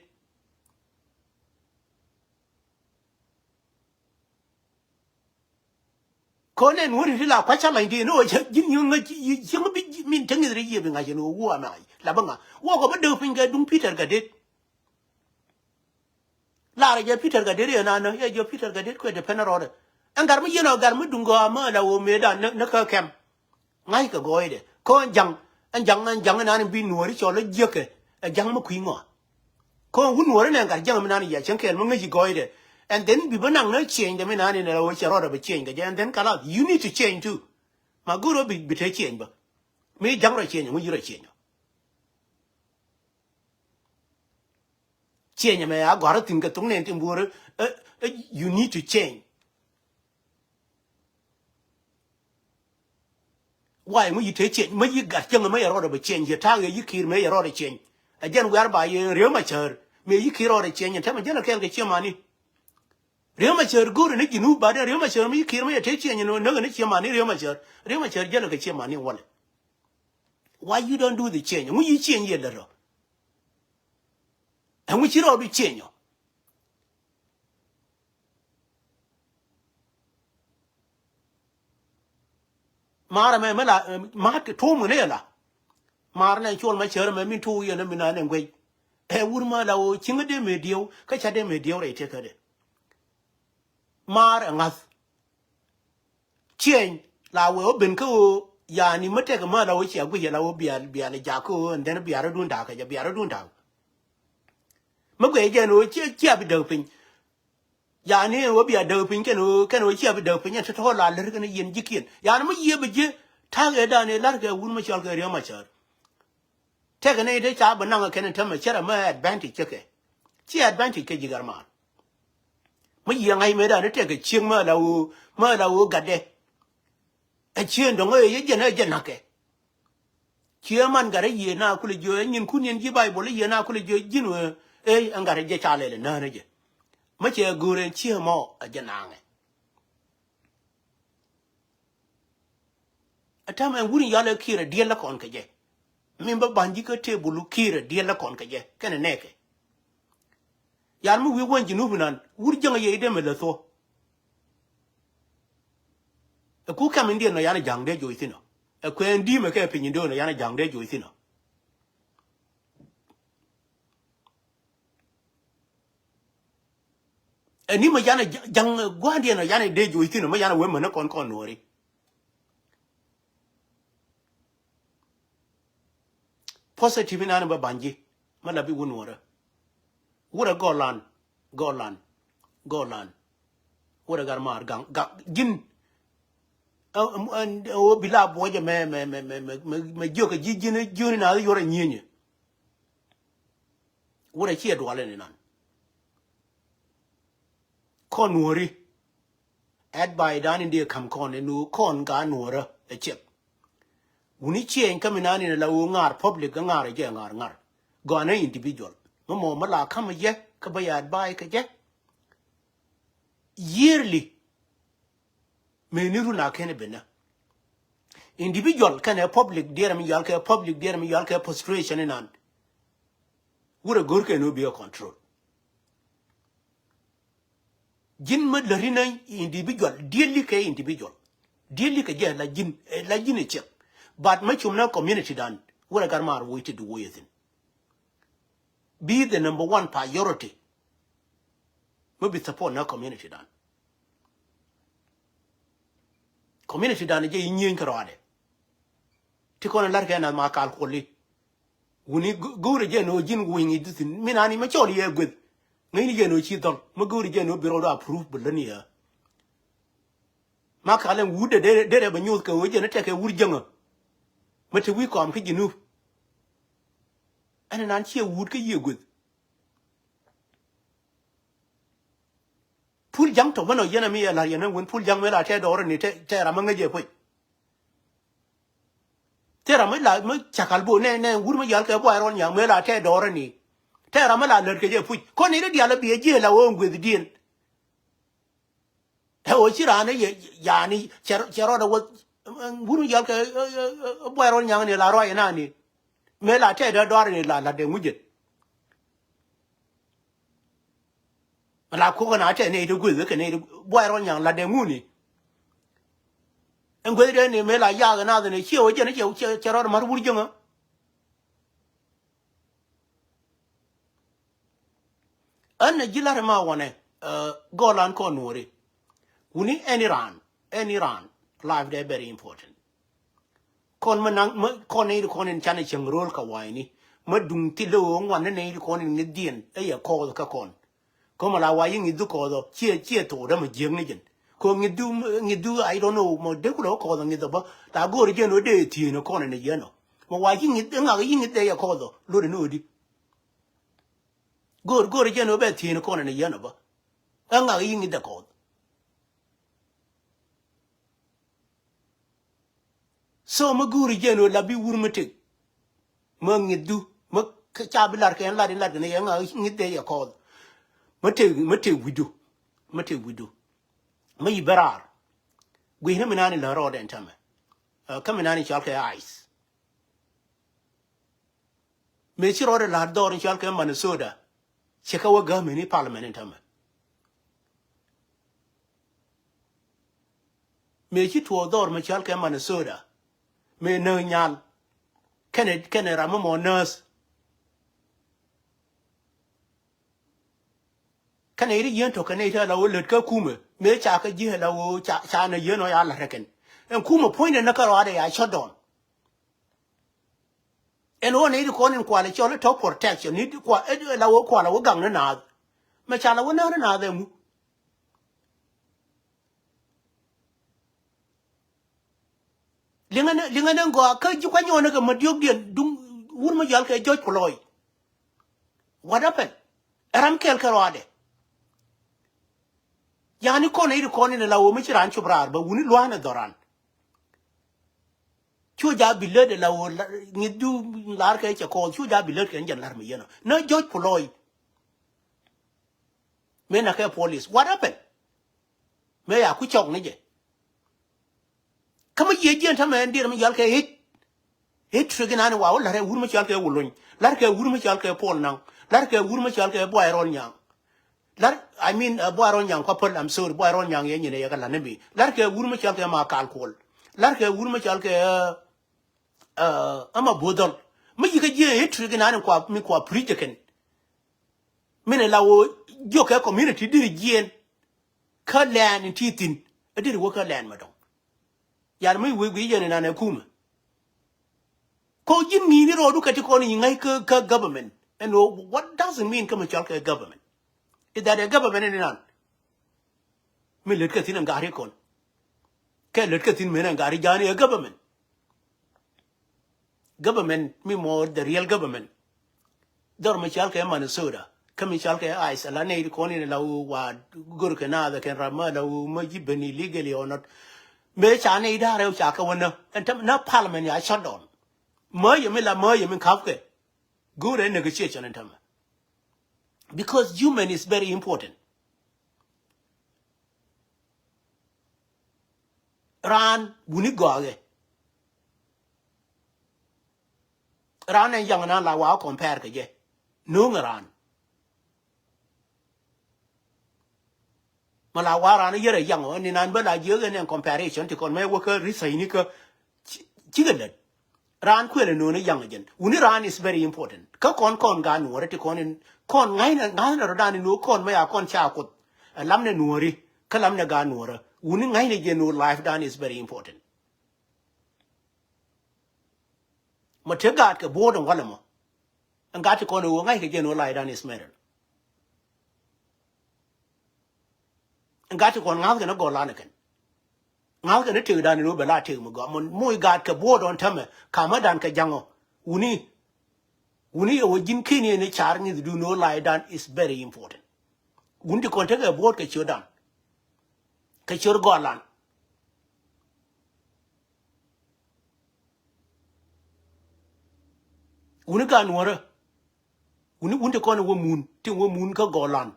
Kɔn ɛn wä ri ti la kua̱c ca lany ti ni wä ji̱n yio̱ŋ ŋäc yio̱ŋ bi min te ŋi̱th ri yiëë bi ŋa̱c ɛn wä wua mɛ la bä ŋa̱ wä kɔ bä däk piny kɛ duŋ Peter Gadet. Larɛ jɛ Peter Gadet yɛ nanä yɛ jiɔ Peter Gadet kuɛ depɛn rɔɔdɛ. Ɛn gat mi yɛn ɔ gat mi duŋ gɔaa mi la wä mëëdan ni kä kɛm. Ŋa̱ckɛ gɔɔydɛ kä ɛn ja̱ŋ, ɛn ja̱ŋ, ɛn ja̱ŋ ɛnan bi nuɔ̱ɔ̱ri cɔl ɛ jiäkɛ. Ɛ ja̱ŋ mi kui̱ ŋɔa. Kä ɛn wun nuɔ̱ɔ̱ri nɛ gat ja̱ŋ mi nan yia cäŋ kɛɛl mi ŋäc i̱ gɔɔydɛ. And then bi bä naŋ nä change dɛ mi nani nɛ la wä cɛ rɔɔdɛ bɛ change kɛ jɛ. And then kalas, you need to change too. Ma go̱o̱r wä bi, bi te change bä. Mi ja̱ŋ rɔ change, ŋu yi rɔ change. Change mɛ a gɔ̱a̱r thi̱n kɛ thok nɛn tin buɔ̱ɔ̱r, eh, eh, you need to change. Why ŋu yi te change? Mä yi gat cäŋ mä yɛ rɔɔdɛ bɛ change. Yɛ ta̱a̱ yɛ yi ki̱i̱r mɛ yɛ rɔɔdɛ change. Ɛ jɛn wiar ba yɛ Riek Machar mɛ yi ki̱i̱r rɔɔdɛ change. Ɛn tɛmɛ jɛn ɛ kɛɛl kɛ ciɛ mani. Riek Machar go̱o̱rɛ ni Junub ba dee Riek Machar mi yi ki̱i̱r mɛ yɛ te change ni näk ni ciɛ mani Riek Machar. Riek Machar jälɛ kɛ ciɛ mani walɛ. Why you don't do the change? Ŋu yi change yɛ lät rɔ? Ɛŋu ci rɔɔdu change ɔ? Maarɛ mɛ, mɛ la, eh, ma̱a̱t kɛ tuɔ̱ɔ̱m kɛ ni yɛ la. Maarɛ nɛ cuɔl ma cär mɛ min tuɔɔk yɛn mi na nɛ guey. Ɛ wur ma la wä ciŋä dee mɛ diɛw kä ca dee mɛ diɛw rɛy tiɛkä dee. Maarɛ ŋa̱th. Change la wee wä ben kä ɣöö yani mä tɛk mä la wä cia guic la wä bial, bial jak kä ɣöö, and then biarä dun da̱a̱k kɛ jɛ, biarä dun da̱a̱k. Mä guic jɛn ɣöö cia, cia bi däk piny. Yani ɛn wä bia däk piny kɛn ɣöö, kɛn ɣöö cia bi däk piny ɛn tɔ̱tɔ̱ la lär kɛn yɛn ji̱kiɛn. Yani mä yiëë bi ji̱ ta̱a̱k ɛ dan ɛ la̱r kɛ wun mä cɔal kɛ Riek Machar. Tɛkɛ nɛy te ca bi naŋ kɛn tämɛ cɛ rɛ mä advantage cä kɛ. Ci advantage kɛ ji̱ Gat Maar. Mä yiëë ŋa̱c mëëdan tɛkɛ cieŋ mä la ɣöö, mä la ɣöö gatdɛ. Ɛ cieŋ dɔ̱ŋ ɛ yɛ jɛn ɛ jɛ na̱kɛ. Ciɛ man gat ɛ yiëë na kulɛ jiö ɛ nyin kun yɛn ji̱ Baibol ɛ yiëë na kulɛ jiö ji̱n wee ɛ ɛn gat ɛ jɛ ca lɛl ɛ nään ɛ jɛ. Mä cɛ go̱o̱r ɛn ciɛ mɔ ɛ jɛ naŋɛ. Ɛ täämɛ ɛn wur in yal ɛ kiɛɛr ɛ diɛl ɛ kɔn kɛ jɛ. Min bä ba̱ny ji̱ kä tebul kiɛɛr ɛ diɛl ɛ kɔn kɛ jɛ kɛnɛ nɛɛkɛ. Yal mi wi̱i̱ wän ji̱ nup inan wur jäŋ ɛ yɛ i̱ dee mɛ lɛ thuɔ. Ɛ ku kɛm in diɛn nɔ yan ɛ ja̱ŋ dee joc thin ɔ. Ɛ kuɛɛn di̱i̱mɛ kɛ piny in do̱n ɔ yan ɛ ja̱ŋ dee joc thin ɔ. Ɛ ni mɛ yan ɛ ja̱ŋ gua̱ndiɛn ɔ yan ɛ dee joc thin ɔ mɛ yan ɛ wee mänä kɔn kɔn nuɔ̱ɔ̱ri. Positive inan bä ba̱ny ji̱ mä la bi wun wärä. Wurɛ gɔlan, gɔlan, gɔlan. Wurɛ Gat Maar gaŋ gaŋ ji̱n. Ɛ ɛ ɛ ɣöö bi la buɔcɛ mɛ mɛ mɛ mɛ mɛ mɛ jiök ɛ ji̱ ji̱n ji̱n inan yuɔrɛ nyieenyɛ. Wurɛ ciɛ dualɛ ni nan. Kɔn nuɔ̱ɔ̱ri. Advice dan in dee ka̱m kɔn in nuɔ̱ɔ̱r kɔn ka nuɔ̱ɔ̱rä ɛ ciɛk. Wuni ciɛny kä mi nan in la ɣöö ŋa̱r public kä ŋa̱r ɛ jɛ ŋa̱r ŋa̱r. Gɔanä individual. Mä mɔ mä la ka̱m ɛ jɛ kä bä yɛ advice kɛ jɛ. Yearly. Mëë ni run a kɛn ɛ benä. Individual kɛnɛ public diɛɛr mi yal kɛ public diɛɛr mi yal kɛ frustration inan. Wurɛ go̱r kɛ ni wä bi ɛ control. Ji̱n mä läri nä individual, dieli kɛ individual. Dieli kɛ jɛ la ji̱n, eh, la ji̱n ɛ ciɛk. But mä cum nä community dan, wurɛ Gat Maar woc ti di woc ɛ thin. Bi the number one priority. Mä bi support nä community dan. Community dan jɛ i̱ nyieny kä rɔadɛ. Ti kɔn lar kɛ nath ma kal kuɔli. Wuni go̱o̱rɛ jɛ ni ɣöö ji̱n wi̱i̱ ŋi̱i̱c thi̱n. Min ani ma cɔl yɛ gueth. Ŋäcni jɛ ni ɣöö ci dhɔl. Ma go̱o̱rɛ jɛ ni ɣöö bi rɔɔdu approve bi läni ɣä. Ma kalɛ wut dee dee dee bɛ nyoth kɛ ɣöö jɛ ni tɛkɛ wur jäŋä. Ma te wi̱i̱ kɔam kä Junub. Ɛn nan ciɛ wut kä yiëë gueth. Pul ja̱ŋ tɔ̱ mänɔ yɛn ami yɛ la̱r yɛn wen pul ja̱ŋ mëë la tɛ dɔɔrä ni tɛ tɛ ram mä ŋäc yɛ puɔ̱c. Tɛ ram mä la mä cakal bo nɛ nɛ wur mä yal kɛ buay rɔl nyaŋ mëë la tɛ dɔɔrä ni. Tɛ ram mä la lät kɛ jɛ puc kɔn ni rɛ dial a biɛ jiɛ la wee ŋueth diɛn. Ɛ wee ci raan ɛ yɛ yani cɛ rɔɔdɛ wä wur mä yal kɛ buay rɔl nyaŋ ni la rɔy nani. Mëë la tɛ dɔɔrä ni la la dee ŋucet. La kuɔkä na tɛ nɛy ti gueth kɛ nɛy ti buay rɔl nyaŋ latdɛ ŋuni. Ɛn gueth dee ni mëë la yaak ɛ nath ni ciɛ wä jɛn ciɛ ciɛ rɔɔd ma̱r wur jäŋä. Ɛn ɛ ji̱ la̱t ɛma wanɛ gɔlan kɔn nuɔri. Wuni ɛn iran ɛn iran life dee very important. Kɔn mä naŋ mä kɔn nɛy ti kɔn in canɛ cieŋ ro̱o̱l kɛ wa̱a̱cni mä duŋ thil ɣöö ŋuan ni nɛy ti kɔn in ŋi̱thdiɛn ɛ yɛ kɔɔth kä kɔn. Kä mɔ la wa yi ŋi̱th du kɔɔth ɔ ciɛ ciɛ thok dämɛ jiäk ni jɛn. Kɛ ŋi̱th du ŋi̱th du, I don't know, mɔ dee kulɛ wä kɔɔth ɔ ŋi̱th ɔ bä. La go̱o̱r jɛn ɔ dee thieen ɔ kɔn ɛn ɛ yɛn ɔ. Mɔ wa yi ŋi̱th, ɛŋa kɛ yi ŋi̱th dee yɛ kɔɔth ɔ lot ɛn ɔ di. Go̱o̱r go̱o̱r jɛn ɔ bɛ thieen ɔ kɔn ɛn ɛ yɛn ɔ bä. Ɛŋa kɛ yi ŋi̱th dee kɔɔth. So mi guuri jɛn ɣöö la bi wur mi tëk. Mi ŋi̱thdu mi ca bi lar kɛn lar in lar kɛn yɛ ŋa ŋi̱th dee yɛ kɔɔth. Mi tëk mi tëk wi̱cdu. Mi tëk wi̱cdu. Mi yi bɛ raar. Gui̱cni mi nani lä rɔɔdɛ in tämɛ. Kä mi nani cɔal kɛ ice. Mëë ci rɔɔdɛ la̱r dhɔr in cɔal kɛ Minnesota. Cɛ kɛ wä gäämɛni parliament in tämɛ. Mëë ci tuɔɔk dhɔr mi cɔal kɛ Minnesota. Mëë nääk nyal. Kɛnɛ kɛnɛ ram mi mɔ nääth. Kɛnɛ iri yien tɔk kɛnɛ ite la wä lät kä kumɛ mëë ca kä ji̱ la wä ca ca nä yien ɔ ya la̱t rɛ kɛn. Ɛn kumɛ puɔ̱nydɛ nä kä rɔadɛ ya shutdown. Ɛn ɣöö nɛy ti kɔn in kualɛ cɔl i̱ tɔ̱ protection ni ti kua la wä kualɛ wä gaŋ ni naath. Mɛ ca la wä näk ni naath ɛŋu? Liŋɛ ni liŋɛ ni gɔaa kä ji̱ kuany ɣɔn ni kɛ ma diɔ̱k diɛn duŋ wur mi jɔal kɛ jɔc kulɔɔc. What happened? Ɛ ram kɛl kɛ rɔadɛ. Yani kɔn nɛy ti kɔn in la wä mi ci raan cop raar bä wuni lua̱a̱n ɛ dhɔran. Cu ja bi lät la wä ŋi̱th du lar kɛ cɛ kɔɔth cu ja bi lät kɛ jɛn lar mi yɛn ɔ nä jɔc kulɔɔc. Mëë na kɛ police what happened? Mëë ya ku cɔk ni jɛ. Kä mi yiëë jiɛn tämɛ ɛn diɛn mi yal kɛ hit. Hit trick inani wa wä lar kɛ wur mi cɔal kɛ wä lony lar kɛ wur mi cɔal kɛ pol naŋ lar kɛ wur mi cɔal kɛ buay rɔl nyaŋ. Lar I mean buay rɔl nyaŋ kua päl I'm sorry buay rɔl nyaŋ yɛ nyinɛ yɛ kɛ lar ni mi lar kɛ wur mi cɔal kɛ ma kal kuɔl. Lar kɛ wur mi cɔal kɛ ama bo̱o̱dhɔl mi yikä jiɛ history ki nani kua mi kua preach kɛn. Min la wo jiɔkɛ community diri jiɛn. Kä lɛn in ti thin a diri wä kä lɛn ma dɔŋ. Yan mi wee guic yɛn inan ɛ kumɛ. Kɔ ji̱n ŋi̱i̱ni rɔɔdu kɛ ti kɔn i̱ ŋäc kä kä government ɛn ɣöö what doesn't mean kä mi cɔal kɛ government. Is that a government in inan? Mi lät kɛ thi̱n ɛn gari kɔn kɛ lät kɛ thi̱n men ɛn gari ja̱a̱ni ɛ government. Government mi mɔ the real government. Dhɔr mi cal kɛ Minnesota kä mi cal kɛ ice ala nɛy ti kɔn in la wu wa gor kɛ naath kɛn ram ma la wu ma ji̱ ben illegally or not. Mëë ca nɛy da̱rɛ ca kɛ wä nä ɛn täm na parliament ya shutdown. Mä yɛ mi la mä yɛ mi ka̱pkɛ. Go̱o̱rɛ negotiation ɛn tämɛ. Because human is very important. Raan wuni gɔakɛ. Raan ɛn yaŋ nan la wa compare kɛ jɛ. No̱o̱ŋ raan. Ma la wa raan yɛrɛ yaŋ ɔ ni nan bä la jiäk ɛn ɛn comparison ti kɔn mɛ wä kä research ni kä. Cikɛ lät. Raan kuël ɛ no̱o̱n ɛ yaŋ ɛ jɛn wuni raan is very important kä kɔn kɔn gaat nuɔɔrä ti kɔn in kɔn ŋa̱cnɛ ŋa̱cnɛ rɔ dan in no̱o̱ kɔn mɛ ya kɔn ca kuoth. Ɛ lamnɛ nuɔɔri kä lamnɛ gaat nuɔɔrä wuni ŋa̱cnɛ jɛn no̱o̱ life dan is very important. Ma te gaat kɛ bo̱o̱t ɛn walɛ mɔ ɛn gaat ti kɔn ɛ ɣöö ŋa̱ckɛ jɛn no̱o̱ life dan is matter. Gat ti kɔn ŋa̱th kɛn ɛ gɔlan ɛ kɛn. Ŋa̱th kɛn ɛ tëkdan in wä bɛ la tëk mi gɔaa mɔ moc gat kɛ buɔɔdɔn tämɛ kamä dan kɛ ja̱ŋɔ. Wuni wuni ɛ wä ji̱n keni ɛn ɛ car ŋi̱th dun wä lay dan is very important. Wun ti kɔn tekɛ buɔɔd kɛ ciötdan kɛ ciöt gɔlan. Wuni gat nuɔrä wuni wun ti kɔn ɛ wä mun ti wä mun kä gɔlan.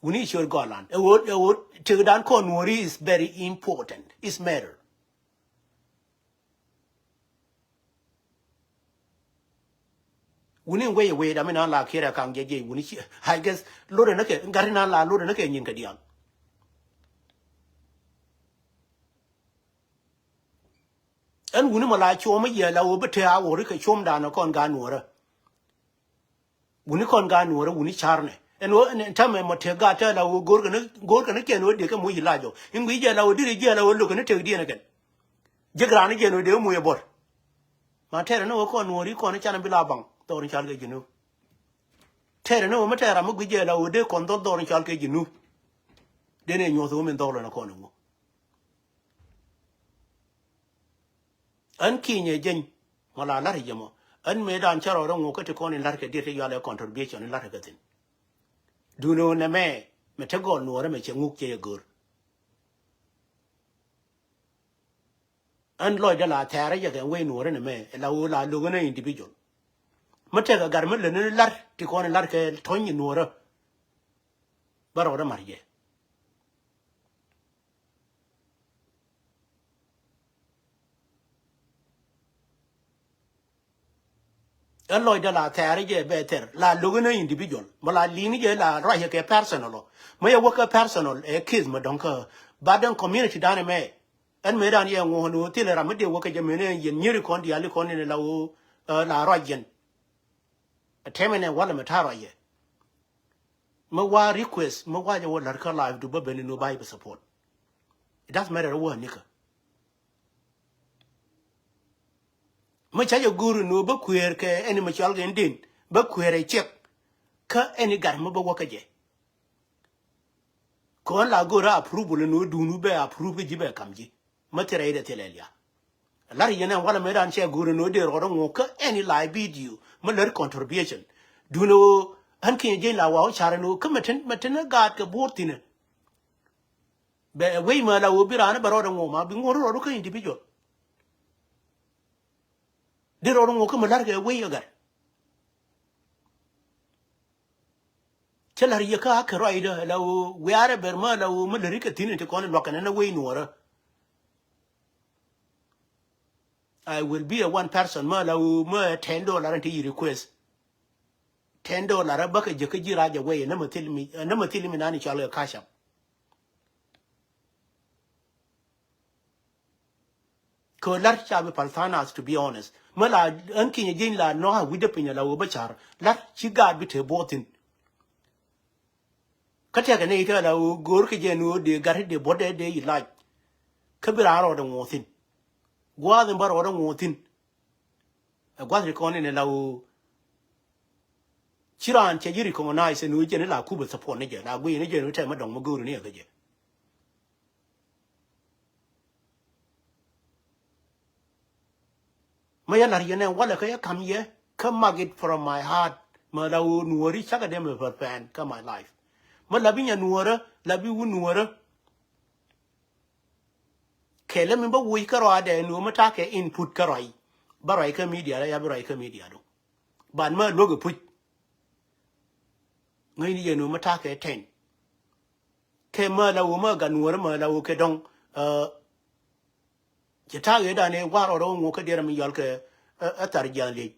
Wuni ciöt gɔlan ɛ ɣöö ɛ ɣöö tëkdan kɔn nuɔri is very important is matter. Wuni wec ɛ wec dami nan la kiɛrɛ kaŋ jɛ jɛ wuni ci I guess lotdɛ näkɛ gat inan la lotdɛ näkɛ nyin kɛ diaal. Ɛn wuni mɔ la cuɔmä yɛ la ɣöö bi te a ɣöri kɛ cuɔmdan ɛ kɔn gan nuɔrä. Wuni kɔn gaat nuɔrä wuni carnɛ ɛn ɣöö ɛn täämɛ mɔ tëk gaat tɛ̈ la ɣöö go̱o̱r kɛn go̱o̱r kɛn kɛn ɣöö dëë kɛ moc yi lac ɔ in guic jiɛ la ɣöö diri jiɛ la ɣöö lo̱k kɛn tëk diɛn kɛn. Jiäk raan jiɛn ɣöö dëë moc ɛ buɔ̱r. Ma tɛ̈rɛ ni ɣöö kɔn nuɔri kɔn can bi la baŋ thɔɔr in cal kɛ ji̱n ɣöö. Tɛɛrɛ ni wä mi tɛɛr ram mi gui̱c jɛ la wä dee kɔn dhɔl dhɔr ni cal kɛ ji̱ nup. Dee ni nyuɔth wä min dhɔl ni kɔn iŋu. Ɣän ki̱ny ɛ jeny mɔ la la̱r jɛ mɔ. Ɣän mëë dan cä rɔɔdä ŋu kä ti kɔn in la̱r kɛ diet ti yual ɛ contribution in la̱r kɛ thi̱n. Duundɛ wä nɛmɛ mɛ te gɔl nuɔrä mɛ cɛ ŋuk cɛ yɛ go̱r. Ɣän lɔcdä la thɛɛrä jɛ kɛ wec nuɔrä nɛmɛ ɛ la wä la lo̱k ɣän ɛ individual. Mi tɛkɛ gat mi lät ni la̱r ti kɔn in la̱r kɛ tɔ̱ny in nuɔrä. Bä rɔɔdä ma̱r jɛ. Ɛ lɔcdä la thɛɛr jɛ bɛ thɛr la lo̱k ni individual mɛ la li̱i̱n jɛ la ruacɛ kɛ personal ɔ. Mɛ yɛ wä kɛ personal ɛ case mɛ dɔ̱ŋ kä. But den community dan mɛ ɛn mëë dan yɛ ŋuɔ̱n wä thilɛ ram mi dee wä kɛ jɛ mëë ni yɛn nyiri kɔn diali kɔn ni la wä la ruac yɛn. Ɛ tɛmɛ nɛ walɛ mɛ ta̱a̱ ruac yɛ. Mɛ wa request mɛ wa jɛ wä la̱r kä live du bä ben ni nu ba yɛ bɛ support. It doesn't matter wä nikä. Mi ca jɛ go̱o̱ri ni wä bä kuëër kɛ ɛn mi cɔal kɛ in din bä kuëër ɛ ciɛk. Kä ɛn i̱ gat mi bä wä kä jɛ. Kɔn la go̱o̱ri approve ni wä duun wä bɛ approve kä ji̱ bɛ kam ji̱. Mi thil rɛy dɛ thil ɛ lia. Lar yɛn ɛn walɛ mi dan cɛ go̱o̱ri ni wä dee rɔɔdä ŋuɔ kä ɛn i̱ la video mi lär contribution. Duun wä ɣän kinyɛ jieny la wa wä car ni wä kä mɛ tin mɛ tin gaat kɛ bo̱o̱r thi̱n ɛ. Bɛ wec mɛ la wä bi raan bɛ rɔɔdɛ ŋuɔ ma bi ŋuɔ rɔɔdɛ kä individual. Di rɔɔdɛ ŋuɔ kä mɛ la̱r kɛ wec ɛ gat. Cä la̱r yɛ kä a kɛ ruacdä la wä wiarɛ bɛr mɛ la wä mɛ läri kɛ thi̱n in ti kɔn in luakä nɛ nɛ wec nuɔrä. I will be a one person mɛ la wä mɛ ten dollar in ti yi request. Ten dollar bä kɛ jɛ kä ji̱ rac a wec nä mɛ thil mi nä mɛ thil mi nani cɔal kɛ cash app. Kɛ lar ca bi pal tha̱a̱ŋ, to be honest. Mä la ɣän kinyɛ jieny la nɔ̱ a wi̱cdä piny la wä bä car lar ci gaat bi te buɔth thi̱n. Kä tɛkɛ ni ite la wä go̱o̱r kɛ jɛ ni wä dee gat dee buɔth dee dee yi lac. Kä bi raan rɔɔdɛ ŋuɔth thi̱n. Gua̱a̱th in bä rɔɔdɛ ŋuɔth thi̱n. Ɛ gua̱th ri kɔn in la wä ci raan cɛ ji̱ recognize ni wä jɛ ni la kubä support ni jɛ la guiy ni jɛ ni wä tɛmɛ dɔ̱ŋ mä go̱o̱r ni ɛ kä jɛ. Mä yɛ la̱r yɛn ɛn walɛ kä yɛ ka̱m yɛ kä mark it from my heart. Mä la wä nuɔ̱ɔ̱ri cakɛ dee mɛ pɛr pɛn kä my life. Mä la bi nyɛ nuɔ̱ɔ̱rä la bi wä nuɔ̱ɔ̱rä. Kɛlɛ mi bä wuc kä rɔadɛ nuɔ̱ɔ̱r mä ta̱a̱ kɛ input kä rɔy. Bä rɔy kä media la ya bi rɔy kä media do. Ban mä luäk ɛ puc. Ŋäcni yɛ nuɔ̱ɔ̱r mä ta̱a̱ kɛ ten. Kɛ mä la wä mä gat nuɔ̱ɔ̱rä mä la wä kɛ dɔ̱ŋ. Cɛ ta̱a̱ ɣëë danɛ wa̱r ɔrɔ ŋuɔ̱k kä diɛrɛ mi yɔal kɛ ɛ thar jiath liec.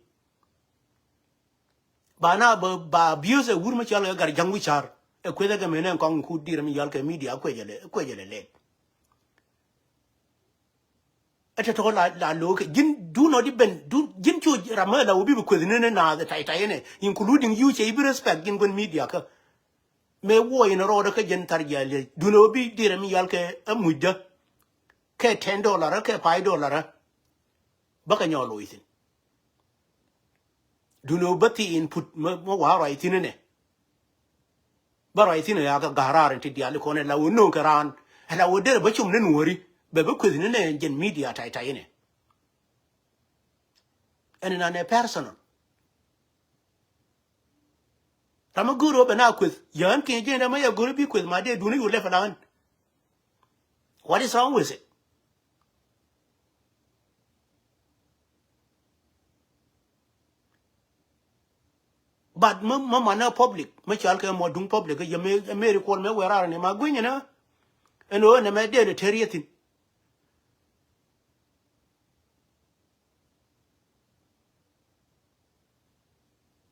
Ba na ba abuse ɛ wur mi cɔal kɛ gar ja̱ŋ wi̱c ca̱r ɛ kuethɛ kɛ mënɛ kɔŋ kut diɛrɛ mi yɔal kɛ media kuecɛ lɛ kuecɛ lɛ lɛt. Ɛ tɔ̱tɔ̱ la la lo̱o̱kɛ ji̱n dun ɔ di ben dun ji̱n cu ram mi la wä bi bi kueth ni ni naath ɛ tay tay ni including you cɛ i̱ bi respect ji̱n gua̱n media kä. Mëë wuɔc in rɔɔdä kä jɛn thar jiath liec dun ɔ bi diɛrɛ mi yɔal kɛ ɛ mucdä. Kɛ ten dollar kɛ five dollar. Bä kɛ nyɔɔl loc thi̱n. Dun ɔ bä thi input mä wa̱a̱ ruac thi̱n inɛ. Bä ruac thi̱n ɛ ya kɛ ga̱r raar in ti diaal ikɔn ɛ la wä no̱o̱ŋ kɛ raan ɛ la wä derɛ bä cum ni nuɔ̱ɔ̱ri bɛ bä kueth ni nɛ jɛn media tay tay inɛ. Ɛn in anɛ personal. Ram mi go̱o̱r ɔ bɛ na kueth yään kiɛ jɛn ram mi yɛ go̱o̱r bi kueth ma dee dun i̱ yu lɛp ɛ la ɣän. What is wrong with it? But mä mä manä public mä cɔal kɛ mɔ duŋ public kɛ yɛ mɛ mɛ ri kuɔl mɛ wɛ rar ni ma guinyɛ na. Ɛn ɣöö nɛ mɛ dee ni ter yɛ thi̱n.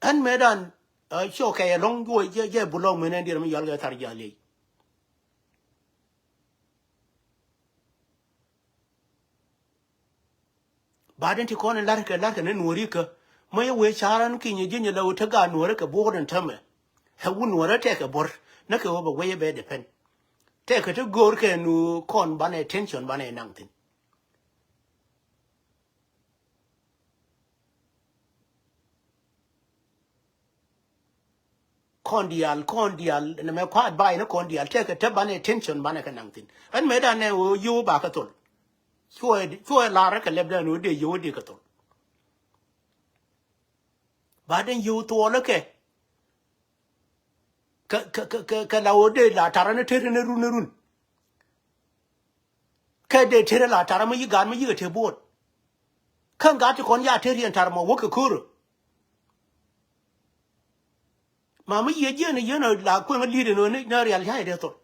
Ɛn mëë dan cokɛ ɛlɔ̱ŋ juɔc jɛ jɛ bulɔk mëë nɛn diɛt mi yɔal kɛ thar jiath liec. Baden ti kɔn in la̱rkɛ la̱rkɛ ni nuɔ̱ɔ̱ri kä mä yɛ wee ca̱r ɛn kinyɛ ji̱ nyɛ lɛ wä te gaat nuɔ̱ɔ̱ri kɛ buɔ̱ɔ̱r in tämɛ. Ɛ wut nuɔ̱ɔ̱rä tɛkɛ buɔ̱r näkɛ wä bɛ wec ɛ bɛ depend. Tɛkɛ ti go̱o̱r kɛ nu kɔn banɛ tension banɛ naŋ thi̱n. kɔn diaal, kɔn diaal nɛ mɛ kua̱t ba̱a̱ inɛ kɔn diaal tɛkɛ te banɛ attention banɛ kɛ naŋ thi̱n. Ɛn mëë dan nɛ ɣöö yio̱w ba kɛ thol. Cuɛ, cuɛ lar kɛ lɛpdan ɣöö dee yio̱w dee kɛ thol. Ba den yio̱w thuɔɔlä kɛ. Kɛ, kɛ, kɛ, kɛ, kɛ la ɣöö dee la tarä ni tet ni run ni run. Kɛ dee tet la tarä mi yi gaat mi yi kɛ te buɔt. Kä gaat ti kɔn ya tet yɛn tarä mɔ wä kɛ ko̱rä. Ma mi yiëë jiɛn i̱ yɛn la kueŋ li̱i̱t ɛn ɣöö ni rial ya̱c dee thol.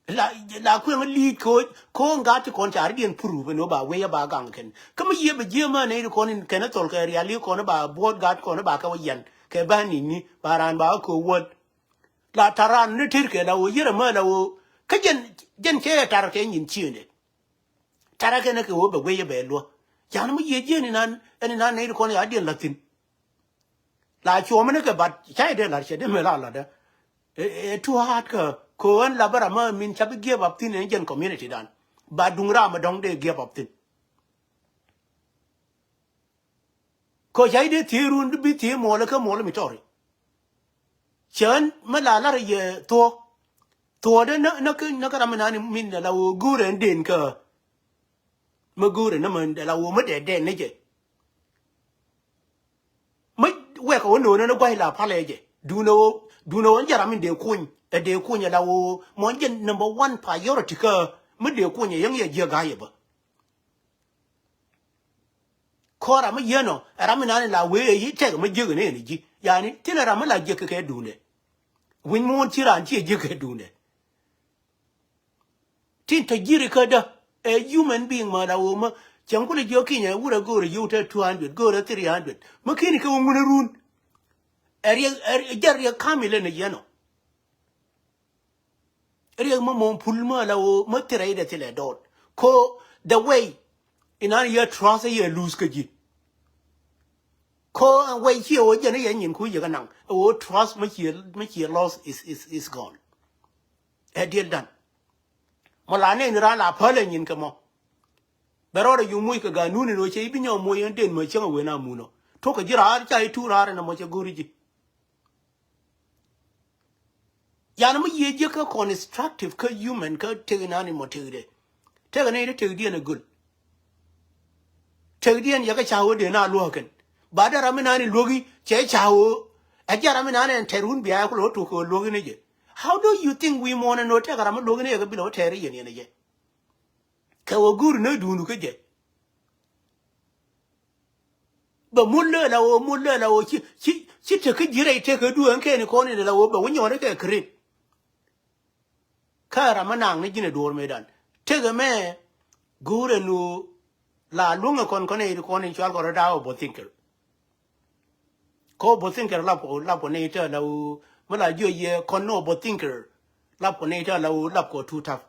La, la kueŋ li̱i̱t ko̱, ko̱ ŋa̱t ti kɔn ca ri diɛn pur ben ɣöö ba wec a ba gaŋ kɛn. Kä mi yiëë bɛ jiëë mään nɛy ti kɔn in kɛn thol kɛ rial i̱ kɔn ba buɔ̱ɔ̱t gat kɔn ba kɛ wä yɛn kɛ bä ni̱ni ba raan ba kä ko̱ wäl. La tar raan ni tet kɛ la ɣöö yier ɛmɛ la ɣöö kä jɛn, jɛn cɛ tar kɛ nyin ciëëndɛ. Tarä kɛn kɛ ɣöö bɛ guic ɛ bɛ luɔ. Can mi yiëë jiɛn inan, ɛn inan nɛy ti kɔn ya diɛn la̱th thi̱n. La cuɔmä ni kɛ bat ca i̱ dee la̱r cɛ dee mɛ la la̱tdä. Ɛ, ɛ, too hard kä ko̱ ɛn la bä ram mi min ca bi give up thi̱n ɛn jɛn community dan. Ba duŋ ram mi dɔ̱ŋ dee give up thi̱n. Ko̱ ca i̱ dee thiee run bi thiee muɔlä kä muɔlä mi tɔri. Cän mi la la̱r yɛ thuɔ̱k. Thuɔ̱k dee näk, näk, näk ram mi nani min la ɣöö go̱o̱rɛ ɛn den kä. Mi go̱o̱rɛ ni mi la ɣöö mi dee dee ni jɛ. Mi wɛk ɣöö no̱o̱nä ni gua̱c la palɛ jɛ. Duundɛ ɣöö, duundɛ ɣöö ni jɛ ram min dee kuny. Ɛ dee kuny ɛ la ɣöö mɔ jɛ number one priority kä mi dee kuny ɛ yäŋ yɛ jiäk ga̱a̱c ɛ bä. Kɔn ram mi yieen ɔ ɛ ram mi nani la wee yi tɛk mi jiäk ni ɛn ji̱. Yani thilɛ ram mi la jiäk kɛ duundɛ. Wi̱ny muɔ̱ɔ̱n ci raan ci jiäk kɛ duundɛ. Tin tɔ ji̱ri kädä ɛ human being ma la wee mä cäŋ kulɛ jiɔk kinyɛ wurɛ go̱o̱rɛ yio̱w te two hundred go̱o̱rɛ three hundred. Mä ki̱ni kɛ wä ŋun run. Ɛ riɛk, ɛ jɛ riɛk kamilɛ ni yieen ɔ. Riɛk mä mɔm pul mä la wee mä thirɛ idɛ thilɛ dɔɔt. Ko the way inan yɛ trust yɛ lose kä ji̱. Ko way ciɛ wee jɛn yɛ nyin ku yɛ kɛ naŋ. Ɛ wee trust mä ciɛ, mä ciɛ loss is, is, is gone. Ɛ diɛl dan. Mɔ la nɛy ni raan la päl ɛ nyin kɛ mɔ. Bɛ rɔɔdɛ yuk moc kɛ ganun in wee cɛ i̱ bi nyɔk moc ɛn den mɔ cäŋ ɛ wen a mun ɔ. Tok kɛ ji̱ raar ca i̱ tuur raar ɛn ɛmɔ cɛ go̱ri ji̱. Yan mi yiëë jiäk kä constructive kä human kä tek inan in mɔ tekdɛ. Tek inan in tekdiɛn ɛ göl. Tekdiɛn yɛ kä ca ɣöö dee na luäk kɛn. Ba dee ram inan in luäk i̱ cɛ ca ɣöö. Ɛ jɛ ram inan in tɛr wun bia kulɛ wä tuk kɛ ɣöö luäk in i̱ jɛ. How do you think wi̱i̱ muɔ̱ɔ̱n in ɣöö tek ram in luäk in i̱ yɛ kɛ bilɛ wä tɛr i̱ yɛn yɛn ɛ jɛ? Kɛ ɣöö go̱o̱ri nöödun kä jɛ. Bɛ mul lɛ la ɣöö, mul lɛ la ɣöö ci, ci, ci tek kä ji̱ rɛy tek kä duëë ɛn kɛn kɔn in la ɣöö bɛ wä nyɔɔn ikɛ kɛ ret. Kä ram mi naŋ ni ji̱n ɛ duɔ̱ɔ̱r mëëdan. Tek ɛmɛ go̱o̱rɛ ni ɣöö la luäŋ ɛ kɔn kɔn ɛ ri kɔn in cual kɔn rɔ da̱a̱ ɛ bä thinker. Kɔ bä thinker lap kɔ, lap kɔ nɛy tɛ la ɣöö mi la jiɔ yɛ kɔn ni ɣöö bä thinker. Lap kɔ nɛy tɛ la ɣöö lap kɔ too tough.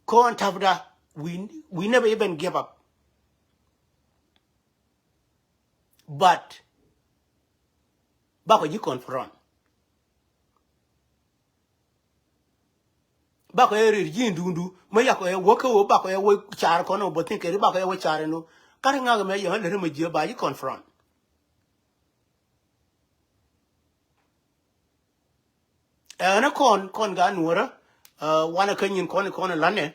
Kɔn tough da, we, we never even give up. But bakɔ ji̱ confront. Bakɔ yɛ rir ji̱ in duundu mi yakɔ yɛ wä kä wä bakɔ yɛ wä car kɔn wä bä thin keri bakɔ yɛ wä car in wä. Kari ŋak mɛ yɛ ɣän lät mi jiɛ ba ji̱ confront. Ɛn kɔn, kɔn ga nuɔrä wanɛ kä nyin kɔn kɔn lanɛ.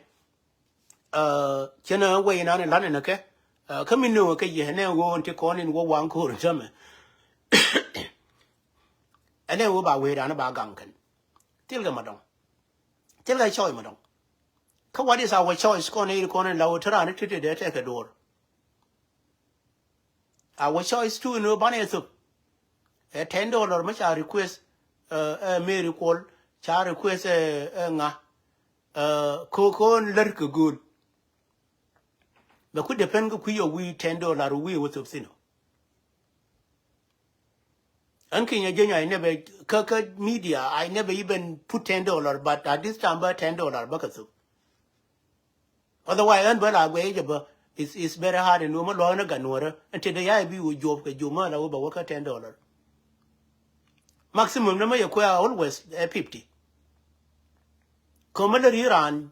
Cɛn wec inan in lanɛ nɛ kɛ kä mi nöŋ kɛ yɛ nɛ ɣöö in ti kɔn in wä waŋ ko̱r in tämɛ. Ɛn ɛ ɣöö ba wecdan ba gaŋ kɛn. Thilkɛ ma dɔŋ. Thilkɛ choice ma dɔŋ. Kä what is our choice kɔn in kɔn in la wä te raan in ti ti dee tɛkɛ duɔr. Our choice tu in wä banɛ thop. Ɛ ten dollar mi ca request ɛ Mary Kuɔl ca request ɛ ŋa. Ko ko lär kɛ gööl. Bɛ ku depend kä kui̱ ɔ wi̱i̱ ten dollar wi̱i̱ wä thop thin ɔ. Ɛn kinyɛ jeny I never kä kä media I never even put ten dollar but at this time bä ten dollar bä kɛ thop. Otherwise ɛn bä la guɛy jɛ bä it's, it's very hard ɛn wä mä luakä ni gat nuɔrä ɛn te dee ya bi wä juɔp kɛ juɔp mä la wä bä wä kä ten dollar. Maximum ni mä yɛ kuɛ always ɛ fifty. Kä mä lär i̱ raan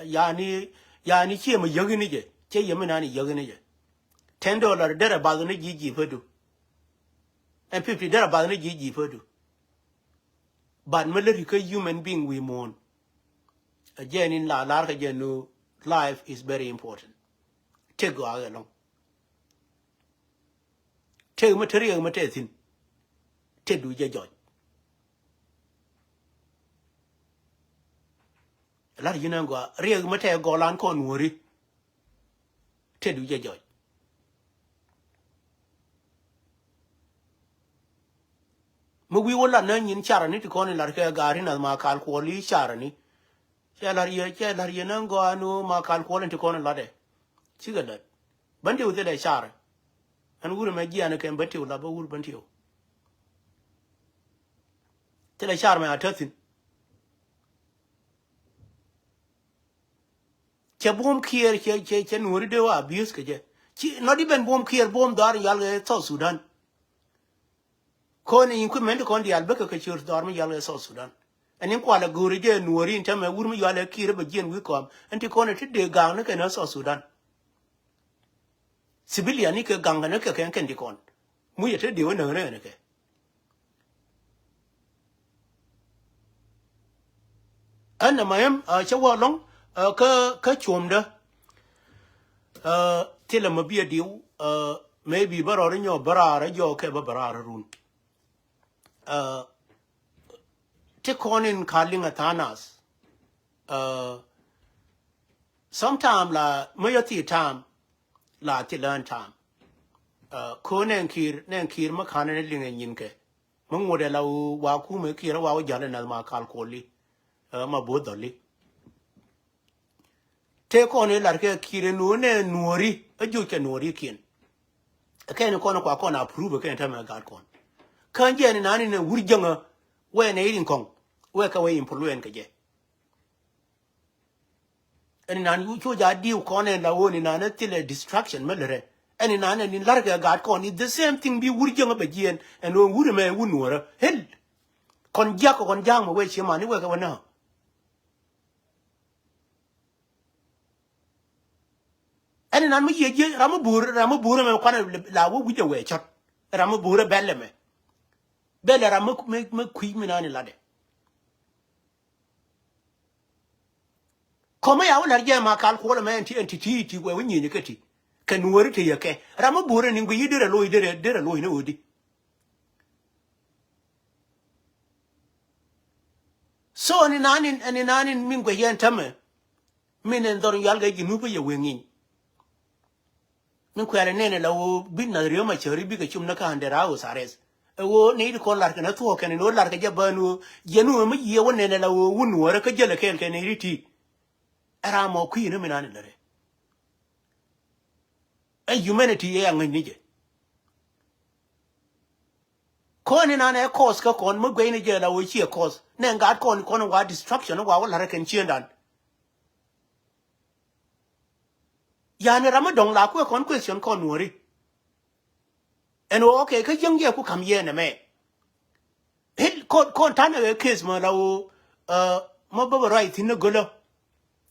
yani, yani ciɛ mä yäk in jɛ cɛ yɛ mi nani yäk in jɛ. Ten dollar derɛ bath ni ji̱ ji̱ pädu. Ɛn fifty derɛ bath ni ji̱ ji̱ pädu. But mi lät kä human being wi̱i̱ muɔ̱ɔ̱n. Ɛ jɛn in la lar kä jɛn nu life is very important. Tëk gɔaa ɛlɔ̱ŋ. Tëk mi te riɛk mi te thi̱n. Tëk du jɛ jɔc. Lar ji̱n ɛn gɔaa riɛk mi te gɔlan kɔn nuɔ̱ri. Tëk du jɛ jɔc. Mi wi̱i̱ wä lat nä nyin carani ti kɔn in lat kɛ gaari nath ma kal kuɔl i̱ carani. Cɛ lar yɛ, cɛ lar yɛ nä gɔaa nu ma kal kuɔl in ti kɔn in latdɛ. Cikɛ lat. Bän tiw thilɛ car. Ɛn wur mɛ jiɛn kɛn bän tiw la bä wur bän tiw. Thilɛ car mɛ a tä thi̱n. Cɛ buɔ̱m kiɛɛr cɛ, cɛ, cɛ nuɔ̱ri dee wa abuse kɛ jɛ. Ci, not even buɔ̱m kiɛɛr, buɔ̱m dhɔaar in yal kɛ South Sudan. Kɔn in kui̱ mɛn ti kɔn diaal bäkɛ kɛ ciöör dhɔaar mi yal kɛ South Sudan. Ɛn in kualɛ go̱o̱ri jɛ nuɔ̱ri in tɛmɛ wur mi yal ɛ kiɛɛr bɛ jiɛn wi̱i̱ kɔam. Ɛn ti kɔn ɛ ti dee ga̱a̱ŋ ni kɛ nä South Sudan. Civilian ni kɛ ga̱ŋ kɛ ni kɛ kɛn kɛn ti kɔn. Muc ɛ ti dee wä näk ni kɛ. Ɛn nɛ ma ɛm cä wä lɔŋ kä kä cuɔmdä. Thilɛ ma bi a diw maybe bä rɔɔd inyɔ bä raar a jɔɔk kɛ bä bä raar a run. Ti kɔn in ka liŋ a tha̱a̱ŋ nath. Sometime la mä yɔ thii ta̱a̱m la thilɛ ɛn ta̱a̱m. Ko̱ nɛn ki̱i̱r nɛn ki̱i̱r mä ka̱n ɛn liŋ ɛ nyin kɛ. Mi ŋuɔ̱t ɛ la ɣöö wa kumɛ kiɛrɛ wa wä ja̱l ɛ nath ma kal kuɔli. Ɛ ma bo̱o̱th dhɔli. Tëë kɔn i̱ lar kɛ kiɛrɛ nuɔ̱ɔ̱r nɛ nuɔ̱ɔ̱ri ɛ joc kɛ nuɔ̱ɔ̱ri kiɛn. Ɛ kɛn kɔn kua kɔn approve ɛ kɛn tɛmɛ gat kɔn. Kä jɛ ni nani nɛ wur jäŋä wɛ nɛ irin kɔŋ wɛ kɛ wɛ influence kɛ jɛ. Ɛn inan cu ca diw kɔn ɛn la ɣöö ni nan ɛ thilɛ distraction mä lärɛ. Ɛn inan ɛn in la̱rkɛ gaat kɔn i̱ the same thing bi wur jiäŋä bɛ jiɛɛn ɛn ɣöö wur ɛmɛ wur nuɔ̱ɔ̱rä hel. Kɔn jiak kɛ kɔn ja̱a̱ŋ mɛ wee cie man i̱ wekɛ wä nä. Ɛn inan mi yiëë jiɛ ram mi buur ram mi buur ɛmɛ kuanɛ la wä wi̱cdɛ wee cɔt. Ram mi buur ɛ bɛl ɛmɛ bɛl ɛ ram mi kui̱ mi nan ilatdɛ. Kɔmä ya wä la̱r jɛ ma kal kuɔlɛ mɛ ɛn ti ɛn ti ti ti wɛ wä nyieny kä ti kɛ nuɔri ti yɛ kɛ ram mi buɔrɛ ni guiy derɛ loc derɛ derɛ loc ni ɣöö di. So ɛn inan in ɛn inan in min guic yɛn tämɛ min ɛn dhɔr yual kɛ ji̱ nup kä yɛ wee ŋi̱ny. Ni kuɛɛrɛ nɛnɛ la ɣöö bi nath ri̱ew ma cäri bikɛ cum ni kä under house arrest. Ɛ ɣöö nɛy ti kɔn lar kɛn ɛ thuɔɔk kɛn ɛn ɣöö lar kɛ jɛ bään ɣöö jiɛn ɣöö mi yiëë wä nɛnɛ la ɣöö wun nuɔɔrɛ kä jälɛ kɛɛl kɛn nɛy ti ti. Ɛ ram mɔ kui̱ ni mi nani lät rɛ. Ɛ humanity ɛ aŋäc ni jɛ. Kɔn ni nan ɛ cause kä kɔn mi guɛy ni jɛ la ɣöö ciɛ cause nɛ gat kɔn kɔn wa destruction wa wä lar kɛn ciëndan. Yani ram mi dɔ̱ŋ la kuɛ kɔn question kɔn nuɔri. Ɛn ɣöö okay kä jiäŋ jɛ ku ka̱m yɛn ɛmɛ. Hil kɔn kɔn ta̱n ɛ case mɔ la ɣöö mɔ bä bä ruac thi̱n ni gölä.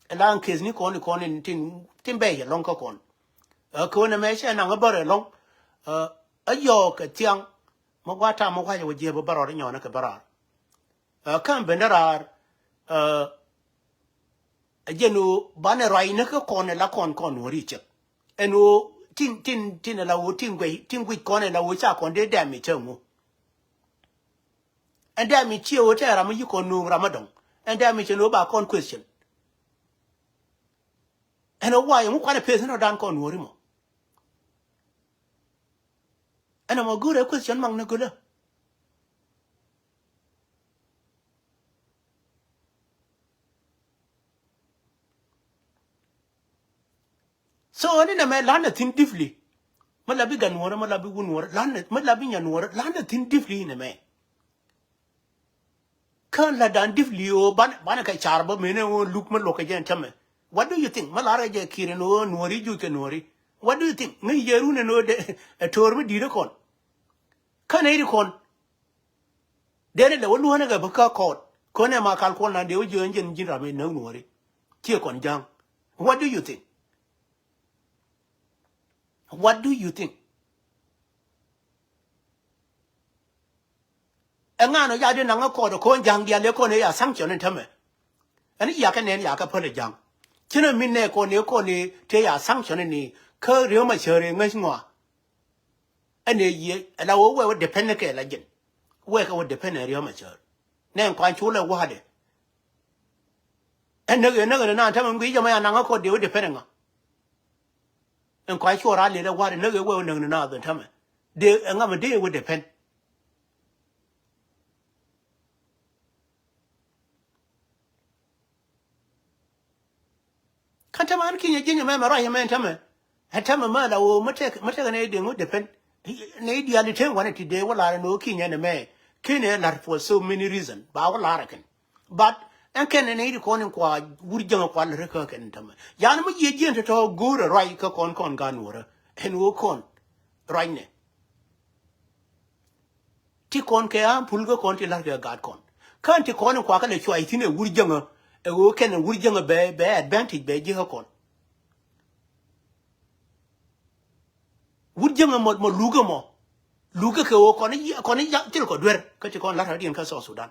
Ɛ la case ni kɔn ni kɔn in tin tin bɛy ɛlɔ̱ŋ kä kɔn. Ɛ kɛ ɣöö nɛmɛ cɛ naŋ ɛ bär ɛlɔ̱ŋ. Ɛ yɔɔk kɛ thiaŋ mɔ gua̱a̱th tam mɔ gua̱a̱c ɛ wä jiɛp ɛ bä rɔɔd ɛ nyɔɔn ɛ kɛ bä raar. Ɛ ka̱m ben dä raar. Ɛ jɛn ɣöö banɛ ruac ni kä kɔn ɛ la kɔn kɔn nuɔ̱ɔ̱ri cɛ. Ɛn ɣöö tin tin tin ɛ la ɣöö tin guic tin guic kɔn ɛ la ɣöö ca kɔn dee dɛm i̱ cä ŋu. Ɛn dɛm i̱ ciɛ ɣöö tɛ ram mi yi kɔn nuɔ̱ɔ̱ŋ ram mi dɔ̱ŋ. Ɛn dɛm i̱ cɛ ni ɣöö ba kɔn question. Ɛn ɣöö wa yɛ ŋu kuanɛ peth ni rɔ dan kɔn nuɔ̱ɔ̱ri mɔ. Ɛn ɛmɔ go̱o̱rɛ question maŋ ni gölä. So ni nɛmɛ la̱nɛ thi̱n deeply. Mi la bi gan nuɔrä mi la bi wun nuɔrä la̱nɛ mi la bi nya nuɔrä la̱nɛ thi̱n deeply nɛmɛ. Kä la dan deeply o ban banɛ kɛ car bä mene o luk mi luɔk kɛ jɛ tämɛ. What do you think? Mi larɛ jɛ kiri ni o nuɔri juc kɛ nuɔri. What do you think? Ŋäc jɛ run ni o de ɛ to̱r mi di̱t kɔn. Kä nɛy ri kɔn. Dee ni lɛ wä luɔ̱nɛ kɛ bä kä kɔɔt kɔn ɛ ma kal kuɔl na dee wä jiön jɛn ji̱n ram in näk nuɔri. Ciɛ kɔn ja̱ŋ. What do you think? What do you think? Ɛŋa nɔ ya di naŋ ɛ kɔɔt ɛ kɔn ja̱a̱ŋ diaal ɛ kɔn ɛ ya sanction in tämɛ. Ɛn ya kɛ nɛn ya kɛ päl ɛ ja̱a̱ŋ. Ci nɛ min nɛ kɔn ɛ kɔn ɛ tëë ya sanction in ni kä Riek Machar ɛ ŋäc ŋɔa. Ɛn ɛ yiëë ɛ la wä wɛ wä depend kɛ la ji̱n. Wɛ kɛ wä depend ɛ Riek Machar. Nɛ ɛn kɔaŋ cu lɛ wa̱a̱dɛ. Ɛn näk ɛ näk ɛ naan tämɛ ŋuic jɛ mɛ ya naŋ ɛ kɔɔt dee wä depend ɛ ŋa. Ɛn kɔaŋ cu raa lɛ lɛ wa̱a̱dɛ näk ɛ wɛ wä näk ɛ naan tämɛ. Dee ɛ ŋa mɛ dee wä depend. Kä tämɛ an kinyɛ ji̱n ɛmɛ mɛ ruac ɛmɛ tämɛ. Ɛ tämɛ mɛ la ɣöö mɛ tɛk mɛ tɛk nɛ i̱ deŋ wä depend. Nɛ i̱ diaal i̱ teŋ wanɛ ti dee wä lar ɛn ɣöö kinyɛ nɛmɛ. Kinɛ lar for so many reason ba wä lar ɛ kɛn. But ɛn kɛn nɛ i̱ di kɔn in kua wur jäŋä kua lät kä kɛn tämɛ. Yan mi yiëë jiɛn tɔ̱tɔ̱ go̱o̱rɛ ruac kä kɔn kɔn gan wurä ɛn ɣöö kɔn ruacnɛ. Ti kɔn kɛ a pul kä kɔn ti la̱r kɛ gaat kɔn. Kään ti kɔn in kuakä lɛ cuay thi̱n ɛ wur jäŋä ɛ ɣöö kɛn ɛ wur jäŋä bɛ bɛ advantage bɛ ji̱ kä kɔn. Wur jäŋä mɔ mɔ lukɛ mɔ lukɛ kɛ ɣöö kɔn i̱ kɔn i̱ thil kɔ duer kä ti kɔn la̱r kɛ diɛn kä South Sudan.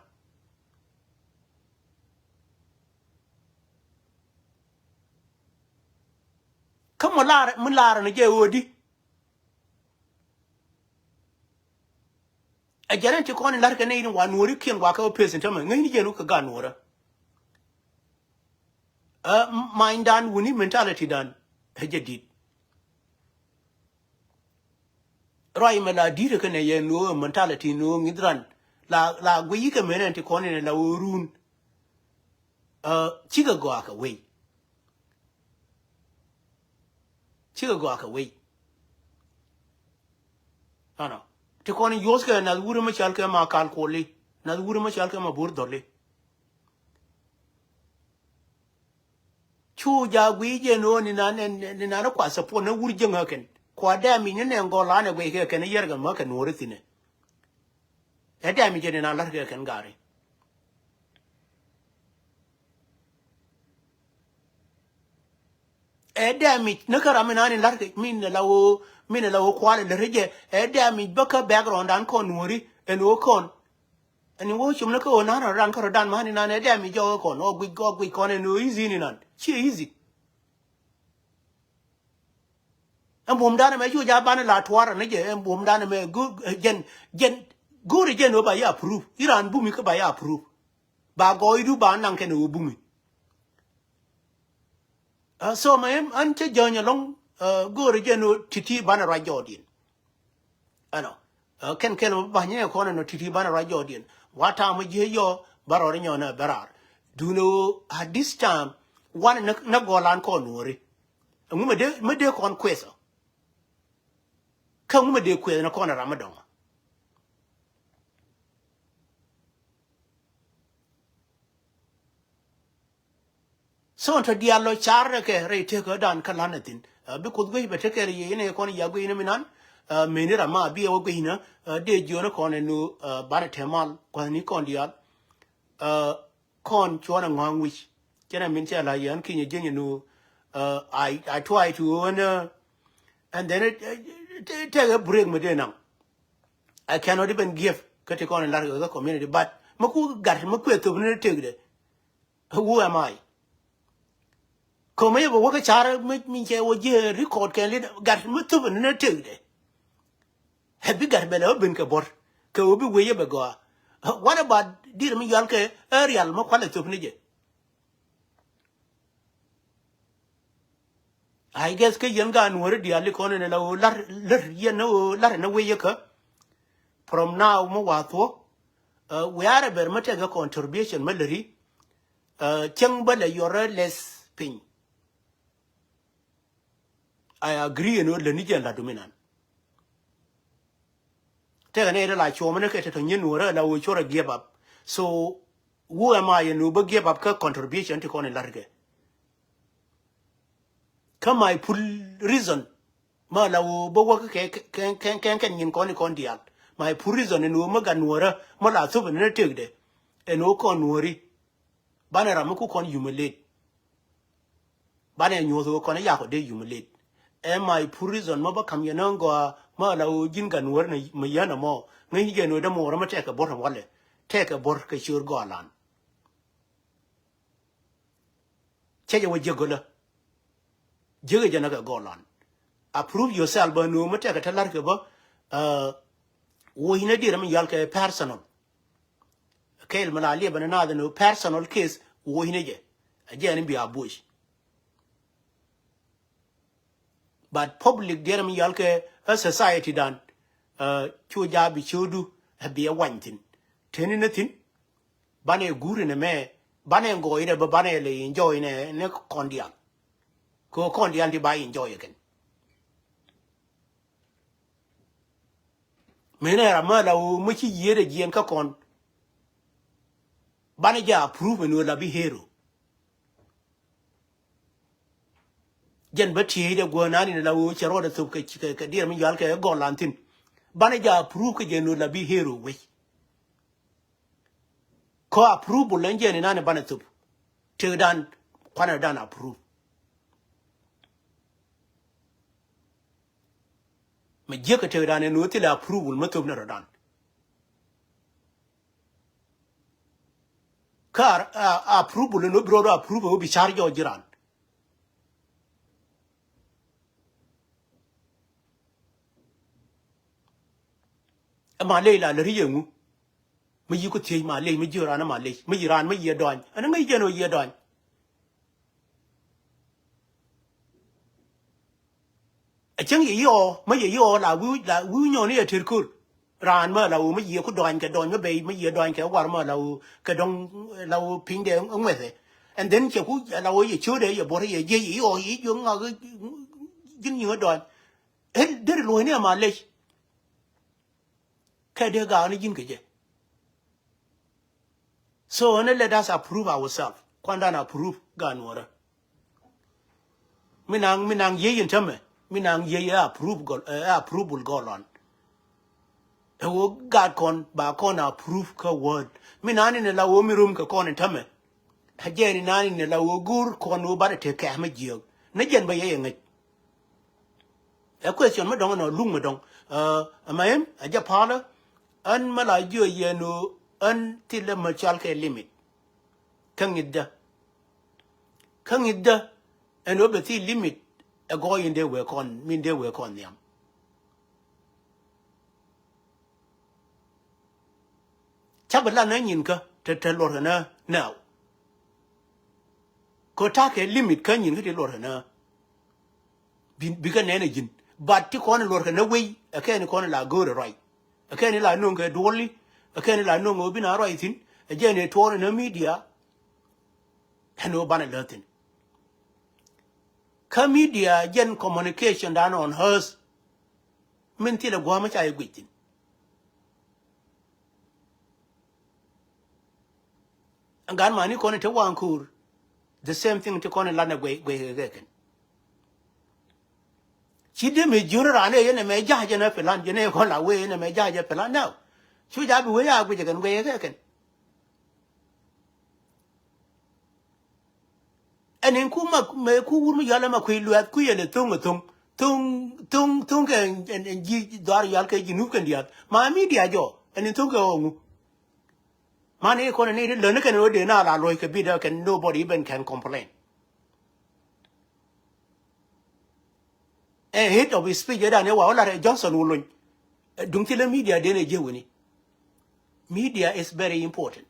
Kä mɔ la̱r mi la̱r ni jɛ ɣöö di. Ɛ jɛn ɛn ti kɔn in la̱rkɛ nɛy in wa nuɔ̱ɔ̱ri kiɛn wa kɛ wä peth in tämɛ ŋäcni jɛn wä kɛ gaat nuɔ̱ɔ̱rä. Ɛ, m-, manydan wuni mentality dan ɛ jɛ di̱t. Ruac mɛ la di̱t ɛ kɛnɛ yɛ nuɔ̱ɔ̱r mentality nuɔ̱ɔ̱r ŋi̱th ran la la guiy kɛ men ɛn ti kɔn in la wä run. Ɛ, cikɛ gɔaa kɛ wei. Cikɛ gɔaa kɛ wei. Ɛnɔ ti kɔn in yuɔ̱thkɛ nath wurä mi cɔalkɛ ma kal kuɔli nath wurä mi cɔalkɛ ma bo̱r dhɔli. Cu ja guiy jɛ no̱o̱ ni nan ni nan kua support ni wur jäŋä kɛn kua dɛm i̱ ni nɛ gɔl anɛ guiy kɛ kɛn i̱ yɛrkɛ mä kɛ nuɔ̱ɔ̱ri thi̱nɛ. Ɛ dɛm i̱ jɛ ni nan la̱rkɛ kɛn gari. Ɛ dɛmic ni kä ram mi nani la̱rkɛ min la wä min la wä kual lät jɛ ɛ dɛmic bä kä background dan kɔn nuɔri ɛn wä kɔn. Ɛn wä cum ni kä wä nan ran kä rɔ dan mani nan ɛ dɛmic jɔk kɔn ɔ guic ɔ guic kɔn ɛn wä easy ni nan ci easy. Ɛn buɔ̱m dan ɛmɛ cu ja ban la tuar ni jɛ ɛn buɔ̱m dan ɛmɛ jɛn jɛn go̱o̱ri jɛn wä ba ya approve iran bumi kä ba ya approve. Ba gɔɔydu ba naŋ kɛn ɛ wä bumi. Ɛ, so mɛ ɛn cä jäny ɛlɔ̱ŋ, ɛ, go̱o̱rɛ jɛ nɔ ti̱ti̱ banɛ ruac jɔɔdiɛn. Ɛnɔ, ɛ, kɛn kɛn mɛ bä nyɛ kɔn ɛnɔ ti̱ti̱ banɛ ruac jɔɔdiɛn. Wa ta̱a̱ mɛ jiɛ yɔ bä rɔɔd inyɔn ɛ bɛ raar. Duundɛ ɣöö at this time wanɛ nä gɔlan kɔn nuɔ̱ɔ̱ri. Ɛŋu mɛ dee mɛ dee kɔn kueth ɔ. Kä ŋu mɛ dee kueth nä kɔn ɛ ram mi dɔ̱ŋ. So tɔ diaal lɔ car rɛ kɛ rɛy tekä dan kä lan ɛ thi̱n. Ɛ, bi kuoth guec bɛ tekɛ rɛ yɛ inɛ kɔn ya guec inɛ mi nan. Ɛ, meni ram ma bi ɛ wä guec inɛ, ɛ, dee jiɔn kɔn ɛ nu, ɛ, banɛ tɛmal kua̱thni kɔn diaal. Ɛ, kɔn cuɔn ɛ ŋɔ̱a̱ŋ wi̱c. Cɛn ɛ min cɛ la yɛn kinyɛ jieny ɛ nu, ɛ, I, I try to earn, ɛ, and then it, it, it take a break mi dee naŋ. I cannot even give kä ti kɔn in lar kɛ community, but mi ku gat mi kuɛ thop ni tekdɛ. Who am I? Kome yɛ bɛ wä kä car mi, mi cɛ wä jiɛ record kɛn lit gat mi thop ni tekdɛ. Ɛ bi gat bɛ lɛ wä ben kɛ bɔr kɛ wä bi wee yɛ bɛ gɔaa. What about dir mi yual kɛ ɛ rial mi kualɛ thop ni jɛ? I guess kä yɛn gaat nuɔ̱ɔ̱ri diaal ikɔn in la ɣöö lar lär yɛn ni ɣöö lar ni wec yäkä. From now mi wa thuɔ̱k, ɛ, wiarɛ bɛr mi tekɛ contribution mi läri, ɛ, cäŋ bä lɛ yɔrä lɛth piny. I agree in ɣöö lätni jɛn la dominant. Tekɛ nɛy ti la cuɔmä ni kɛ tɛtɔ nyin nuɔrä la wä cuɔrɛ give up. So who am I in who bä give up kä contribution ti kɔn in la̱rkɛ? Kä my full reason ma la wä bä wä kä kɛ kɛ kɛ kɛ nyin kɔn in kɔn diaal. My full reason in wä mä gat nuɔrä mä la thop in ni tekdɛ in wä kɔn nuɔri. Banɛ ram mi ku kɔn humiliate. Banɛ nyuɔth ɣöö kɔn i̱ yakɔ dee humiliate. Ɛ my full reason mä bä ka̱m yɛn ɣän gɔaa mä la ɣöö ji̱n gat nuɔ̱ɔ̱r ni mi yän ɛmɔ ŋäcni jɛ nuɔ̱ɔ̱r dee muɔɔr ɛmɛ tɛkɛ buɔ̱t ɛm walɛ. tɛkɛ buɔ̱r kɛ ciöör gɔɔlan. Cɛ jɛ wä jiäk gölä. Jiäk jɛ nä kɛ gɔɔlan. Approve yourself bä nu mi tɛkɛ te la̱r kɛ bä. Woc ni dier mi yɔal kɛ personal. Kɛɛl mi la liɛpɛ ni naath ni personal case woc ni jɛ. A jɛ ni bi a bush. But public dier mi yɔal kɛ a society dan. Cu ja bi ciödu a bi a wany thin. Teni ni thin. Banɛ guur ni mɛ banɛ gɔɔy rɛ bä banɛ lɛ enjoy nɛ ni kɔn dial. Kɛ kɔn dial ti ba enjoy kɛn. Mënɛ ram mä la wä mä ci yiëëdɛ jiɛn kä kɔn. Banɛ jɛ approve ni wä la bi hero. Jɛn bä tieyidɛ guäär nani ni la wä cɛ ruɔdɛ thop kɛ kɛ diɛr mi yual kɛ gɔl lan thin. Banɛ jɛ approve kä jɛ ni wä la bi hero wec. Kä approval lɛ jɛ ni nani banɛ thop. Tëëdan kuanɛ dan approve. Mɛ jiäk kɛ tëëdan ɛn ɣöö thilɛ approval mä thop ni rɔ̱dan. Kä a approval ɛn ɣöö bi rɔɔd approval ɣöö bi car jɔɔc ji̱ raan. Ɛ ma ley la lɛ ri yɛ ŋu. Mi yi ku thiec ma ley mi jiö raan ma ley mi yi raan mi yi dɔny ɛn ŋäc jɛn ɣöö yi dɔny. Ɛ cäŋ yɛ yɔɔ mi yɛ yɔɔ la wi̱i̱ la wi̱i̱ nyɔɔni yɛ ter köl. Raan mi la wä mi yiëë ku dɔany kɛ dɔny mi bɛy mi yiëë dɔany kɛ war mi la wä kɛ dɔŋ la wä piny dɛ ŋuɛthɛ. And then cɛ ku la wä yɛ ciötdɛ yɛ buɔ̱r yɛ jiɛ yɛ yɔɔ yɛ jiö ŋak ji̱n nyiŋä dɔany. Ɛ deri luɔ̱cni ama lec. Kɛ dee gaani ji̱n kɛ jɛ. So ɛn let us approve ourselves. Kuandan approve gan nuɔrä. Mi naŋ mi naŋ yiey in tämɛ mi naŋ yiey ɛ approve gɔl ɛ approval gɔl ɔn. Ɛ wä gat kɔn ba kɔn approve kä word mi naŋ ni ni la wä mi rum kɛ kɔn in tämɛ. Ɛ jɛ ni naŋ ni ni la wä gur kɔn wä bat ɛ tek kɛ̈ɛ̈ mi jiääk ni jɛn bä yɛ yɛ ŋäc. Ɛ question mi dɔŋ ɛnɔ luŋ mi dɔŋ. Ɛ ma ɛm ɛ jɛ palä. Ɣän mi la jiö yɛn ɣöö ɣän thilɛ mi cɔal kɛ limit. Kä ŋi̱thdä kä ŋi̱thdä. Ɛn ɣöö bɛ thil limit ɛ gɔɔy in dee wee kɔn min dee wee kɔn nhiam. Ca bi lat nä nyinkä te te luɔr kɛ nä nɛw. Kɛ ta̱a̱ kɛ limit kä nyinkä ti luɔr kɛ nä. Bi bi kɛ nɛn ɛ ji̱n but ti kɔn luɔr kɛ nä wei ɛ kɛn kɔn la go̱o̱r ɛ ruac. Ɛ kɛn la no̱o̱ŋ kɛ duɔli ɛ kɛn la no̱o̱ŋ ɛ wä bi na ruac thi̱n ɛ jɛn ɛ tuɔɔr ɛ nä media. Ɛn ɣöö banɛ lääthin. Kä media jɛn communication dan on earth. Min thilɛ gua̱a̱m ca yɛ guic thin. Ɛn gan mani kɔn te waŋ ko̱o̱r. The same thing ti kɔn in lanɛ guey guey kɛ kɛn. Ci dee mi jiön raan ëë yɛn ɛmɛ ja̱a̱c ɛn ɛ pilan jɛn ëë kɔn la wee yɛn ɛmɛ ja̱a̱c ɛ pilan nɛw. Cu ja̱a̱ bi wee a guic ɛ kɛn guey kɛ kɛn. Ɛn in ku ma mɛ ku wur mi yɔal ɛmɛ kui̱ luɛth kui̱ ɛn ɛ tho̱ŋ ɛ tho̱ŋ tho̱ŋ tho̱ŋ tho̱ŋ kɛ ɛn ji̱ dhɔaar yɔal kɛ ji̱ nup kɛn diath ma media jɔ ɛn in tho̱ŋ kɛ ɣɔŋu. Man i̱ kɔn ni ti lön ni kɛn ɣöö dee na la luɔ̱c kɛ bit ɛ kɛn nobody even can complain. Ɛ hit of speech ɛ dan ɛ wa wä lar ɛ Johnson Wulony. Duŋ thilɛ media den ɛ jiɛ wini. Media is very important.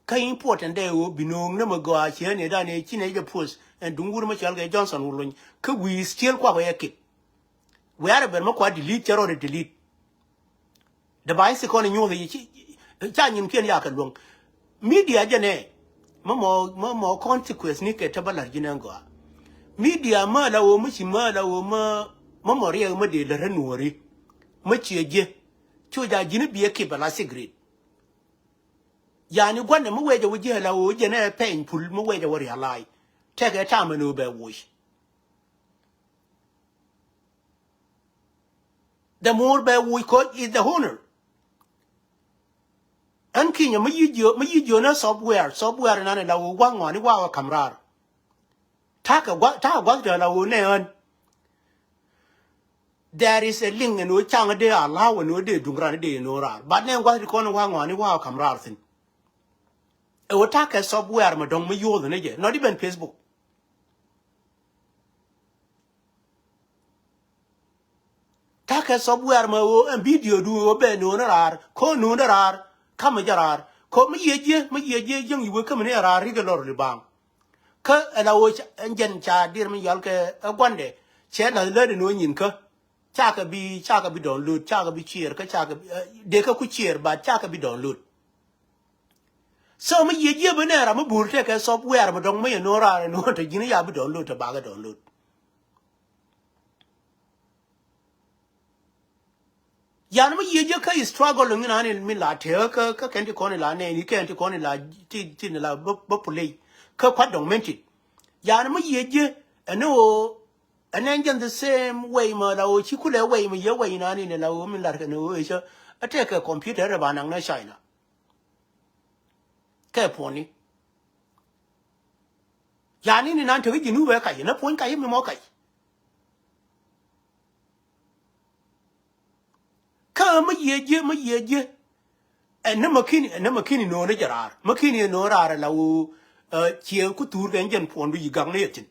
Kä important dee ɣöö bi no̱o̱ŋ ni mɛ gɔaa ciɛ ni dan ɛ ci nɛ jɛ post ɛn duŋ wur mɛ cɔal kɛ Johnson Wulony kä wi̱i̱ still kuak ɛ kip. Wiarɛ ben mä kua delete cɛ rɔɔdɛ delete. Device kɔn inyuɔth i̱ ca nyinkiɛn yakɛ luäŋ. Media jɛnɛ mä mɔ mä mɔ consequence ni kɛ te bä la̱r ji̱n ɛn gɔaa. Media mä la ɣöö mä ci mä la ɣöö mä mä mɔ riɛk mä dee lät rä nuɔ̱ɔ̱ri. Mä ciɛ jiɛ cu ja ji̱n i̱ biɛ kip ala secret. Yani gua̱n ɛmɛ wecɛ wä jiɛ la ɣöö jɛnɛ pɛny pul mä wecɛ wä realize. Tɛkɛ tam ɛn ɣöö bɛ woc. The more bɛ woc kɔc is the honor. Ɛn kinyɛ mi yic jiö mi yic jiö ni software software nan ila wä waŋ ŋɔani wawa kam raar. Takɛ guath takɛ guath tɛ la wä nɛ ɣän. There is a link ɛn ɣöö caŋ dee allow ɛn ɣöö dee duŋ ran dee ɛn ɣöö raar. But nɛ gua̱th ti kɔn wa ŋɔaani wa kam raar thi̱n. Ɛ ɣöö ta̱kɛ software mɛ dɔ̱ŋ mi yuɔth ni jɛ. Not even Facebook. Ta̱kɛ software mɛ ɣöö ɛn video du ɣöö bɛ no̱o̱n raar. Ko̱ no̱o̱n raar. Kamɛ jɛ raar. Ko̱ mi yiëë jiɛ, mi yiëë jiɛ jiäŋ yi wee kämɛ ni raar rikɛ lɔr li baaŋ. Kä ɛ la ɣöö ca, ɛn jɛn ca dir mi yɔal kɛ ɛ gua̱ndɛ. Cɛ la̱th lätdɛ ni ɣöö nyin kä. Cakɛ bi, cakɛ bi download, cakɛ bi share, kä cakɛ bi, eh, dee kä ku share, but cakɛ bi download. So mi yiëë jiɛ bi nɛ ram mi bur tekɛ software mi dɔ̱ŋ mi yɛ no̱o̱ŋ raar ɛ no̱o̱ŋ te ji̱n ya bi download te bakɛ download. Yan mi yiëë jiɛ kä struggle ŋin ani mi la tëë kä, kä kɛn ti kɔn ila nɛɛni kɛn ti kɔn ila ti, ti ni la bä, bä play. Kä kuat dɔŋ mɛn ti. Yan mi yiëë jiɛ ɛn ɣöö ɛn ɛn jɛn the same way mɛ la ɣöö ci kulɛ way mɛ yɛ way nani ni la ɣöö mi lar kɛ ni ɣöö ecä. Ɛ tɛkɛ computer ɛ ba naŋ ni China. Kɛ puɔ̱ni. Yani ni nan tekɛ ji̱ nupɛ kac ni puɔ̱ny kac mi mɔ kac. Kä mi yiëë jiɛ, mi yiëë jiɛ. Ɛn ni ma kini, ɛn ni ma kini no̱o̱ni jɛ raar. Ma kini no̱o̱ni raar ɛ la ɣöö, eh, ciɛ ku thuur kɛ jɛn puɔ̱ndu yi gak ni yɛ thi̱n.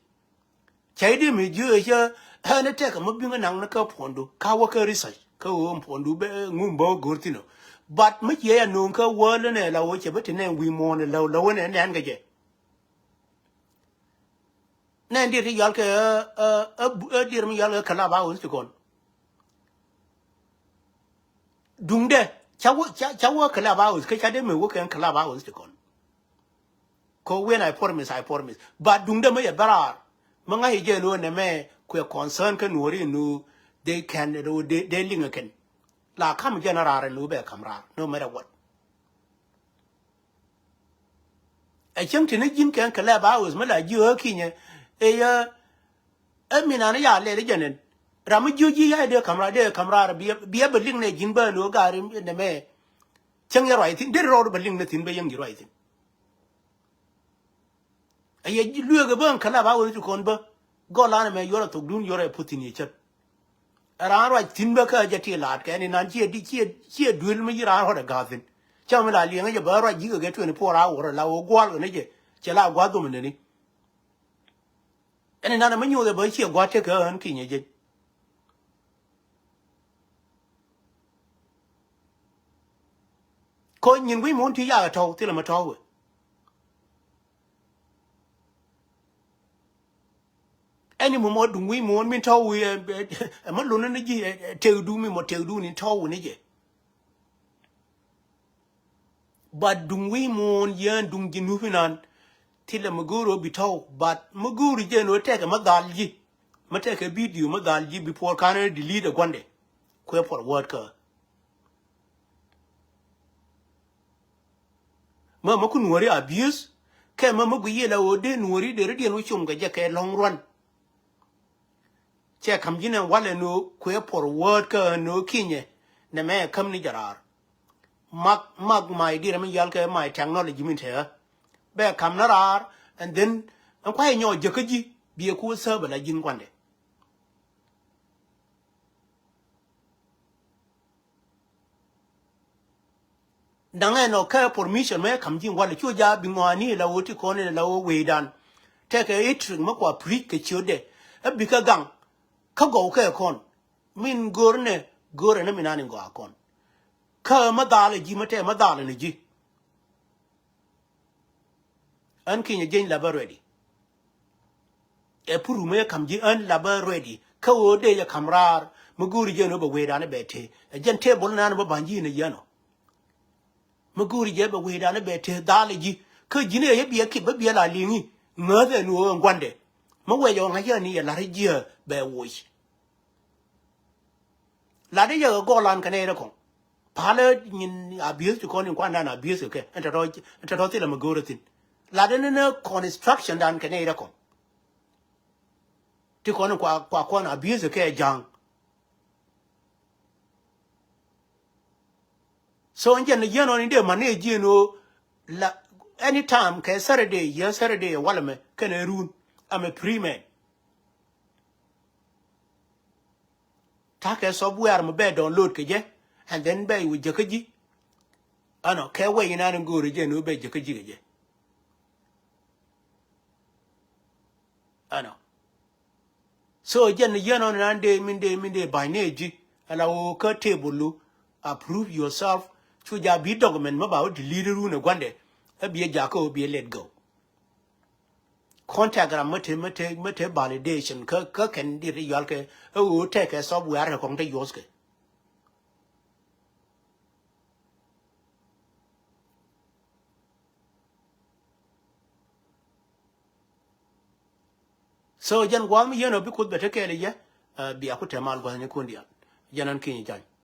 Cɛ i̱ di mi jiö cä ɣän i̱ tɛkɛ mi biŋ inaŋ ni kä puɔ̱ndu ka wä kä research kä ɣöö puɔ̱ndu bɛ ŋum bä wä go̱r thi̱n ɔ. But mi ciɛ ya no̱o̱ŋ kä wäl inɛ la ɣöö cɛ bi ti nɛn wi̱i̱ muɔ̱ɔ̱n in läw läw inɛ nɛn kɛ jɛ. Nɛn diet ti yɔal kɛ ɛ, ɛ, ɛ, ɛ diet mi yɔal kɛ Clubhouse ti kɔn. Duŋdɛ ca wä, ca, ca wä Clubhouse kä ca dee mi wä kɛ Clubhouse ti kɔn. Ko when I promise, I promise. But duŋdɛ mi yɛ bä raar. Mi ŋa̱c jɛ ni wä nɛmɛ kuɛ concern kä nuɔri ni wä they can, they, they liŋ kɛn. La kam jɛ ni raar ni wä bɛ kam raar. No matter what. Ɛ cieŋ ti ni ji̱n kɛn Clubhouse mi la ji̱ ɣä kinyɛ. Ɛ yɛ, ɛ mi nan ya lɛl jɛ nɛn. Ram mi ji̱ ji̱ ya dee kam raar, dee kam raar, biɛ, biɛ bɛ liŋ nɛ ji̱n bä ni wä gari nɛmɛ. Cieŋ yɛ ruac thi̱n, dee rɔɔd bɛ liŋ nɛ thi̱n bä yɛŋ ji̱ ruac thi̱n. Ɛ yɛ lueek ɛ bä ɛn Clubhouse ti kɔn bä. Gɔlan ɛmɛ yuɔr ɛ thokdun yuɔr ɛ puɔ̱th thi̱n yɛ cät. Ɛ raan ruac thi̱n bä kä jɛ ti laat kɛ ni nan ciɛ di, ciɛ, ciɛ duel mi yi raan rɔɔdɛ ga̱a̱th thi̱n. Cä mi la liɛŋä jɛ bä ruac ji̱ kɛ kɛ twenty four hour la wä gua̱a̱l kɛ ni jɛ. Cɛ la gua̱a̱th dhom nɛni. Ɛn inan ɛmɛ nyoth ɛ bä ciɛ gua̱a̱th tekɛ ɣän kinyɛ jeny. Ko nyin wi̱i̱ muɔ̱ɔ̱n ti yakɛ tɔ̱w thilɛ mɛ tɔ̱w wee. Ɛn imɛ mɔ duŋ wi̱i̱ muɔ̱ɔ̱n min tɔ̱w wee ɛ, ɛ, ɛ mɛ lon ni ji̱ ɛ, ɛ, tëkdu mi mɔ tëkdu ni tɔ̱w wee ni jɛ. But duŋ wi̱i̱ muɔ̱ɔ̱n yɛn duŋ ji̱ nup inan. Thilɛ mi go̱o̱r ɔ bi tɔ̱w. But mi go̱o̱r jɛn ɔ tɛkɛ mi dhal ji̱. Mi tɛkɛ video mi dhal ji̱ bi puɔr kan ɛ delete ɛ gua̱ndɛ. Kuɛ puɔr word kä. Mä mä ku nuɔri abuse. Kɛ mä mä gui yɛ la ɣöö dee nuɔri dee ri diɛn wä com kɛ jɛ kɛ long run. Cɛ kam ji̱n ɛn walɛ ni ɣöö kuɛ puɔr word kä ni ɣöö kinyɛ. Nɛ mɛ ɛ käm ni jɛ raar. Mak, mak my dear mi yal kɛ my technology min te ɣä. Bɛ kam ni raar and then ɛn kuay nyɔɔc jɛ kä ji̱ biɛ ku wä sääbä la ji̱n kuandɛ. Daŋ ɛn ɔ kɛ permission mɛ kam ji̱ walɛ cu ja bi ŋɔani la wä ti kɔn in la wä wecdan. Tɛkɛ itric mɛ kua preach kɛ ciötdɛ. Ɛ bi kɛ gaŋ. Kä gɔw kɛ kɔn. Min go̱r nɛ go̱r ɛn min an in gɔaa kɔn. Kä mɛ dhal ɛ ji̱ mɛ tɛ mɛ dhal ɛn ɛ ji̱. Ɣän kinyɛ jeny la bä ready. Ɛ puru mi ɛ kam ji̱ ɣän la bä ready. Kä ɣöö dee jɛ kam raar mi go̱o̱ri jɛn ɣöö bɛ wecdan ɛ bɛ tëë. Ɛ jɛn table nan bä ba̱ny ji̱ in ɛ yɛn ɔ. Mi go̱o̱ri jɛ bɛ wecdan ɛ bɛ tëë dhal ɛ ji̱. Kä ji̱n ɛ yɛ biɛ kip bä biɛ la li̱ŋi. Ŋääth ɛn ɣöö ɛn gua̱ndɛ. Mi wec ɔ ŋa̱c yɛn ni yɛ la̱r ji̱ ɛ bɛ woc. Lat i̱ yɛ kɛ gɔɔlan kɛ nɛy rɛ kɔŋ. Palä nyin abuse ti kɔn in kuandan abuse kɛ. Ɛn tɔtɔ, ɛn tɔtɔ thilɛ mɛ go̱o̱rä thi̱n. Lat i̱ ni ni construction dan kɛ nɛy rɛ kɔŋ. Ti kɔn in kua, kua kɔn abuse kɛ ja̱a̱ŋ. So in jɛn ni yɛn ɔn in dee man ni ji̱ in ɣöö la anytime kɛ Saturday, yɛ Saturday walɛ mɛ kɛn ɛ run. I'm a free man. Ta̱kɛ software mi bɛ download kɛ jɛ, and then bɛ wä jäkä ji̱. Ɛnɔ kɛ wä inani go̱o̱ri jɛ ni wä bɛ jäkä ji̱ kɛ jɛ. Ɛnɔ. So jɛn yɛn ɔn nan dee min dee min dee ba̱ny ni ji̱. Ala wä kä table lu, approve yourself. Cu ja bi document mi ba wä delete run ɛ guandɛ. Ɛ bi ɛ jakä wä bi ɛ let go. Contact ram mä te mä te mä te validation kä kä kɛn dit yual kɛ ɛ ɣöö tɛkɛ software kɛ kɔŋ te yuɔth kɛ. So jɛn gua̱a̱th mi yɛn ɔ bi kuth bɛ te kɛɛl yɛ. Bia ku te mal gua̱thnikun diaal. Jɛn an ki̱ny jany.